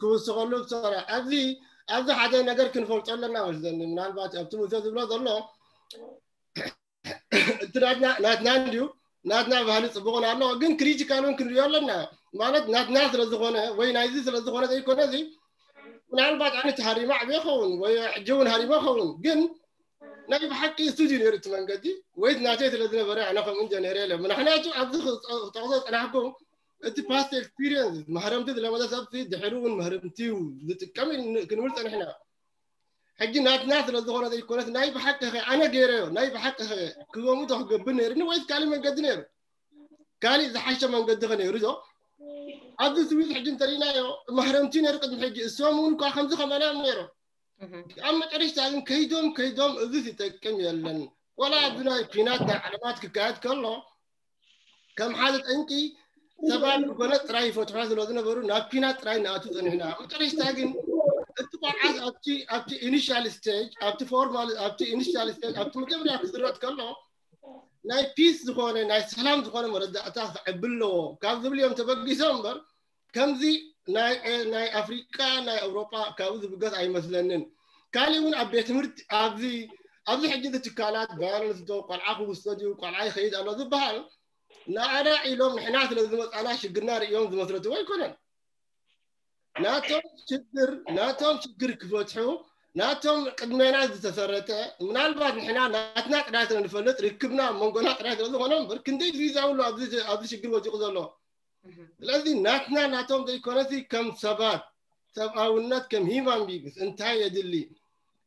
ክውስኸሉ ሰራ ኣብዚ ኣብዚ ሓደ ነገር ክንፈልጦ ኣለና መስለኒ ምናልባት ኣብቲ ሙሴ ዝብሎ ዘሎ እቲ ናትና እንድዩ ናትና ባህሊ ፅቡቕን ኣሎ ግን ክሪቲካል እውን ክንሪኦ ኣለና ማለት ናትና ስለዝኾነ ወይ ናይዚ ስለዝኾነ ዘይኮነ እዚ ምናልባት ኣነ ተሃሪማ ዕብየ ኸውን ወይ ሕጂ እውን ሃሪመ ኸውን ግን ናይ ብሓቂ ስቱድዩ ነይሩ እቲ መንገዲ ወይ ናተይ ስለ ዝነበረ ኣነ ከምኡ እንደ ነይረ የለ ምክንያቱ ኣብዚ ክጠቕሶ ፀናሕኩ እቲ ፓስት ኤክስፒሪየንስ ማህረምቲ ዝለመደ ሰብሲ ድሕሪ እውን ማህረምቲ እዩ ዝጥቀም ክንብል ፀኒሕና ሕጂ ናትና ስለ ዝኾነ ዘይኮነት ናይ ብሓቂ ኸ ኣነ ገይረዮ ናይ ብሓቂ ኸ ክገምቶ ክገብር ነይርኒ ወይስ ካልእ መንገዲ ነይሩ ካልእ ዝሓሸ መንገዲ ኸ ነይሩ ዶ ኣብዚ ስዊዝ ሕጂ እንተሪእናዮ ማህረምቲ ነይሩ ቅድሚ ሕጂ እሶም እውን እኳ ከምዚ ከማና እዮም ነይሮም ኣብ መጨረሽታ ግን ከይዶም ከይዶም እዚ ዝጠቅም የለን ወላ ኣብዚ ናይ ኩናት ናይ ዓለማት ክካየድ ከሎ ከም ሓደ ጠንቂ ሰባት ብጎነፅ ጥራይ ይፈትሖ ስለ ዝነበሩ ናብ ኩናት ጥራይ ንኣቱ ፀኒሕና መጨረሽታ ግን እቲ ቆልዓት ኣብቲ ኣብቲ ኢኒሻል ስቴጅ ኣብቲ ፎርማል ኣብቲ ኢኒሻል ስቴጅ ኣብቲ መጀመርያ ክስረጥ ከሎ ናይ ፒስ ዝኾነ ናይ ሰላም ዝኾነ መረዳእታ ክዕብል ኣለዎ ካብ ዝብል እዮም ተበጊሶም እምበር ከምዚ ናይ ኣፍሪቃ ናይ ኣውሮጳ ካብኡ ዝብገስ ኣይመስለንን ካሊእ እውን ኣብ ቤት ትምህርቲ ኣብዚ ኣብዚ ሕጂ እዚ ትካላት ቫዮለንስ ዶ ቆልዓ ክውሰድ እዩ ቆልዓ ይኸይድ ኣሎ ዝበሃል ንኣና ኢሎም ንሕና ስለ ዝመፃና ሽግርና ርእዮም ዝመስረትዎ ኣይኮነን። ናቶም ሽግር ናቶም ሽግር ክፈትሑ ናቶም ቅድሜና ዝተሰረተ ምናልባት ንሕና ናትና ጥራይ ስለ ንፈልጥ ርክብና ኣብ መንጎና ጥራይ ስለ ዝኾነ እምበር ክንደይ ቪዛ ውሎ ኣብዚ ሽግር ወዲቑ ዘሎ። ስለዚ ናትና ናቶም ዘይኮነሲ ከም ሰባት ሰብኣውነት ከም ሂማን ቢግስ እንታይ የድሊ?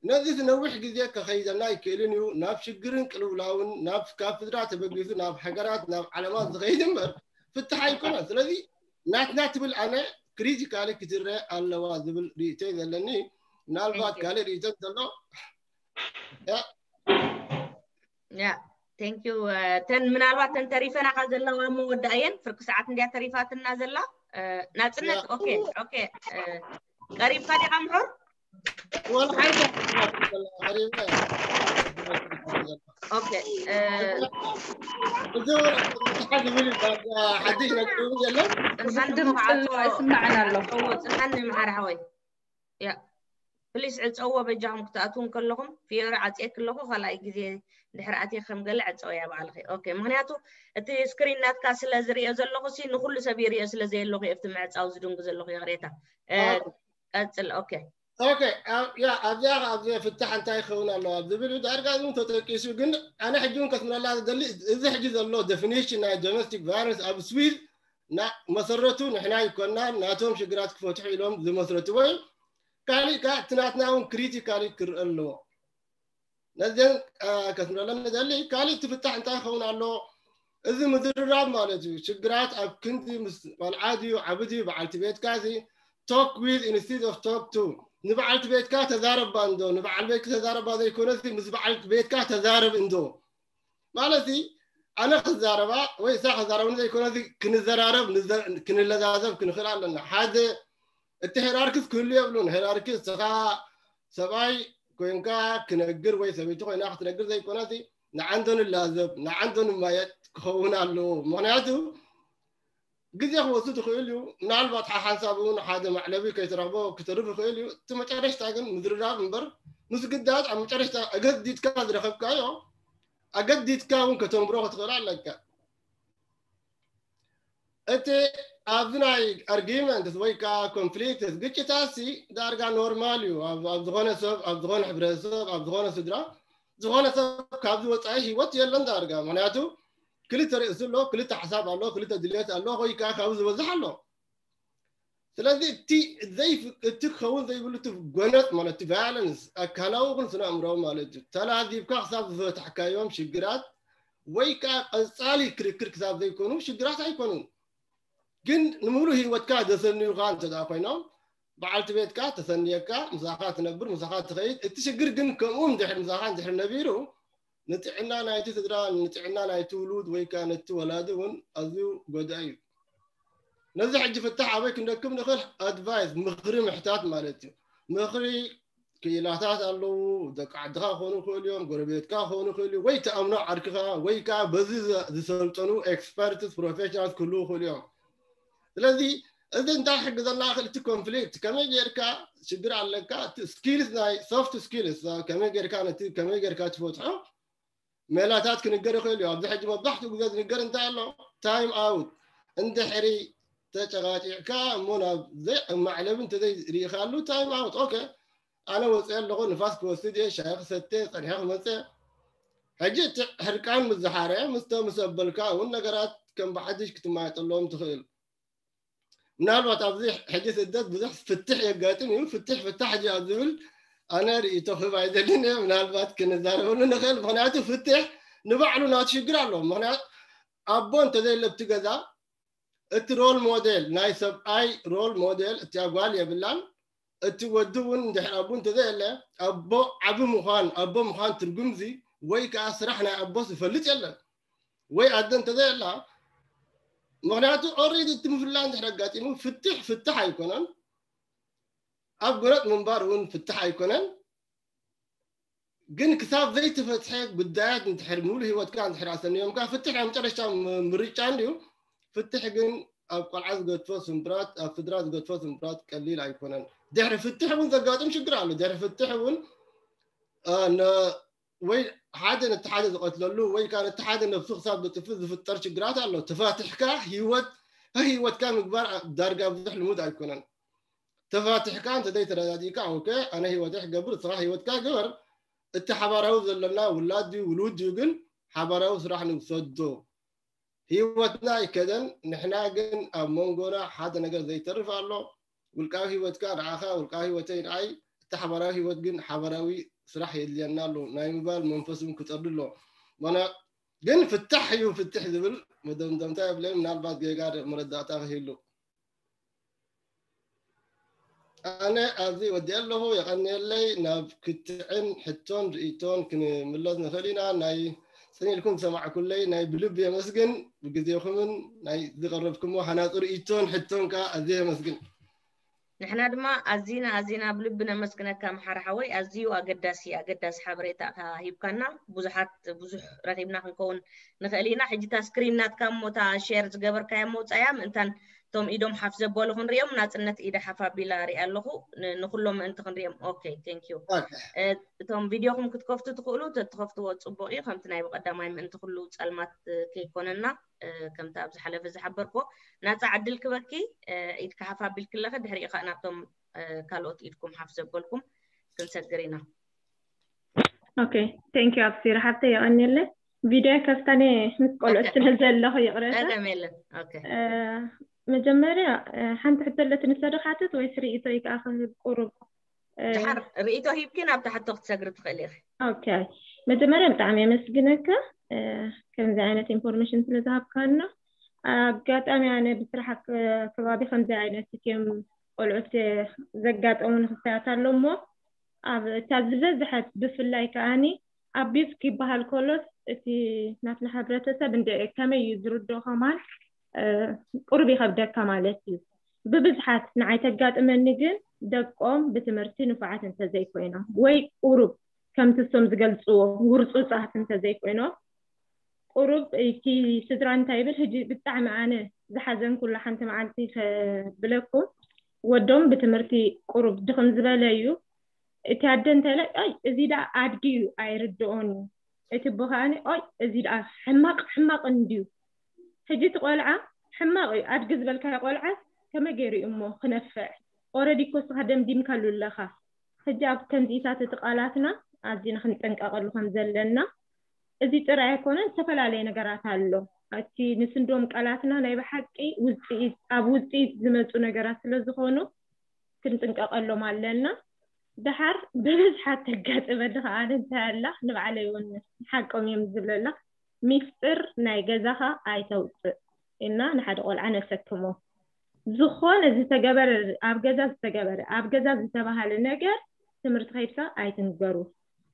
ነዚ ነዊሕ ግዜ ከኸይደና ይክእልን እዩ። ናብ ሽግርን ቅልውላውን ናብ ካብ ስድራ ተበጊሱ ናብ ሃገራት ናብ ዓለማት ዝኸይድ እምበር ፍትሕ ኣይኮነን። ስለዚ ናትና ትብል ኣነ ክሪቲካሊ ክትረ ኣለዋ ዝብል ርእቶ ዘለኒ። ምናልባት ካልእ ርእቶ ዘሎ ያ thank you ተን ምናልባት ተን ተሪፈናኻ ዘለዋ መወዳእየን ፍርቂ ሰዓት እንዲያ ተሪፋትና ዘላ ናፅነት okay okay ቀሪብካ ዲኻ ምሑር okay ሓድሽ ነገር የለን ድምፂ ኣይስማዕን ኣሎ ፅናኒ መሓር ሓወይ ያ ፕሊስ ዕፀዎ በጃኹም ክትኣትዉ ከለኹም ፊዮሪ ዓፅየ ከለኹ ካልኣይ ግዜ ድሕሪ ኣትየ ከም ገለ ዕፀው እያ በዓልኺ okay ምክንያቱ እቲ ስክሪን ናትካ ስለ ዝሪኦ ዘለኹ ሲ ንኩሉ ሰብ ይሪኦ ስለ ዘየለኹ እየ ኣብቲ ምዕፃው ዝድንጉ ዘለኹ ይቕሬታ ቀፅል okay okay ያ ኣብዚኣ ኣብዚ ፍታሕ እንታይ ይኸውን ኣለዋ ዝብል ዳርጋ እውን ተጠቂሱ ግን ኣነ ሕጂ እውን ከስምረላ ዝደሊ እዚ ሕጂ ዘሎ definition ናይ domestic violence ኣብ ስዊዝ መሰረቱ ንሕና ይኮና ናቶም ሽግራት ክፈትሑ ኢሎም ዝመስረትዎ እዩ። ካሊእ ከዓ እቲ ናትና እውን ክሪቲካሊ ክርአ ኣለዎ። ነዚአን ከስምረለን ንደሊ። ካሊእ እቲ ፍታሕ እንታይ ክኸውን ኣለዎ? እዚ ምዝርራብ ማለት እዩ። ሽግራት ኣብ ክንዲ ምስ ቆልዓ ድዩ ዓቢ ድዩ በዓልቲ ቤትካ እዚ talk with instead of talk to ንበዓልቲ ቤትካ ተዛረባ እንዶ ንበዓል ቤትካ ተዛረባ ዘይኮነሲ ምስ በዓል ቤትካ ተዛረብ እንዶ ማለት ኣነ ክዛረባ ወይ እሳ ክዛረብ ዘይኮነ ክንዘራረብ ክንለዛዘብ ክንኽእል ኣለና ሓደ እቲ ሄራርኪስ ክህሉ የብሉን ሄራርኪ እስኻ ሰብኣይ ኮይንካ ክነግር ወይ ሰበይቲ ኮይና ክትነግር ዘይኮነሲ ንዓንዶ ንላዘብ ንዓንዶ ንማየጥ ክኸውን ኣለዎ ምክንያቱ ግዜ ክወስድ ይኽእል እዩ ምናልባት ሓሓንሳብ እውን ሓደ መዕለቢ ከይትረኽቦ ክትርፍ ይኽእል እዩ እቲ መጨረሽታ ግን ምዝርራብ እምበር ምስ ግዳጅ ኣብ መጨረሽታ ኣገዲድካ ዝረኸብካዮ ኣገዲድካ እውን ከተንብሮ ክትኽእል ኣለካ እቲ ኣብዚ ናይ argument ወይ ከዓ conflict ግጭታት ሲ ዳርጋ normal እዩ ኣብ ዝኾነ ሰብ ኣብ ዝኾነ ሕብረተሰብ ኣብ ዝኾነ ስድራ ዝኾነ ሰብ ካብዚ ወፃኢ ህይወት የለን ዳርጋ ምክንያቱ ክልተ ርእሲ ኣሎ ክልተ ሓሳብ ኣሎ ክልተ ድሌት ኣሎ ወይ ከዓ ካብዚ ዝበዝሕ ኣሎ ስለዚ እቲ እቲ ክኸውን ዘይብሉ እቲ ጎነፅ ማለት እቲ violence ኣካላዊ ግን ስነ ኣእምራዊ ማለት እዩ ተላዚብካ ክሳብ ዝፈታሕካዮም ሽግራት ወይ ከዓ ቀፃሊ ክርክር ክሳብ ዘይኮኑ ሽግራት ኣይኮኑን ግን ንምሉእ ህይወትካ ዘሰንዩካ እንተ ኮይኖም በዓልቲ ቤትካ ተሰንየካ ምሳኻ ትነብር ምሳኻ ትኸይድ እቲ ሽግር ግን ከምኡ እንድሕር ምሳኻ እንድሕር ነቢሩ ንጥዕና ናይቲ ስድራ ንጥዕና ናይቲ ውሉድ ወይ ከዓ ነቲ ወላዲ እውን ኣዝዩ ጎዳኢ እዩ ነዚ ሕጂ ፍታሕ ኣበይ ክንረክብ ንኽእል ኣድቫይስ ምኽሪ ምሕታት ማለት እዩ ምኽሪ ክኢላታት ኣለዉ ደቂ ዓድኻ ክኾኑ ይኽእሉ እዮም ጎረቤትካ ክኾኑ ይኽእሉ ወይ ተኣምኖ ዓርክኻ ወይ ከዓ በዚ ዝሰልጠኑ experts professionals ክህልዉ ይኽእሉ እዮም ስለዚ እዚ እንታይ ክሕግዘና ክእል እቲ conflict ከመይ ጌርካ ሽግር ኣለካ እቲ skills ናይ soft skills ከመይ ጌርካ ነቲ ከመይ ጌርካ ትፈትሖ ሜላታት ክንገር ይኽእል እዩ ኣብዚ ሕጂ መብዛሕትኡ ግዜ ዝንገር እንታይ ኣሎ time out እንድሕሪ ተጨቃጭዕካ እሞ ናብ ዘይመዕለቢ እንተዘይሪኢኻሉ time out okay ኣነ ወፅአ ኣለኹ ንፋስ ክወስድ እየ ሻሂ ክሰተ ፀኒሐ ክመፀ ሕጂ እቲ ሕርቃን ምስ ዝሓረ ምስተ ምስ ኣበልካ እውን ነገራት ከም ብሓድሽ ክትማየጠሎም ትኽእል ምናልባት ኣብዚ ሕጂ ስደት ብዙሕ ፍትሕ የጋጥም እዩ ፍትሕ ፍታሕ ጅ ኣብ ዝብል ኣነ ርእቶ ክህብ ኣይደልን እየ ምናልባት ክንዛረበሉ ንኽእል ምክንያቱ ፍትሕ ንባዕሉ ናቱ ሽግር ኣለዎ ምክንያቱ ኣቦ እንተዘየለ ኣብቲ ገዛ እቲ role model ናይ ሰብኣይ role model እቲ ኣጓል የብላን እቲ ወዲ እውን እንድሕር ኣቦ እንተዘየለ ኣቦ ዓቢ ምዃን ኣቦ ምዃን ትርጉምዚ ወይ ከዓ ስራሕ ናይ ኣቦስ ዝፈልጥ የለን ወይ ኣደ እንተዘየላ ምክንያቱ already እቲ ምፍላይ እንድሕር ኣጋጢሙ ፍትሕ ፍትሕ ኣይኮነን ኣብ ጎነጥ ምንባር እውን ፍትሕ ኣይኮነን ግን ክሳብ ዘይተፈትሐ ጉዳያት እንድሕር ሙሉ ህይወትካ እንድሕር ኣሰንዮምካ ፍትሕ ናይ መጨረሽታ ምርጫ እንድዩ ፍትሕ ግን ኣብ ቆልዓ ዝገድፎ ስምብራት ኣብ ስድራ ዝገድፎ ስምብራት ቀሊል ኣይኮነን ድሕሪ ፍትሕ እውን ዘጋጥም ሽግር ኣሎ ድሕሪ ፍትሕ እውን ወይ ሓደ ነቲ ሓደ ዝቐትለሉ ወይ ከዓ ነቲ ሓደ ነብሱ ክሳብ ዘጥፍእ ዝፍጠር ችግራት ኣሎ። ተፋቲሕካ ህይወት ህይወትካ ምግባር ዳርጋ ብዙሕ ልሙድ ኣይኮነን። ተፋቲሕካ እንተዘይ ተረዳዲእካ ኦኬ ኣነ ህይወተይ ክገብር ስራሕ ህይወትካ ግበር። እቲ ሓባራዊ ዘለና ውላድ ድዩ ውሉድ ድዩ ግን ሓባራዊ ስራሕ ንውሰዶ። ህይወትና ኣይከደን። ንሕና ግን ኣብ መንጎና ሓደ ነገር ዘይተርፍ ኣሎ። ውልቃዊ ህይወትካ ንዓኻ ውልቃዊ ህይወተይ ንዓይ። እቲ ሓባራዊ ህይወት ግን ሓባራዊ ስራሕ የድልየና ኣሎ። ናይ ምባል መንፈስ እውን ክጠርዱ ኣሎ። ማና ግን ፍታሕ እዩ ፍትሕ ዝብል መደምደምታ የብለይ። ምናልባት ጌጋ መረዳእታ ክህሉ ኣነ ኣብዚ ወዲአ ኣለኹ። የቐንየለይ። ናብ ክትዕን ሕቶን ርእቶን ክንምለስ ንኽእል ኢና። ናይ ጽን ኢልኩም ዝሰማዕኩለይ ናይ ብልቢ የመስግን። ብግዜኹምን ናይ ዝቐረብኩሞ ሃናጺ ርእቶን ሕቶን ከኣ ኣዝየ የመስግን። ንሕና ድማ ኣዚና ኣዚና ብልቢ ነመስግነካ መሓሪ ሓወይ። ኣዝዩ ኣገዳሲ ኣገዳሲ ሓበሬታ ኢኻ ሂብካና። ብዙሓት ብዙሕ ረኺብና ክንከውን ንኽእል ኢና። ሕጂ እታ ስክሪን ናትካ እሞ እታ ሼር ዝገበርካያ መውፃእያ ምእንታን እቶም ኢዶም ሓፍ ዘበሉ ክንሪኦም። ናፅነት ኢደ ሓፍ ኣቢላ ሪኣ ኣለኹ። ንኩሎም ምእንቲ ክንሪኦም። ኦኬ፣ thank you። እቶም ቪድዮኹም ክትከፍቱ ትኽእሉ፣ ተትኸፍትዎ ፅቡቕ እዩ። ከምቲ ናይ ብቐዳማይ ምእንቲ ኩሉ ፀልማት ከይኮነና፣ ከምቲ ኣብ ዝሓለፈ ዝሓበርኮ ናፃ ዕድል ክበኪ። ኢድካ ሓፍ ኣቢልክለኸ ድሕሪኡ ከዓ ናብቶም ካልኦት ኢድኩም ሓፍ ዘበልኩም ክንሰግር ኢና። ኦኬ፣ thank you ኣብሲራ ሓብተይ፣ የቐንየለይ። ቪድዮ ከፍታኔ ምስ ቆልዑት ስለ ዘለኹ ይቕረታ። ጸገም የለን። ኦኬ። መጀመርያ ሓንቲ ሕቶ ኣለትኒ፣ ሰዶ ሓትት ወይስ ርእይቶ ይከኣ ክህብ ቁሩብ? ድሓር ርእይቶ ሂብኪ ናብ ትሕቶ ክትሰግሪ ትኽእሊ ኢኺ። ኦኬ፣ መጀመርያ ብጣዕሚ የመስግነካ ከምዚ ዓይነት ኢንፎርሜሽን ስለ ዝሃብካና። ኣጋጣሚ ኣነ ብስራሕ ከባቢ ከምዚ ዓይነት እትዮም ቆልዑት ዘጋጠሙኒ ክስተያት ኣሎ እሞ ኣብ እታ ዝበዝሐት ብፍላይ ከኣኒ ኣቢዩዝ ክበሃል ከሎስ እቲ ናትና ሕብረተሰብ እንደ ከመይ እዩ ዝርድኦ ከማን ቁሩብ ይኸብደካ ማለት እዩ። ብብዝሓት ንዓይ ተጋጥመኒ ግን ደቆም ብትምህርቲ ንፉዓት እንተዘይኮይኖም ወይ ቁሩብ ከምቲ እሶም ዝገልፅዎ ውርፁፃት እንተዘይኮይኖም ቁሩብ እቲ ስድራ እንታይ ይብል ሕጂ ብጣዕሚ ኣነ ዝሓዘንኩላ ሓንቲ መዓልቲ ከብለኩም ወዶም ብትምህርቲ ቁሩብ ድኽም ዝበለ እዩ። እቲ ኣደ እንተለ ኣይ እዚ ደኣ ኣድጊ እዩ ኣይርድኦን እዩ። እቲ ኣቦ ከኣኒ ኦይ እዚ ደኣ ሕማቕ ሕማቕ እንድዩ። ሕጂ እቲ ቆልዓ ሕማቕ እዩ ኣድጊ ዝበልካዮ ቆልዓ ከመይ ገይሩ እዩ እሞ ክነፍዕ? ኦረዲ እኮ እስኻ ደምዲምካሉ ኣለኻ። ሕጂ ኣብ ከምዚኢታት እቲ ቃላትና ኣዚና ክንጠንቀቐሉ ከም ዘለና እዚ ጥራይ ኣይኮነን፣ ዝተፈላለየ ነገራት ኣሎ። እቲ ንስንዶም ቃላትና ናይ ብሓቂ ውፅኢት ኣብ ውፅኢት ዝመፁ ነገራት ስለ ዝኾኑ ክንጥንቀቐሎም ኣለና። ደሓር ብብዝሓት ተጋጥመኒ ከኣ እንታይ ኣላ ንባዕለይ እውን ሓቆም እዮም ዝብለላ ሚስጥር ናይ ገዛኻ ኣይተውፅእ እና ንሓደ ቆልዓ ነሰክሞ ዝኾነ ዝተገበረ ኣብ ገዛ ዝተገበረ ኣብ ገዛ ዝተባሃለ ነገር ትምህርቲ ከይድካ ኣይትንገሩ።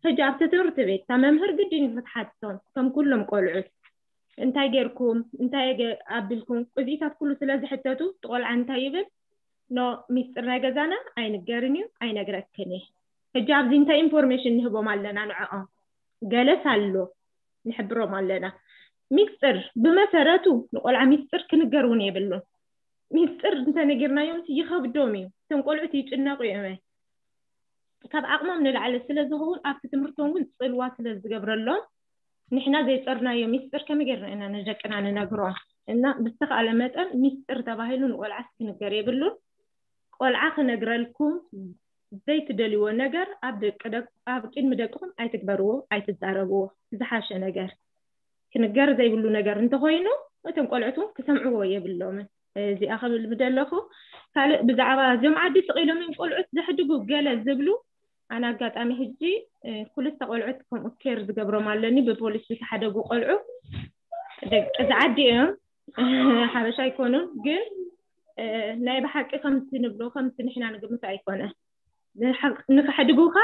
ሕጂ ኣብቲ ትምህርቲ ቤት እታ መምህር ግድን እዩ ክትሓቶም ከም ኩሎም ቆልዑት እንታይ ጌርኩም እንታይ ኣቢልኩም እዚኢታት ኩሉ ስለ ዝሕተቱ እቲ ቆልዓ እንታይ ይብል ኖ ሚስጥር ናይ ገዛና ኣይንገርን እዩ ኣይነግረክን እየ። ሕጂ ኣብዚ እንታይ ኢንፎርሜሽን ንህቦም ኣለና ንዕኦም ገለስ ኣሎ ንሕብሮም ኣለና። ሚስጥር ብመሰረቱ ንቆልዓ ሚስጥር ክንገር እውን የብሉን። ሚስጥር እንተነጊርናዮም ይኸብዶም እዩ። እቶም ቆልዑት ይጭነቑ እዮም። ካብ ዓቕሞም ንላዕሊ ስለ ዝኸውን ኣብቲ ትምህርቶም እውን ፅልዋ ስለ ዝገብረሎም ንሕና ዘይፀርናዮ ሚስጥር ከመይ ጌርና ኢና ንደቅና ንነግሮም እና ብዝተኻእለ መጠን ሚስጥር ተባሂሉ ንቆልዓስ ክንገር የብሉን። ቆልዓ ክነግረልኩም ዘይትደልይዎ ነገር ኣብ ደቂ ደቅ ኣብ ቅድሚ ደቅኹም ኣይትግበርዎ ኣይትዛረብዎ። ዝሓሸ ነገር ክንገር ዘይብሉ ነገር እንተኾይኑ እቶም ቆልዑት እውን ክሰምዕዎ የብሎምን። እዚኣ ክብል ምደለኹ ካልእ ብዛዕባ እዚኦም ዓዲ ስቕ ኢሎም እዮም ቆልዑት ዘሕድጉ ገለ ዝብሉ ኣነ ኣጋጣሚ ሕጂ ክልተ ቆልዑት ከምኡ ኬር ዝገብሮም ኣለኒ ብፖሊስ ዝተሓደጉ ቆልዑ ደቂ ዝዓዲ እዮም ሓበሻ ኣይኮኑን ግን ናይ ብሓቂ ከምቲ ንብሎ ከምቲ ንሕና ንግምቶ ኣይኮነ ንክሕድጉካ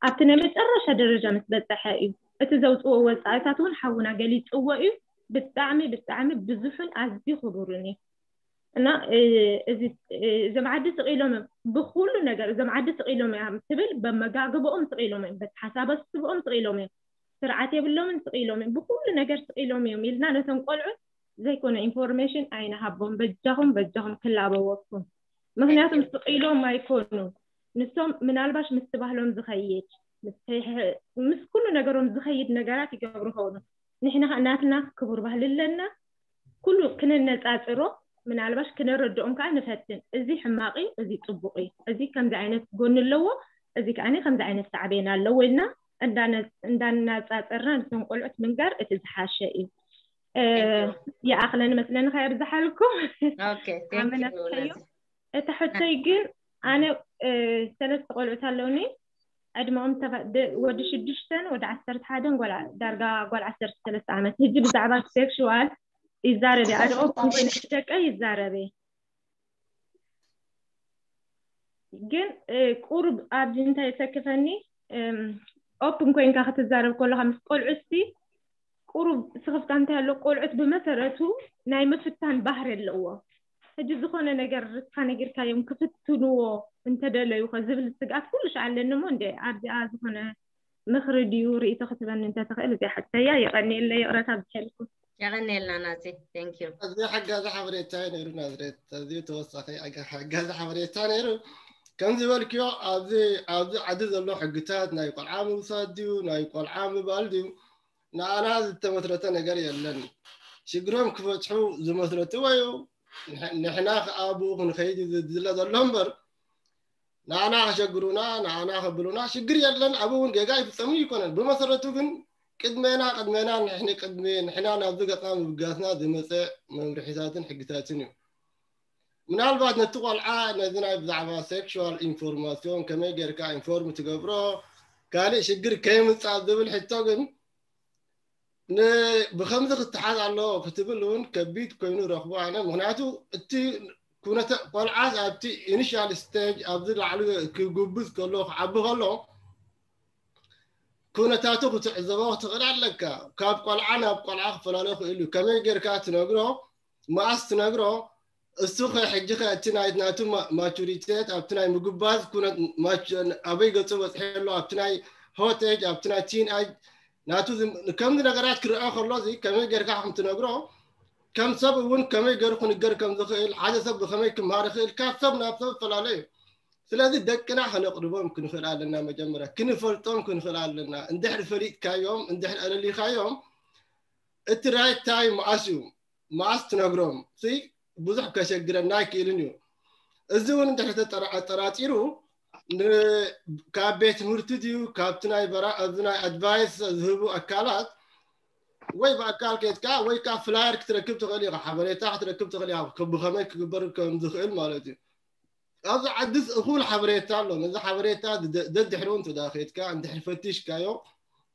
ኣብቲ ናይ መጨረሻ ደረጃ ምስ በፀሐ እዩ እቲ ዘውፅኦ ወፃኢታት እውን ሓውና ገሊፅዎ እዩ ብጣዕሚ ብጣዕሚ ብዙሕን ኣዝዩ ክቡርን እዩ እና እዚ እዞም ዓዲ ስቕ ኢሎም እዮም ብኩሉ ነገር እዞም ዓዲ ስቕ ኢሎም እዮም ትብል በመጋግብኦም ስቕ ኢሎም እዮም በቲ ሓሳብ ኣስብኦም ስቕ ኢሎም እዮም ስርዓት የብሎምን ስቕ ኢሎም እዮም ብኩሉ ነገር ስቕ ኢሎም እዮም ኢልና ነቶም ቆልዑ ዘይኮነ ኢንፎርሜሽን ኣይንሃቦም በጃኹም በጃኹም ክላበወኩም ምክንያቱም ስቕ ኢሎም ኣይኮኑ ንሶም ምናልባሽ ምስ ባህሎም ዝኸይድ ምስ ኩሉ ነገሮም ዘካይድ ነገራት ይገብሩ ይኸውን። ንሕና ከኣ ናትና ክቡር ባህሊ ኣለና። ኩሉ ክነነጻጽሮ፣ ምናልባሽ ክነረድኦም ከኣ ንፈትን። እዚ ሕማቕ እዩ፣ እዚ ጽቡቕ እዩ፣ እዚ ከምዚ ዓይነት ጎኒ ኣለዎ፣ እዚ ከኣ ከምዚ ዓይነት ሳዕቤን ኣለዎ ኢልና እንዳነ- እንዳናጻጸርና ነቶም ቆልዑት ምንጋር እቲ ዝሓሸ እዩ። እ፣ ይኣኽለኒ መስለኒ ከየብዝሓልኩም። Okay, thank you ኣመሰግናለሁ። ናዚ። እታ ሕቶይ ግን ኣነ እ፣ ሰለስተ ቆልዑት ኣለውኒ። ዕድመኦም ተፈ- ደ- ወዲ ሽዱሽተን ወዲ ዓሰርተ ሓደን ጓል ዓ- ዳርጋ ጓል ዓሰርተ ሰለስተ ዓመት። ሕጂ ብዛዕባ ሴክሽዋል ይዛረብ እየ። ኣደ ኦፕን ኮይነ ደቀ ይዛረብ እየ። ግን እ፣ ቁሩብ ኣብዚ እንታይ የሰክፈኒ፣ እም፣ ኦፕን ኮይንካ ክትዛረብ ከለካ ምስ ቆልዑ እስቲ ቁሩብ ስኽፍታ እንታይ ኣሎ፣ ቆልዑት ብመሰረቱ ናይ ምፍታን ባህሪ ኣለዎ። ሕጂ ዝኾነ ነገር ርትካ ነጊርካዮም ክፍትንዎ እንተደለዩ ከ ዝብል ስግኣት ኩሉ ሻዕ ኣለኒ እሞ እንደ ኣብዚኣ ዝኾነ ምኽሪ ድዩ ርእይቶ ክትበኒ እንተትኽእል እዚኣ ሕተያ። የቐንየለይ፣ ይቕረታ ኣብዝሐልኩም። የቐንየልና ናዚ። Thank you። እዚ ሓጋዚ ሓበሬታ እዩ ነይሩ ናዝሬት። እዚ ተወሳኺ ኣጋ- ሓጋዚ ሓበሬታ ነይሩ። ከም ዝበልክዮ ኣብዚ ኣብዚ ዓዲ ዘሎ ሕግታት ናይ ቆልዓ ምውሳድ ድዩ ናይ ቆልዓ ምባል ድዩ ንኣና ዝተመስረተ ነገር የለን። ሽግሮም ክፈትሑ ዝመስረትዎ እዩ። ንሕ- ንሕና ከኣ ብኡ ክንኸይድ እዩ ዝድለ ዘሎ እምበር ንኣና ከሸግሩና ንኣና ከብሉና ሽግር የለን። ኣብ እውን ጌጋ ይፍጸሙ ይኮነን። ብመሰረቱ ግን ቅድሜና ቅድሜና ንሕን ቅድሚ ንሕና ናብዚ ገጽና ምብጋስና ዝመጸ መምርሒታትን ሕግታትን እዩ። ምናልባት ነቲ ቆልዓ ነዚ ናይ ብዛዕባ ሴክሽዋል ኢንፎርማሲዮን ከመይ ጌርካ ኢንፎርም ትገብሮ ካልእ ሽግር ከይምጻእ ዝብል ሕቶ ግን ን- ብኸምዚ ክትሓዝ ኣለዎ ክትብል እውን ከቢድ ኮይኑ ረኽቦ ኣነ። ምክንያቱ እቲ ኩነተ ቆልዓ ኣብቲ ኢኒሻል ስቴጅ ኣብዚ ላዕሊ ክጉብዝ ከሎ ክዓቢ ከሎ ኩነታቱ ክትዕዘቦ ክትኽእል ኣለካ። ካብ ቆልዓ ናብ ቆልዓ ክፈላለ ይኽእል እዩ። ከመይ ጌርካ ትነግሮ፣ መኣስ ትነግሮ፣ እሱ ኸ ሕጂ ኸ እቲ ናይ ናቱ ማ- ማቹሪቴት ኣብቲ ናይ ምጉባዝ ኩነት ማቹ- ኣበይ ገጹ በጽሐ ኣሎ ኣብቲ ናይ ሆት ኤጅ ኣብቲ ናይ ቲን ኤጅ ናቱ ዝም- ከምዚ ነገራት ክረአ ከሎ እዚ ከመይ ጌርካ ከም ትነግሮ ከም ሰብ እውን ከመይ ገይሩ ክንገር ከም ዝኽእል ሓደ ሰብ ብኸመይ ክምሃር ይኽእል ካብ ሰብ ናብ ሰብ ይፈላለ እዩ። ስለዚ ደቅና ከነቕርቦም ክንኽእል ኣለና። መጀመርያ ክንፈልጦም ክንኽእል ኣለና። እንድሕር ፈሊጥካዮም እንድሕር ኣለሊኻዮም እቲ ራይት ታይም መኣስ እዩ መኣስ ትነግሮም ሲ ብዙሕ ከሸግረና ኣይክእልን እዩ። እዚ እውን እንድሕር ተጠራ- ኣጠራጢሩ ን- ካብ ቤት ትምህርቲ ድዩ ካብቲ ናይ በራ ኣብዚ ናይ ኣድቫይስ ዝህቡ ኣካላት ወይ ብኣካል ከይድካ ወይ ካብ ፍላየር ክትረክብ ትኽእል ኢኻ፣ ሓበሬታ ክትረክብ ትኽእል ኢኻ፣ ከ- ብኸመይ ክግበር ከም ዝኽእል ማለት እዩ። ኣብዚ ዓድስ እኹል ሓበሬታ ኣሎ። ነዚ ሓበሬታ ደ- ደድሕሪኡ እንተ ደኣ ከይድካ እንድሕር ፈቲሽካዮ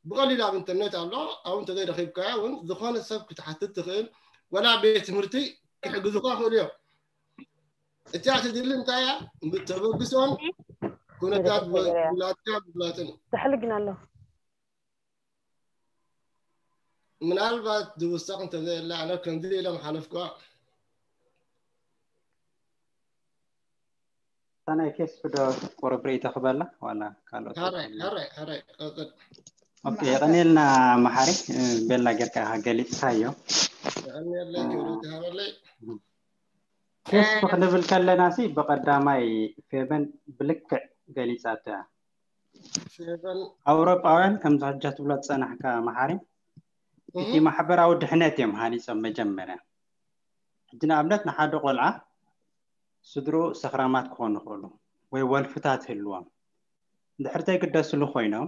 ብቐሊል ኣብ ኢንተርኔት ኣሎ። ኣብኡ እንተ ዘይረኺብካዮ እውን ዝኾነ ሰብ ክትሓትት ትኽእል፣ ወላ ቤት ትምህርቲ ክሕግዙኻ ይኽእሉ እዮም። እቲኣ ትድሊ እንታይ እያ? ተበግሶን ኩነታት ውላድካ ምግላፅን እዩ። ተሕልግና ኣሎ። ምናልባት ዝውሰኽ እንተዘየለ ኣነ ከምዚ ኢሎም ሓለፍኳ። እታ ናይ ኬስፕ ዶ ቁሩብ ርእይቶ ክበላ ዋላ ካልኦት ሓራይ ይበላ? ሓራይ ሓራይ ቀፅል። ኦኬ፣ የቐንየልና መሓሪ። እ፣ ቤላ ጌርካ ኢኻ ገሊፅካዮ። የቐንየለይ ክብሪ ትሃበለይ። ኬስፕ ክንብል ከለና ሲ ብቐዳማይ ፌበን ብልክዕ ገሊፃቶ እያ። ፌበን ኣውሮጳውያን ከምዚ ሕጃ ትብሎ ዝፀናሕካ መሓሪ እቲ እህ ማሕበራዊ ድሕነት እዮም ሃኒፆም መጀመርያ። ሕጂ ንኣብነት ንሓደ ቆልዓ ስድርኡ ሰኽራማት ክኾኑ ይኽእሉ ወይ ወልፍታት ህልዎም እንድሕር ዘይግደስሉ ኮይኖም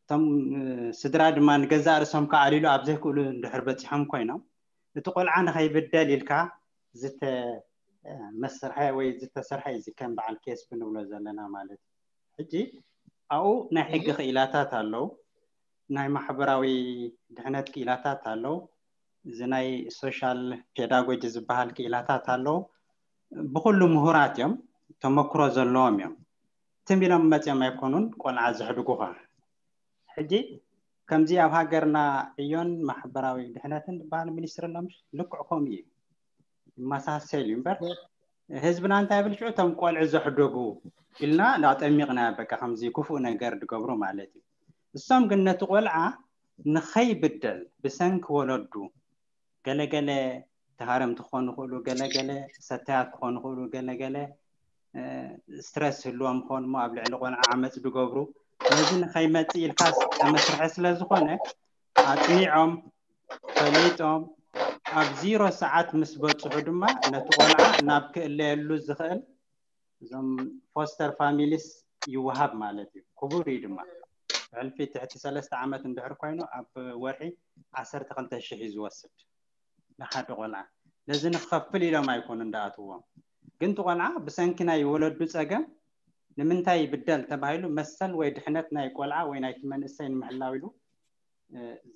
እቶም እ፣ ስድራ ድማ ንገዛእ ርእሶም ከኣልይሉ ኣብ ዘይክእሉ እንድሕር በፂሖም ኮይኖም እቲ ቆልዓ ንኸይብደል ኢልካ ዝተ እ፣ መሰርሐ ወይ ዝተሰርሐ እዩ እዚ ከም በዓል ኬስፕ ንብሎ ዘለና ማለት እዩ። ሕጂ ኣብኡ ናይ ሕጊ ክኢላታት ኣለዉ፣ ናይ ማሕበራዊ ድሕነት ክኢላታት ኣለዉ፣ እዚ ናይ ሶሻል ፔዳጎጂ ዝበሃል ክኢላታት ኣለዉ። ብኩሉ ምሁራት እዮም፣ ተመክሮ ዘለዎም እዮም። ትም ኢሎም መፅኦም ኣይኮኑን ቆልዓ ዘሕድጉኻ። ሕጂ ከምዚ ኣብ ሃገርና ዕዮን ማሕበራዊ ድሕነትን ዝበሃል ሚኒስትሪ ኣሎ ምሽ ልክዕ ከምኡ እዩ፣ ይመሳሰል እዩ እምበር ህዝብና እንታይ ይብል ሽዑ እቶም ቆልዑ ዘሕደጉ ኢልና ኣጠሚቕና በቃ ከምዚ ክፉእ ነገር ዝገብሩ ማለት እዩ። እሶም ግን ነቲ ቆልዓ ንኸይብደል ብሰንኪ ወለዱ ገለገለ ተሃረምቲ ክኾኑ ይኽእሉ፣ ገለገለ ሰታያት ክኾኑ ይኽእሉ፣ ገለገለ እ፣ ስትረስ ህልዎም ክኾኑ እሞ ኣብ ልዕሊ ቆልዓ ዓመፅ ዝገብሩ ነዚ ንኸይመጽእ ኢልካ መስርሒ ስለ ዝኾነ ኣጽኒዖም ፈሊጦም ኣብ ዜሮ ሰዓት ምስ በጽሑ ድማ ነቲ ቆልዓ ናብ ክእለየሉ ዝኽእል እዞም foster families ይወሃብ ማለት እዩ። ክቡር እዩ ድማ ሕልፊ ትሕቲ ሰለስተ ዓመት እንድሕር ኮይኑ ኣብ ወርሒ ዓሰርተ ክልተ ሽሕ እዩ ዝወስድ ንሓደ ቆልዓ። ነዚ ንክኸፍል ኢሎም ኣይኮኑን ዝኣትዎም። ግን እቲ ቆልዓ ብሰንኪ ናይ ወለዱ ጸገም ንምንታይ ይብደል ተባሂሉ መሰል ወይ ድሕነት ናይ ቆልዓ ወይ ናይቲ መንእሰይ ንምሕላው ኢሉ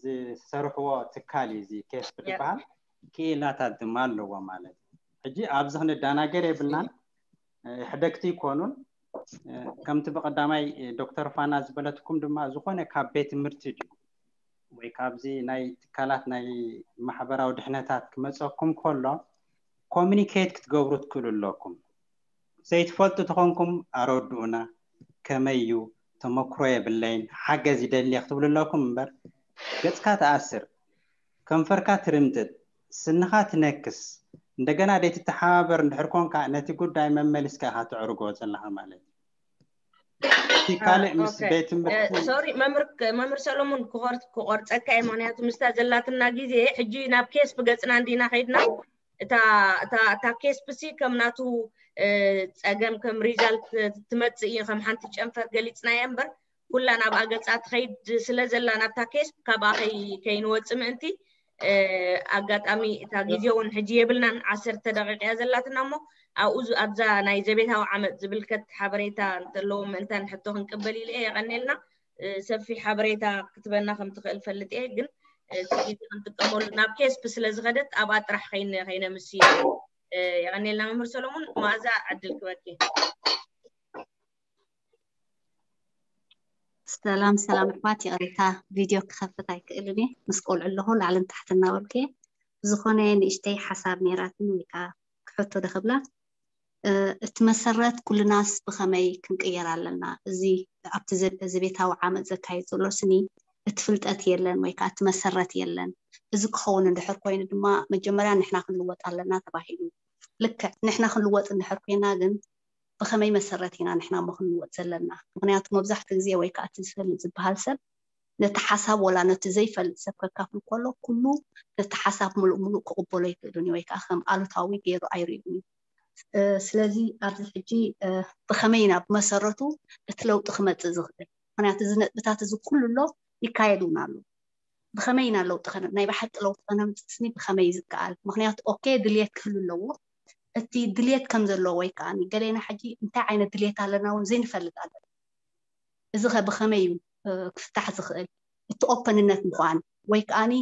ዝሰርሕዎ ትካል እዩ እዚ ኬስፕ ዝበሃል። ክኢላታት ድማ ኣለዎ ማለት እዩ። ሕጂ ኣብዚ ክንደናገር የብልናን። ሕደግቲ ይኮኑን። ከምቲ ብቀዳማይ ዶክተር ፋና ዝበለትኩም ድማ ዝኾነ ካብ ቤት ትምህርቲ ድዩ ወይ ካብዚ ናይ ትካላት ናይ ማሕበራዊ ድሕነታት ክመፀኩም ከሎ ኮሚኒኬት ክትገብሩ ትክእሉ ኣለኩም። ዘይትፈልጡ ተኾንኩም ኣረድኡና። ከመይ እዩ? ተመክሮ የብለይን፣ ሓገዝ ይደሊ ክትብሉ ኣለኩም እምበር ገፅካ ትኣስር፣ ከንፈርካ ትርምጥጥ፣ ስንኻ ትነክስ፣ እንደገና ደይትተሓባበር እንድሕር ኮንካ ነቲ ጉዳይ መመሊስካ ኢኻ ተዕርጎ ዘለኻ ማለት እዩ። እቲ ካልእ ምስ ኦኬ። ቤት ትምህርቲ ሶሪ መምህር ሰሎሞን ክቆርፀካ እየ። ምክንያቱ ምስታ ዘላትና ግዜ ሕጂ ናብ ኬስፕ ገፅና እንዲና ከይድና እታ እታ እታ ኬስፕ ሲ ከም ናቱ እ፣ ፀገም ከም ሪዛልት ትመፅእ እዩ ከም ሓንቲ ጨንፈር ገሊፅናያ እምበር ኩላ ናብኣ ገፃ ትኸይድ ስለ ዘላ ናብታ ኬስፕ ካብኣ ከይ- ከይንወፅእ ምእንቲ እ፣ ኣጋጣሚ እታ ግዜ እውን ሕጂ የብልናን ዓሰርተ ደቂቃ እያ ዘላትና እሞ ኣብኡ ዝ- ኣብዛ ናይ ዘቤታዊ ዓመፅ ዝብልከት ሓበሬታ እንተለዎ ምእንታን ሕቶ ክንቅበል ኢለ እየ። የቐኔልና እ፣ ሰፊሕ ሓበሬታ ክትበና ከም ትኽእል ፈልጥ እየ ግን እ፣ እቲ ግዜ ክንጥቀመሉ ናብ ኬስፕ ስለ ዝኸደት ኣብኣ ጥራሕ ከይነ- ከይነምስ ኢለ እየ። እ፣ የቐኔልና መምህር ሰሎሙን። መኣዛ ዕድል ክበኪ። ሰላም ሰላም ኣሕዋት፣ ይቕሬታ ቪድዮ ክኸፍት ኣይክእልን እየ፣ ምስ ቆልዑ ኣለኹ ላዕልን ታሕትን እናበልኩ እየ። ብዝኾነ ንእሽተይ ሓሳብ ነይራትኒ ወይ ከዓ ክሕቶ ዶ ክብላ፣ እ፣ እቲ መሰረት ኩልናስ ብኸመይ ክንቅየር ኣለና? እዚ ኣብቲ ዘ- ዘቤታዊ ዓመፅ ዘካየድ ዘሎ ስኒ እቲ ፍልጠት የለን ወይ ከዓ እቲ መሰረት የለን። እዚ ክኸውን እንድሕር ኮይኑ ድማ መጀመርያ ንሕና ክንልወጥ ኣለና ተባሂሉ። ልክዕ ንሕና ክንልወጥ እንድሕር ኮይና ግን ብኸመይ መሰረት ኢና ንሕና እሞ ክንልወጥ ዘለና? ምክንያቱ መብዛሕትኡ ግዜ ወይ ከዓ እቲ ዝፈልጥ ዝበሃል ሰብ ነቲ ሓሳብ ወላ ነቲ ዘይፈልጥ ሰብ ከካፍል ከሎ ኩሉ ነቲ ሓሳብ ሙሉእ ሙሉእ ክቕበሎ ኣይክእልን እዩ ወይ ከዓ ከም ኣሉታዊ ገይሩ ኣይርእዩን እዩ። እ፣ ስለዚ ኣብዚ ሕጂ እ፣ ብኸመይ ኢና ብመሰረቱ እቲ ለውጢ ክመፅእ ዝኽእል? ምክንያቱ እዚ ነጥብታት እዚ ኩሉ ኣሎ ይካየድ እውን ኣሎ። ብኸመይ ኢና ለውጢ ከነ ናይ ብሓቂ ለውጢ ከነምፅእ ስኒ ብኸመይ እዩ ዝከኣል? ምክንያቱ ኦኬ ድልየት ክህሉ ኣለዎ። እቲ ድልየት ከም ዘለዎ ወይ ከዓ ገሌና ሕጂ እንታይ ዓይነት ድልየት ኣለና እውን ዘይንፈልጥ ኣለና። እዚ ኸ ብኸመይ እዩ እ፣ ክፍታሕ ዝኽእል? እቲ ኦፐንነት ምዃን ወይ ከዓኒ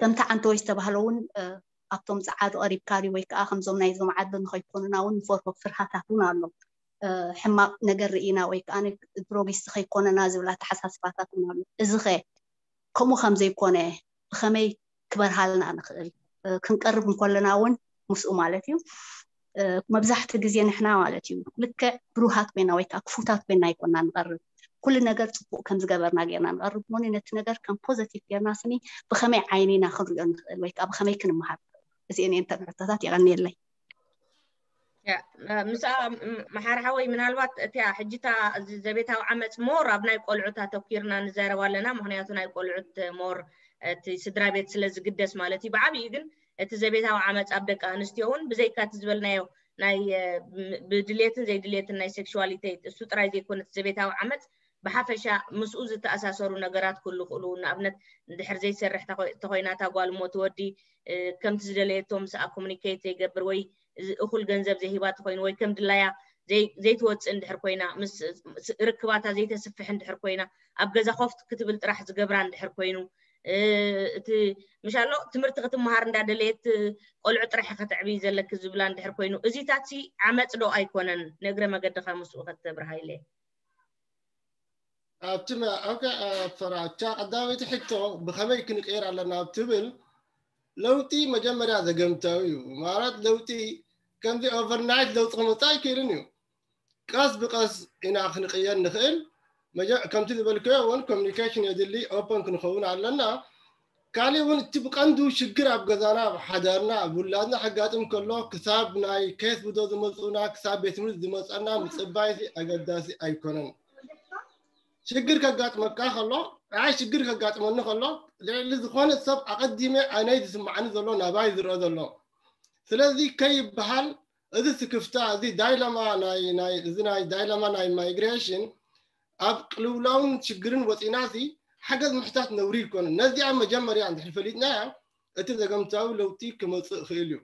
ከምቲ ዓንተወይ ዝተባህለ እውን እ፣ ኣብቶም ፀዓዱ ቀሪብካ ድዩ ወይ ከዓ ከምዞም ናይዞም ዓዲ ንኸይኮኑና እውን ንፈርሆ ፍርሃታት እውን ኣሎ። እ፣ ሕማቕ ነገር ርኢና ወይ ከዓ ድሮጊስት ከይኮነና ዝብል ኣተሓሳስባታት እውን ኣሎ። እዚ ኸ ከምኡ ከም ዘይኮነ ብኸመይ ክበርሃልና ንኽእል? እ፣ ክንቀርብ እንከለና እውን ምስኡ ማለት እዩ። እ፣ መብዛሕትኡ ግዜ ንሕና ማለት እዩ ልክዕ ብሩሃት ኮይና ወይ ከዓ ክፉታት ኮይና ኣይኮና ንቐርብ። ኩሉ ነገር ፅቡቅ ከም ዝገበርና ጌርና ንቐርብ እሞ ነቲ ነገር ከም ፖዘቲቭ ጌርና ስኒ ብኸመይ ዓይኒ ኢና ክንሪኦ ንኽእል ወይ ከዓ ብኸመይ ክንመሃር? እዚአን እየን ተን ሕቶታት። የቐንየለይ። ያ፣ እ፣ ምስኣ ም- መሓር ሓወይ ምናልባት እቲያ ሕጂታ እዚ ዘቤታዊ ዓመፅ ሞር ኣብ ናይ ቆልዑት ኣተኪርና ንዛረብ ኣለና። ምክንያቱ ናይ ቆልዑት ሞር እቲ ስድራ ቤት ስለ ዝግደስ ማለት እዩ። ብዓብዩ ግን እቲ ዘቤታዊ ዓመፅ ኣብ ደቂ ኣንስትዮ እውን ብዘይካ እቲ ዝበልናዮ ናይ እ፣ ም- ብድልየትን ዘይድልየትን ናይ ሴክሹዋሊቲ እሱ ጥራይ ዘይኮነ እቲ ዘቤታዊ ዓመፅ ብሓፈሻ ምስኡ ዝተኣሳሰሩ ነገራት ክህሉ ይኽእሉ። ንኣብነት እንድሕር ዘይሰርሕ ተኮይ- ተኮይና እታ ጓል እሞ እቲ ወዲ እ፣ ከምቲ ዝደለየቶ ምስኣ ኮሙኒኬት ዘይገብር ወይ እዚ እኹል ገንዘብ ዘይሂባ ተኮይኑ ወይ ከም ድላያ ዘይ- ዘይትወፅእ እንድሕር ኮይና ምስ ስ- ርክባታ ዘይተስፍሕ እንድሕር ኮይና ኣብ ገዛ ኮፍ ክትብል ጥራሕ ዝገብራ እንድሕር ኮይኑ እ፣ እቲ ምሻሎ ትምህርቲ ክትመሃር እንዳደለየት ቆልዑ ጥራሕ ከተዕብይ ዘለኪ ዝብላ እንድሕር ኮይኑ እዚታት ሲ ዓመፅ ዶ ኣይኮነን? ንእግረ መገድኻ ምስኡ ከተብርሃ ኢለ። ኣብቲ መ- ኦኬ፣ እ፣ ፈራቻ ቀዳመይቲ ሕቶ ብኸመይ ክንቀይር ኣለና ኣብ ትብል ለውጢ መጀመርያ ዘገምታዊ እዩ። ማለት ለውጢ ከምዚ ኦቨርናይት ለውጢ ክመፅእ ኣይክእልን እዩ። ቀስ ብቀስ ኢና ክንቅየር ንኽእል። መጀ- ከምቲ ዝበልከዮ እውን ኮሚኒኬሽን የድሊ፣ ኦፐን ክንኸውን ኣለና። ካሊእ እውን እቲ ብቀንዱ ሽግር ኣብ ገዛና ኣብ ሓዳርና ኣብ ውላድና ከጋጥም ከሎ ክሳብ ናይ ኬስ ብዶ ዝመፁና ክሳብ ቤት ትምህርቲ ዝመፀና ምፅባይ ኣገዳሲ ኣይኮነን። ሽግር ከጋጥመካ ከሎ፣ ኣይ ሽግር ከጋጥመኒ ከሎ፣ ልዕሊ ዝኾነ ሰብ ኣቐዲመ ኣነይ ዝስማዓኒ ዘሎ ናባይ ዝረኣ ዘሎ። ስለዚ ከይበሃል እዚ ስክፍታ፣ እዚ ዳይለማ ናይ ናይ እዚ ናይ ዳይለማ ናይ ማይግሬሽን ኣብ ቅልውላውን ሽግርን ወፂና ሲ ሓገዝ ምሕታት ነውሪ ይኮነ። ነዚኣ መጀመርያ እንድሕር ፈሊጥናያ እቲ ዘገምታዊ ለውጢ ክመፅእ ይኽእል እዩ።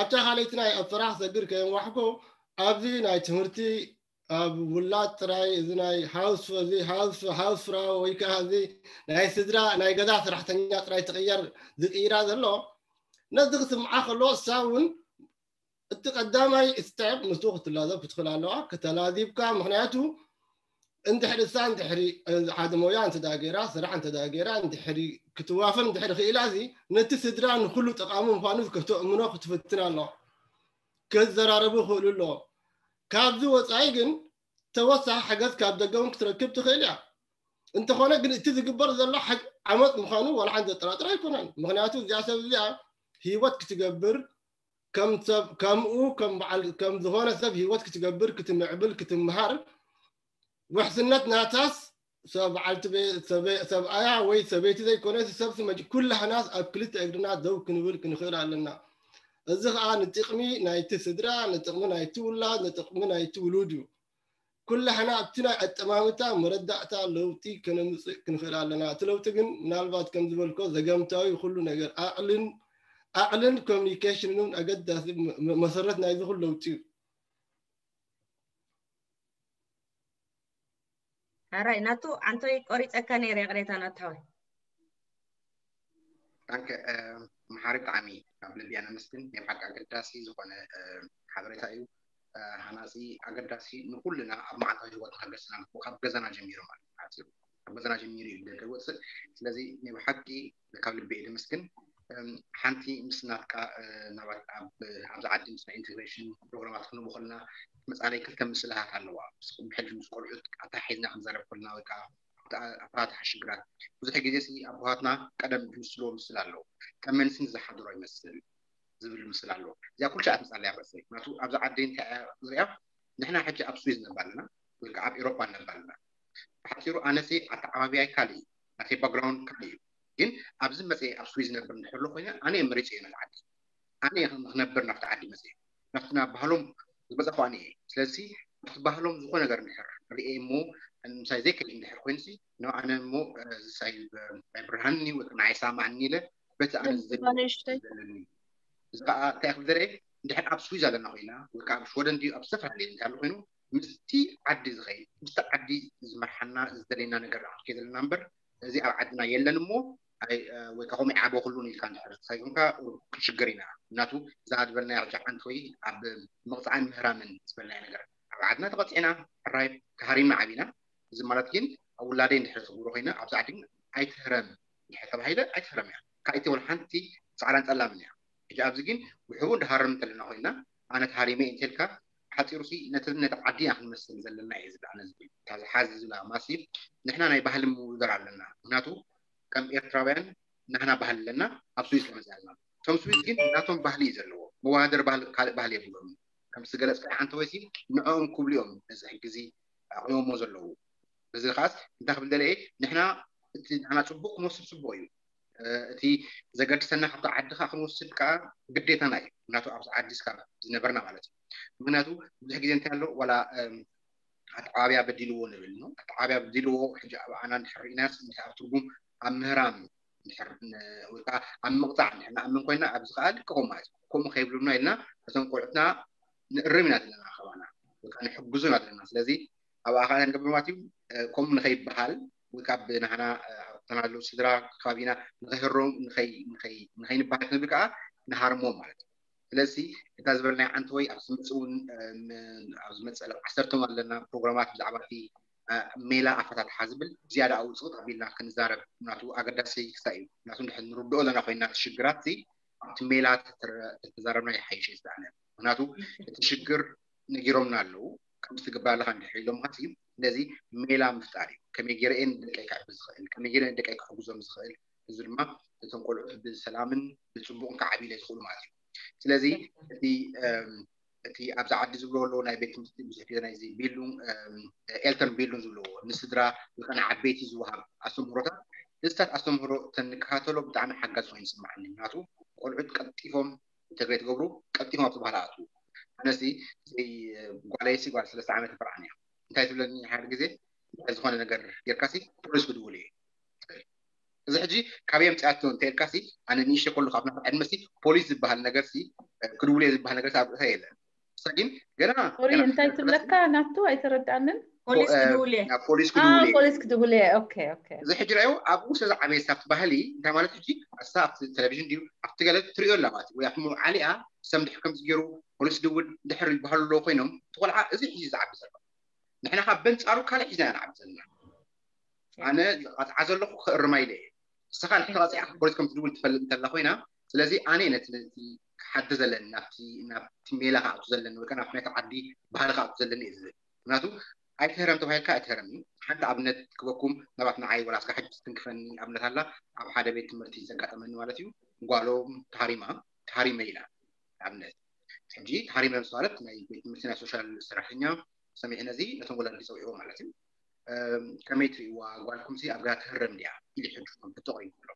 ኣብታ ካልኣይቲ ናይ ኣፈራህ ሰግር ከየንዋሕኮ ኣብዚ ናይ ትምህርቲ ኣብ ውላድ ጥራይ እዚ ናይ ሃውስ እዚ ሃውስ ሃውስ ፍራው ወይ ከዓ እዚ ናይ ስድራ ናይ ገዛ ሰራሕተኛ ጥራይ ትቕየር ዝቕይራ ዘሎ ነዚ ክስምዓ ከሎ እሳ እውን እቲ ቀዳማይ ስቴፕ ምስኡ ክትላዘብ ክትኽእል ኣለዋ። ከተላዚብካ ምክንያቱ እንድሕሪ እሳ እንድሕሪ ሓደ ሞያ እንተዳገራ ስራሕ እንተዳገራ እንድሕሪ ክትዋፈር እንድሕሪ ክኢላ እዚ ነቲ ስድራ ንኩሉ ጠቃሚ ምኳኑ ከተእምኖ ክትፍትን ኣለዋ። ክዘራረቡ ይኽእሉ ኣለዎ። ካብዚ ወፃኢ ግን ተወሳኺ ሓገዝ ካብ ደገ እውን ክትረክብ ትኽእል እያ። እንተኾነ ግን እቲ ዝግበር ዘሎ ዓመፅ ምዃኑ ዋላ ሓንቲ ዘጠራጥር ኣይኮነን። ምክንያቱ እዚኣ ሰብ እዚኣ ህይወት ክትገብር ከምኡ ከም ዝኾነ ሰብ ህይወት ክትገብር ክትምዕብል ክትምሃር ውሕስነት ናታስ በዓልቲ ሰብኣያ ወይ ሰበይቲ ዘይኮነ ሰብ ስመጅ ኩላህናስ ኣብ ክልተ እግርና ደው ክንብል ክንኽእል ኣለና። እዚ ከዓ ንጥቕሚ ናይቲ ስድራ ንጥቕሚ ናይቲ ውላድ ንጥቕሚ ናይቲ ውሉድ እዩ። ኩላህና ኣብቲ ናይ ኣጠማምታ መረዳእታ ለውጢ ከነምፅእ ክንኽእል ኣለና። እቲ ለውጢ ግን ምናልባት ከም ዝበልኮ ዘገምታዊ ኩሉ ነገር ኣቕልን ኣቕልን ኮሚኒኬሽንን ኣገዳሲ መሰረት ናይዚ ኩሉ ለውጢ እዩ። ኣራይ ናቱ ኣንቶይ ቆሪፀካ ነይረ ይቕሬታ ናታወይ ዳንከ መሓሪ ብጣዕሚ ኣብ ልብያ ነመስግን። ናይ ብሓቂ ኣገዳሲ ዝኾነ ሓበሬታ እዩ። ሃናፂ ኣገዳሲ ንኩልና ኣብ መዓልታዊ ህይወት ከገስና ካብ ገዛና ጀሚሩ ማለት እዩ። ካብ ገዛና ጀሚሩ እዩ ደገ ወፅእ። ስለዚ ናይ ብሓቂ ካብ ልቢ እየ ደመስግን። ሓንቲ ምስ ናትካ ናባት ኣብዚ ዓዲ ምስ ናይ ኢንቴግሬሽን ፕሮግራማት ክንቡ ከለና መፃለይ ክልተ ምስልታት ኣለዋ። ብሕልፊ ምስ ቆልዑት ኣተሓሒዝና ክንዛረብ ከለና ወይ ከዓ ኣፈታትሓ ሽግራት ብዙሕ ግዜ ሲ ኣቦሃትና ቀደም ዝምስልዎ ምስል ኣለዉ። ከም መንስን ዝሓድሮ ይመስል ዝብል ምስል ኣለዎ። እዚኣ ኩሉ ሸኣ ትምፃለያ ርእሰይ ምክንያቱ ኣብዚ ዓዲ እንታይ እያ ዝሪኣ ንሕና ሕጂ ኣብ ስዊዝ ነባ ኣለና ወይ ከዓ ኣብ ኤሮፓ ነባ ኣለና። ብሓፂሩ ኣነሲ ኣተዓባቢያይ ካልእ እዩ ናተይ ባክግራውንድ ካልእ እዩ። ግን ኣብዚ መፅየ ኣብ ስዊዝ ነብር እንድሕሎ ኮይነ ኣነ እየ መሪፀዮ ነቲ ዓዲ ኣነ እየ ክነብር ናብቲ ዓዲ መፅየ ናብቲ ናብ ባህሎም ዝበፃኹ ኣነ እየ። ስለዚ ኣብቲ ባህሎም ዝኾነ ነገር እንድሕር ርኤ እሞ ምሳይ ዘይከይድ እንድሕር ኮይኑሲ ንኣነ እሞ ዝሳይ ኣይብርሃንኒ ወይ ከዓ ኣይሰማዕኒ ኢለ በቲ ኣነ ዝደሊ ዘለኒ እዚ ከዓ እንታይ ክብል ዘርኤ እንድሕር ኣብ ስዊዝ ኣለና ኮይና ወይ ከዓ ኣብ ሽወደን ድዩ ኣብ ዝተፈላለየ እንታይ ኣሎ ኮይኑ ምስቲ ዓዲ ዝኸይድ ምስቲ ዓዲ ዝመርሓና ዝደለየና ነገር ኣክትከ ዘለና እምበር እዚ ኣብ ዓድና የለን እሞ ወይ ከዓ ከምኡ ይዓበ ኩሉ ኢልካ እንድሕር ተሳጊምካ ክንሽገር ኢና እናቱ እዛ ዝበልናያ ሕጂ ሓንቲ ወይ ኣብ ምቕፃዕን ምህራምን ዝበልናዮ ነገር ኣብ ዓድና ተቐፂዕና ሕራይ ተሃሪምና ዓቢና እዚ ማለት ግን ኣብ ውላደይ እንድሕር ዝገብሮ ኮይነ ኣብዚ ዓዲ ግን ኣይትህረም እንድሕር ተባሂለ ኣይትህረም እያ ካልኣይቲ ወላ ሓንቲ ፃዕራን ፀላምን እያ ሕጂ ኣብዚ ግን ብሕቡ እንዳሃረም እንተለና ኮይና ኣነ ተሃሪመ እንተልካ ሓፂሩ ሲ ነቲ ነቲ ዓዲ ኢና ክንመስል ዘለና እየ ዝብል ኣነ ዝብል እታ ዝሓዝ ዝብላ ማሲ ንሕና ናይ ባህሊ ምውዳር ኣለና ምክንያቱ ከም ኤርትራውያን ናህና ባህሊ ኣለና ኣብ ስዊዝ ከመፅእ ኣለና እቶም ስዊዝ ግን ናቶም ባህሊ እዩ ዘለዎ መወዳደር ባህሊ ካልእ ባህሊ የብሎም ከም ዝገለፅካ ሓንቲ ወይሲ ንዕኦም ክብሉ እዮም ነዚ ሕጊ እዚ ኣቕሪቦሞ ዘለዉ በዚ ከዓስ እንታይ ክብል ደለ ንሕና እቲ ንሕና ፅቡቅ ክንወስድ ፅቡቅ እዩ እቲ ዘገድሰና ካብቲ ዓዲ ከዓ ክንወስድ ከዓ ግዴታና እዩ ምክንያቱ ኣብዚ ዓዲ ስካ ዝነበርና ማለት እዩ ምክንያቱ ብዙሕ ግዜ እንታይ ኣሎ ዋላ ኣተዓባብያ በዲልዎ ንብል ኣተዓባብያ በዲልዎ ሕጂ ኣብ ኣና እንድሕር ርኢናስ እንድሕር ኣብ ትርጉም ኣብ ምህራም እንድሕር ወይ ከዓ ኣብ ምቕፃዕ እንድሕር ንኣምን ኮይና ኣብዚ ከዓ ልክኹም ማለት እዩ ከምኡ ከይብሉና ኢልና እቶም ቆልዑትና ንእርም ኢና ዘለና ከባና ወይ ከዓ ንሕግዙ ኢና ዘለና ስለዚ ኣብ ኣኻል ንገብር ማለት እዩ ከምኡ ንኸይበሃል ወይ ካብ ናህና ኣብተናሉ ስድራ ከባቢና ንኸይህሮም ንኸይንበሃል ክንብል ከዓ ንሃርሞም ማለት እዩ ስለዚ እታ ዝበልናይ ዓንቲ ወይ ኣብ ዝመፅእ እውን ኣብ ዝመፅእ ዓሰርተ ኣለና ፕሮግራማት ብዛዕባ እቲ ሜላ ኣፈታትሓ ዝብል ዝያዳ ኣውፅእ ኣቢልና ክንዛረብ ናቱ ኣገዳሲ ክሳይ እዩ ናቱ ንድሕር ንርድኦ ዘለና ኮይና ሽግራት ኣብቲ ሜላ ተተዛረብና ይሓይሽ ዝኣነ ምክንያቱ እቲ ሽግር ነጊሮምና ኣለዉ ከም ትግበር ኣለካ እንድሕር ኢሎም ማለት እዩ ስለዚ ሜላ ምፍጣር እዩ ከመይ ገይረ እየ ንደቀይ ክዕቢ ዝኽእል ከመይ ገይረ ንደቀይ ክሕግዞም ዝኽእል እዚ ድማ እቶም ቆልዑት ብሰላምን ብፅቡቅን ክዓብዩ ዝኽእሉ ማለት እዩ ስለዚ እቲ እቲ ኣብዚ ዓዲ ዝብሎ ኣለዉ ናይ ቤት ትምህርቲ ብዙሕ ግዜ ናይዚ ቢልዱንግ ኤልተርን ቢልዱንግ ዝብለዎ ንስድራ ወይ ከዓ ንዓበይቲ ዝወሃብ ኣስተምህሮታት፣ እዚታት ኣስተምህሮ ተንከታተሎ ብጣዕሚ ሓጋዚ ኮይኑ ይስምዓኒ። ምክንያቱ ቆልዑት ቀልጢፎም ኢንተግሬት ይገብሩ፣ ቀልጢፎም ኣብ ዝበሃል ኣትዉ። ኣነሲ ጓለይሲ ጓል ሰለስተ ዓመት ፍርዓን እያ። እንታይ ትብለኒ ሓደ ግዜ ዝኾነ ነገር ጌርካሲ ፖሊስ ክድውል እየ። እዚ ሕጂ ካበይ ኣምፅኣቶ እንተ ኢልካሲ ኣነ ንእሽተ ከሉ ካብ ናት ዕድመሲ ፖሊስ ዝበሃል ነገርሲ ክድውል እየ ዝበሃል ነገርሲ ኣብ ርእሳ የለን። ንሳ ግን ገና ሶሪ እንታይ ትብለካ ናቱ ኣይተረዳንን። ፖሊስ ክድውል እየ። ፖሊስ ክድውል እየ። ፖሊስ ክድውል እየ። ኦኬ ኦኬ። እዚ ሕጂ ርኣዩ ኣብኡ ስለ ዝዓበየ ሳብቲ ባህሊ እንታይ ማለት ሕጂ ኣሳ ኣብቲ ቴሌቪዥን ድዩ ኣብቲ ገለ ትሪኦ ኣላ ማለት ወይ ኣብቲ መውዓሊኣ ሰምድሕ ከምዚ ገይሩ ፖሊስ ድውል ድሕር ይበሃሉ ኣለዉ ኮይኖም እቲ ቆልዓ እዚ ሕጂ ዝዓቢ ዘሎ ንሕና ካብ በንፃሩ ካልእ ሒዝና ንዓብ ዘለና ኣነ ዝቐፅዓ ዘለኹ ክእርማ ኢለ እየ። ንስኻ ንሕቲ ቀፂዓ ፖሊስ ከም ትድውል ትፈልጥ እንተላ ኮይና ስለዚ ኣነ ነቲ ነቲ ክሓዲ ዘለኒ ናብቲ ናብቲ ሜላ ክኣቱ ዘለኒ ወይ ናብቲ ናይቲ ዓዲ ባህሊ ክኣቱ ዘለኒ እየ ዝብል። ምክንያቱ ኣይትህረም ተባሂልካ ኣይትህረም እዩ። ሓንቲ ኣብነት ክበኩም ናባት ንዓይ ወላ ስጋ ሕጂ ትንክፈኒ ኣብነት ኣላ ኣብ ሓደ ቤት ትምህርቲ ዘጋጠመኒ ማለት እዩ። ጓሎም ተሃሪማ ተሃሪመ ኢላ ኣብነት ሕጂ ተሃሪመ ምስ ማለት ናይ ቤት ትምህርቲ ናይ ሶሻል ሰራሕተኛ ሰሚዕነ እዚ ነቶም ወለዲ ፀውዕዎ ማለት እዩ። ከመይ ትሪእዋ ጓልኩም ሲ ኣብ ገዛ ትህረም ድያ ኢሉ ሕጂ ሕቶ ቀሪቡ ኣሎ።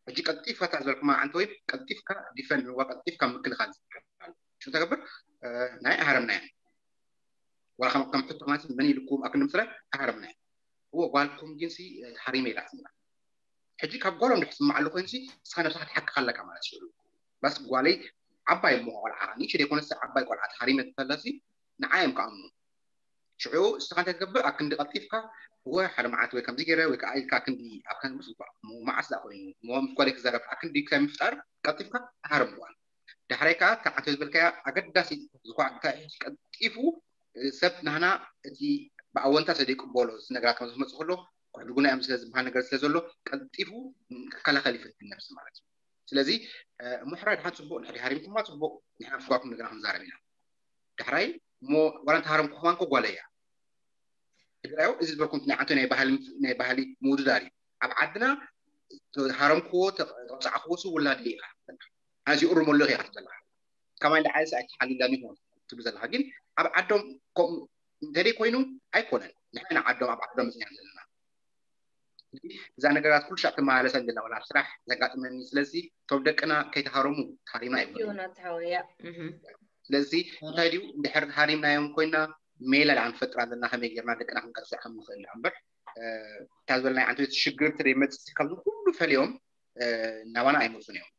ሕጂ ቀልጢፍካ እታ ዝበልኩማ ዓንተ ወይ ቀልጢፍካ ዲፈንድ ዋ ቀልጢፍካ ምክልኻል ዝበሃል ሽው ተገብር ናይ ኣሃረምና እዮም። ዋላ ከም ሕቶ ማለት መን ኢልኩም ኣክንዲ ምስለ ኣሃረምና እዮም። እዎ ጓልኩም ግን ሲ ተሃሪመ ኢላትና ሕጂ ካብ ጓሎም ድሕር ስማዕ ኣሎ ኮይኑ ሲ እስኻ ነብስኻ ትሓክኻ ኣለካ ማለት ሽሉ ባስ ጓለይ ዓባይ እሞ ቆልዓ ንእሽተይ ኮነስ ዓባይ ቆልዓ ተሃሪመ ትፈለሲ ንዓዮም ከኣምኑ ሽዑ እስኻ እንታይ ትገብር ኣብ ክንዲ ቀልጢፍካ ወይ ሓደ መዓልቲ ወይ ከምዚ ገይረ ወይ ከዓ ኢልካ ክንዲ ኣብ ከንዲ ምስ መዓስ ዳ ኮይኑ ሞ ምስ ጓለይ ክዛረብ ኣብ ክንዲ ክሳይ ምፍጣር ቀልጢፍካ ተሃርምዋ። ዳሕራይ ከዓ ተዓተ ዝበልካያ ኣገዳሲ ዝኳዕ እንታይ ቀልጢፉ ሰብ ናህና እቲ ብኣወንታ ስለ ዘይቅበሎ እዚ ነገራት ከም ዝመፅእ ከሎ ክሕድጉና እዮም ስለ ዝበሃል ነገር ስለ ዘሎ ቀልጢፉ ክከላኸል ይፈትን ነብሲ ማለት እዩ። ስለዚ ምሕራይ ድሓን ፅቡቅ ንሕዲ ሃሪምኩማ ፅቡቅ ንሕና ምስጓኩም ነገርና ክንዛረብ ኢና። ዳሕራይ እሞ ዋላ እንተሃረምኩ ከማን ኮ ጓለ እያ ትግራዩ እዚ ዝበልኩም ናይ ዓንቶ ናይ ባህሊ ናይ ባህሊ ምውድዳር እዩ። ኣብ ዓድና ሃረምክዎ ተቕፃዕክዎ ሱ ውላድ ኢኻ ኣዚ እርመሉ ኢኻ ትበላ ከማይ ንዓይስ ኣይተሓሊላን ይኾን ትብል ዘለካ ግን ኣብ ዓዶም ከምኡ እንተደይ ኮይኑ ኣይኮነን። ንሕና ዓዶም ኣብ ዓዶም እዚና ዘለና እዛ ነገራት ኩሉ ሻዕ ትመላለሰ እንድላ ወላ ኣብ ስራሕ ዘጋጥመኒ ስለዚ እቶም ደቅና ከይተሃረሙ ተሃሪምና ኣይኮነ ናትሓወያ ስለዚ እንታይ ድዩ እንድሕር ተሃሪምናዮም ኮይና ሜላ ላ ንፈጥር ኣለና ከመይ ጌርና ደቅና ክንቀፅዕ ከም ንኽእል እምበር እታ ዝበልናይ ዓንተ ሽግር ትደይ መፅእ ካብዚ ኩሉ ፈሊዮም ናባና ኣይመፁን እዮም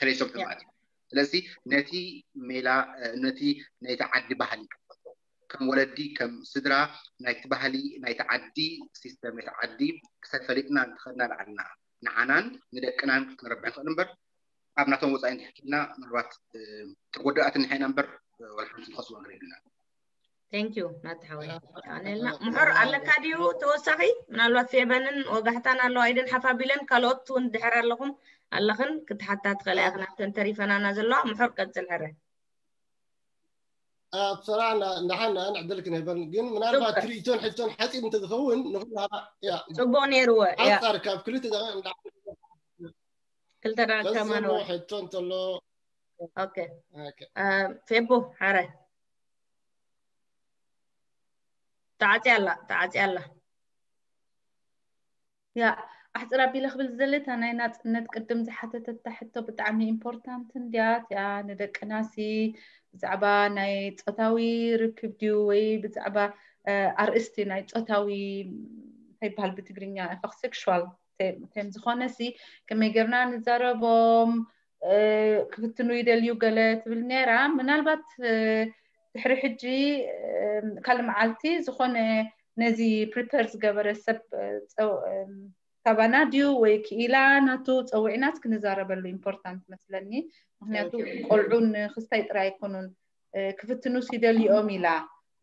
ተለይሶም ማለት እዩ። ስለዚ ነቲ ሜላ ነቲ ናይቲ ዓዲ ባህሊ ክፈቶ ከም ወለዲ ከም ስድራ ናይቲ ባህሊ ናይቲ ዓዲ ሲስተም ናይቲ ዓዲ ክሰብ ፈሊጥና እንተኸድና ንዓና ንዓናን ንደቅናን ክንረብሕ ንኽእል እምበር ኣብ ናቶም ወፃኢ እንተሕኪልና ምናልባት ተጎዳእቲ ንሕና እምበር ወላ ሓንቲ ንኸስቦ ንርኢ የብልና። Thank you ናቲ ሓወይ ኣነልና ምሕር ኣለካ ድዩ ተወሳኺ ምናልባት ፌበንን ወጋሕታን ኣለዋ ኢደን ሓፍ ኣቢለን ካልኦት እውን ድሕር ኣለኹም ኣለኽን ክትሓታ ትኽእላ ኢኽን ኣብተን ተሪፈናና ዘለዋ ምሕር ቀፅል ሕረ ኣብሰራ እንዳሓና ንዕድል ክነበር ግን ምናልባት ትርኢቶን ሕቶን ሓፂር እንተዝኸውን ንኹላ ፅቡቅ ነይርዎ ሓፃር ካብ ክልተ ደቂቕ ክልተ ደቂቕ ከማን ሕቶ እንተሎ ኦኬ ፌቦ ሓረ ተዓፅያ ኣላ ተዓፅያ ኣላ ያ ኣሕፅር ኣቢለ ክብል ዝደሊ እታ ናይ ናፅነት ቅድም ዝሓተተታ ሕቶ ብጣዕሚ ኢምፖርታንት እንድያ እቲኣ ንደቅናሲ ብዛዕባ ናይ ፆታዊ ርክብ ድዩ ወይ ብዛዕባ ኣርእስቲ ናይ ፆታዊ እንታይ ይበሃል ብትግርኛ ሴክሹዋል ቴም ዝኾነ ሲ ከመይ ጌርና ንዛረቦም ክፍትኑ ይደልዩ ገለ ትብል ነይራ ምናልባት ድሕሪ ሕጂ ካልእ መዓልቲ ዝኾነ ነዚ ፕሪፐር ዝገበረ ሰብ ካባና ድዩ ወይ ክኢላ ናቱ ፀዊዕናስ ክንዛረበሉ ኢምፖርታንት መስለኒ ምክንያቱ ቆልዑን ክስታይ ጥራይ ኣይኮኑን ክፍትኑስ ይደልዮም ኢላ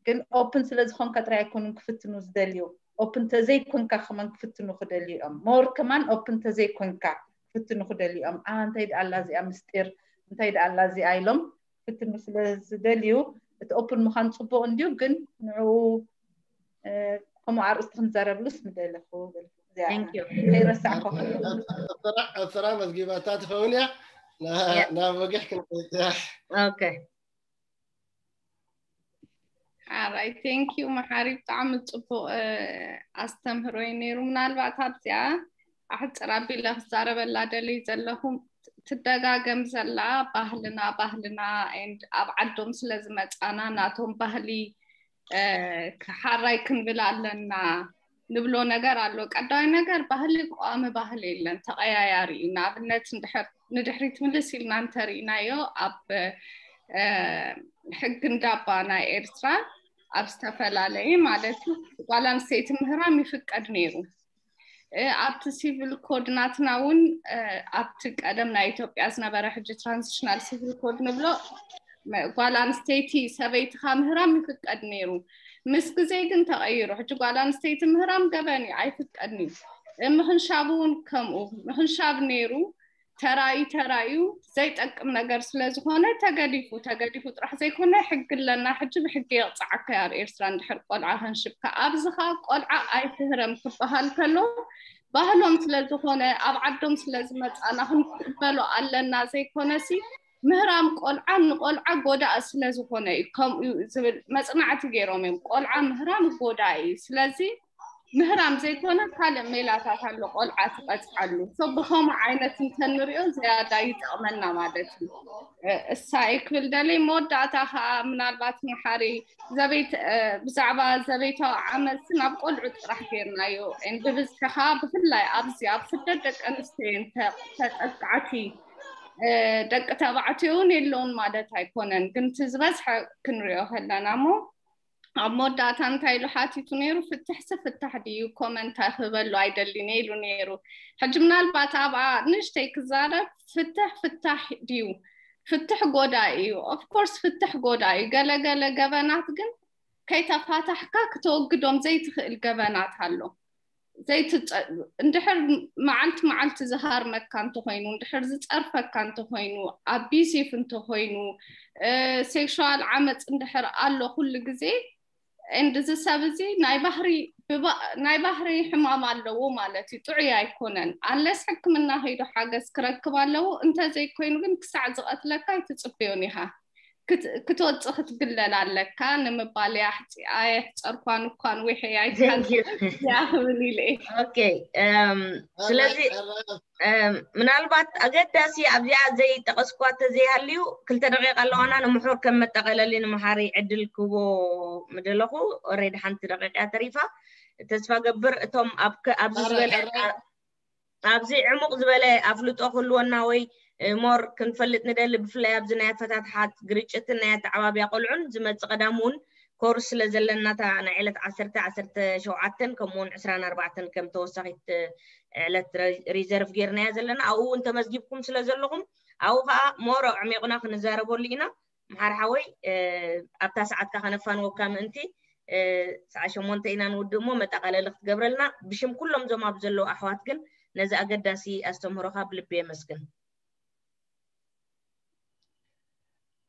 ግን ኦፕን ስለዝኮንካ ጥራይ ኣይኮኑን ክፍትኑ ዝደልዩ ኦፕን ተዘይኮንካ ከማን ክፍትኑ ክደልዩ እዮም ሞር ከማን ኦፕን ተዘይኮንካ ክፍትኑ ክደልዩ እዮም ኣ እንታይ ደኣላ እዚኣ ምስጢር እንታይ ደኣላ እዚኣ ኢሎም ክፍትኑ ስለዝደልዩ እቲ ኦፕን ምዃን ፅቡቅ እንድዩ ግን ንዕኡ ከምኡ ኣርእስቲ ክንዛረብሉስ ምደለኹ ከይረሳዕኮ ኣሰራ መዝጊባታ ትኸውን እያ ናብ ወግሕ ክንያ ኦኬ ኣራይ thank you መሓሪ፣ ብጣዕሚ ፅቡቅ ኣስተምህሮ እዩ ነይሩ። ምናልባት ኣብዚኣ ኣሕፅር ኣቢለ ክዛረበላ ደልዩ ዘለኹ፣ ትደጋገም ዘላ ባህልና ባህልና and ኣብ ዓዶም ስለ ዝመፃና ናቶም ባህሊ ሓራይ ክንብል ኣለና ንብሎ ነገር ኣሎ። ቀዳማይ ነገር ባህሊ ቀዋሚ ባህሊ የለን፣ ተቐያያሪ እዩ። ንኣብነት ንድሕሪት ምልስ ኢልና እንተርኢናዮ ኣብ ሕጊ እንዳባ ናይ ኤርትራ ኣብ ዝተፈላለየ ማለት እዩ ጓል ኣንስተይቲ ምህራም ይፍቀድ ነይሩ። ኣብቲ ሲቪል ኮድ ናትና እውን ኣብቲ ቀደም ናይ ኢትዮጵያ ዝነበረ ሕጂ ትራንዚሽናል ሲቪል ኮድ ንብሎ ጓል ኣንስተይቲ ሰበይትኻ ምህራም ይፍቀድ ነይሩ። ምስ ግዜ ግን ተቐይሩ። ሕጂ ጓል ኣንስተይቲ ምህራም ገበን እዩ፣ ኣይፍቀድን እዩ። ምኽንሻብ እውን ከምኡ ምኽንሻብ ነይሩ። ተራዩ ተራዩ ዘይጠቅም ነገር ስለ ዝኾነ ተገዲፉ፣ ተገዲፉ ጥራሕ ዘይኮነ ሕጊ ኣለና፣ ሕጂ ብሕጊ የቕፅዓካ ኣብ ኤርትራ እንድሕር ቆልዓ ከንሽብካ። ኣብዚ ኸዓ ቆልዓ ኣይትህረም ክበሃል ከሎ ባህሎም ስለ ዝኾነ ኣብ ዓዶም ስለ ዝመፃና ክንቅበሎ ኣለና ዘይኮነሲ ምህራም ቆልዓ ንቆልዓ ጎዳኢ ስለ ዝኾነ እዩ ከምኡ ዝብል መፅናዕቲ ገይሮም እዮም። ቆልዓ ምህራም ጎዳኢ እዩ። ስለዚ ምህራም ዘይኮነ ካልእ ሜላታት ኣሎ ቆልዓ ትቐፅዓሉ። ብኸምኡ ዓይነት እንተንሪኦ ዝያዳ ይጠቕመና ማለት እዩ። እሳ እየ ክብል ደለይ። መወዳእታ ከዓ ምናልባት መሓሪ ዘቤት ብዛዕባ ዘቤታዊ ዓመፅን ኣብ ቆልዑ ጥራሕ ጌርናዮ ብብዝሒ ከዓ ብፍላይ ኣብዚ ኣብ ስደት ደቂ ኣንስትዮ ተጠቃዕቲ ደቂ ተባዕትዮ እውን የለውን ማለት ኣይኮነን፣ ግን እቲ ዝበዝሐ ክንሪኦ ከለና እሞ ኣብ መወዳእታ እንታይ ኢሉ ሓቲቱ ነይሩ? ፍትሕሲ ፍታሕ ድዩ? ኮመንት ክህበሉ ኣይደልን ኢሉ ነይሩ። ሕጂ ምናልባት ኣብኣ ንእሽተይ ክዛረብ፣ ፍትሕ ፍታሕ ድዩ? ፍትሕ ጎዳኢ እዩ። ኦፍኮርስ ፍትሕ ጎዳኢ እዩ። ገለገለ ገበናት ግን ከይተፋታሕካ ክተወግዶም ዘይትኽእል ገበናት ኣሎ። ዘይትፀ- እንድሕር መዓልቲ መዓልቲ ዝሃርመካ እንተኾይኑ፣ እንድሕር ዝፀርፈካ እንተኾይኑ፣ ኣቢሲቭ እንተኾይኑ፣ ሴክሹዋል ዓመፅ እንድሕር ኣሎ ኩሉ ግዜ እንድዚ ሰብ እዚ ናይ ባህሪ ናይ ባህሪ ሕማም ኣለዎ ማለት እዩ። ጥዑይ ኣይኮነን። ኣንለስ ሕክምና ከይዱ ሓገዝ ክረክብ ኣለዎ። እንተዘይኮይኑ ግን ክሳዕ ዝቐትለካ ኣይትፅበዮን ኢኻ። ክትወፅእ ክትግለል ኣለካ ንምባል እያ። ኣየሕፀርኳን እኳን ዊሐ ኣይትሓዝያ ክብል ኢለ እየ። ስለዚ ምናልባት ኣገዳሲ ኣብዚኣ ዘይጠቐስኳ ተዘይሃልዩ ክልተ ደቂቃ ኣለዋና። ንምሑር ከም መጠቐለሊ ንምሓሪ ዕድል ክቦ ምደለኹ። ኦሬዲ ሓንቲ ደቂቃ ተሪፋ። ተስፋ ገብር እቶም ኣብዚ ዝበለ ኣብዚ ዕሙቕ ዝበለ ኣፍልጦ ክህልወና ወይ ሞር ክንፈልጥ ንደሊ፣ ብፍላይ ኣብዚ ናይ ኣፈታትሓት ግርጭትን ናይ ኣተዓባብያ ቆልዑን ዝመፅእ ቀዳም እውን ኮርስ ስለ ዘለናታ ናይ ዕለት ዓሰርተ ዓሰርተ ሸውዓተን ከምኡውን ዕስራን ኣርባዕተን ከም ተወሳኺት ዕለት ሪዘርቭ ጌርናያ ዘለና። ኣብኡ እውን ተመዝጊብኩም ስለ ዘለኹም ኣብኡ ከዓ ሞር ኣዕሚቑና ክንዛረበሉ ኢና። መሓር ሓወይ ኣብታ ሰዓትካ ከነፋንወካ ምእንቲ ሰዓ ሸሞንተ ኢና ንውድእ እሞ መጠቓለሊ ክትገብረልና ብሽም ኩሎም ዞም ኣብ ዘለዉ ኣሕዋት ግን ነዚ ኣገዳሲ ኣስተምህሮኻ ብልቢ የመስግን።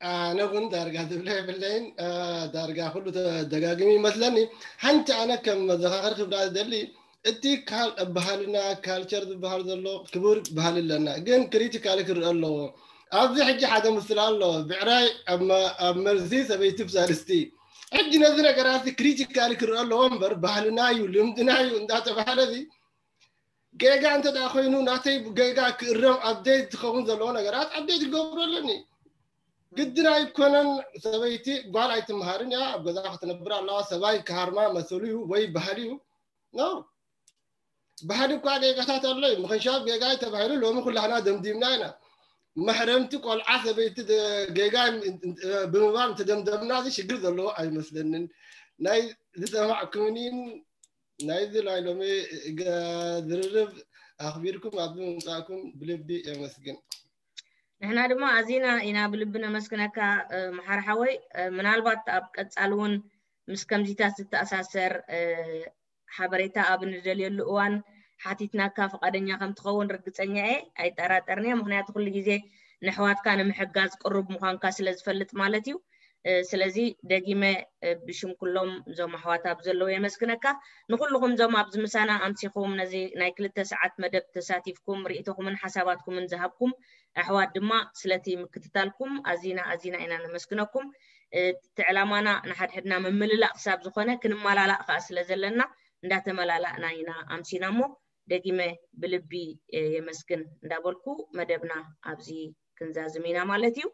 ኣነ እውን ዳርጋ ዝብለ የብለይን። ዳርጋ ኩሉ ተደጋግሚ ይመስለኒ። ሓንቲ ኣነ ከም መዘኻኸሪ ክብላ ዝደሊ እቲ ባህልና ካልቸር ዝበሃል ዘሎ ክቡር ባህሊ ኣለና፣ ግን ክሪቲካሊ ክርአ ኣለዎ። ኣብዚ ሕጂ ሓደ ምስላ ኣሎ፣ ብዕራይ ኣብ መርዚ ሰበይቲ ብሳልስቲ። ሕጂ ነዚ ነገራት ክሪቲካሊ ክርአ ኣለዎ እምበር ባህልና እዩ ልምድና እዩ እንዳተባሃለ እዚ ጌጋ እንተ ደኣ ኮይኑ ናተይ ጌጋ ክእረም ኣፕዴት ዝኸውን ዘለዎ ነገራት ኣፕዴት ክገብሩ ኣለኒ። ግድን ኣይኮነን ሰበይቲ ጓል ኣይትምሃርን እያ፣ ኣብ ገዛ ክትነብር ኣለዋ። ሰባይ ክሃርማ መሰሉ እዩ ወይ ባህሊ እዩ። ኖ ባህሊ እኳ ጌጋታት ኣሎ እዩ። ምኽንሻብ ጌጋ እዩ ተባሂሉ ሎሚ ኩላህና ደምዲምና ኢና። መሕረምቲ ቆልዓ ሰበይቲ ጌጋ ብምባል እንተደምደምና እዚ ሽግር ዘለዎ ኣይመስለንን። ናይ ዝሰማዕኩምኒን ናይዚ ናይ ሎሚ ዝርርብ ኣኽቢርኩም ኣብዚ ምምፃእኩም ብልቢ የመስግን። ንሕና ድማ ኣዚና ኢና ብልቢ ነመስግነካ መሓር ሓወይ። ምናልባት ኣብ ቀፃሊ እውን ምስ ከምዚታት ዝተኣሳሰር ሓበሬታ ኣብ ንደልየሉ እዋን ሓቲትናካ ፍቓደኛ ከም ትኸውን ርግፀኛ እየ፣ ኣይጠራጠርን እየ። ምኽንያቱ ኩሉ ግዜ ንኣሕዋትካ ንምሕጋዝ ቅሩብ ምዃንካ ስለ ዝፈልጥ ማለት እዩ። ስለዚ ደጊመ ብሽም ኩሎም እዞም ኣሕዋት ኣብ ዘለዉ የመስግነካ። ንኩልኹም እዞም ኣብዚ ምሳና ኣምሲኹም ነዚ ናይ ክልተ ሰዓት መደብ ተሳቲፍኩም ርእይቶኹምን ሓሳባትኩምን ዝሃብኩም ኣሕዋት ድማ ስለቲ ምክትታልኩም ኣዚና ኣዚና ኢና ነመስግነኩም። እቲ ዕላማና ንሓድሕድና ምምልላእ ክሳብ ዝኾነ ክንመላላእ ከዓ ስለ ዘለና እንዳተመላላእና ኢና ኣምሲና እሞ ደጊመ ብልቢ የመስግን እንዳበልኩ መደብና ኣብዚ ክንዛዝም ኢና ማለት እዩ።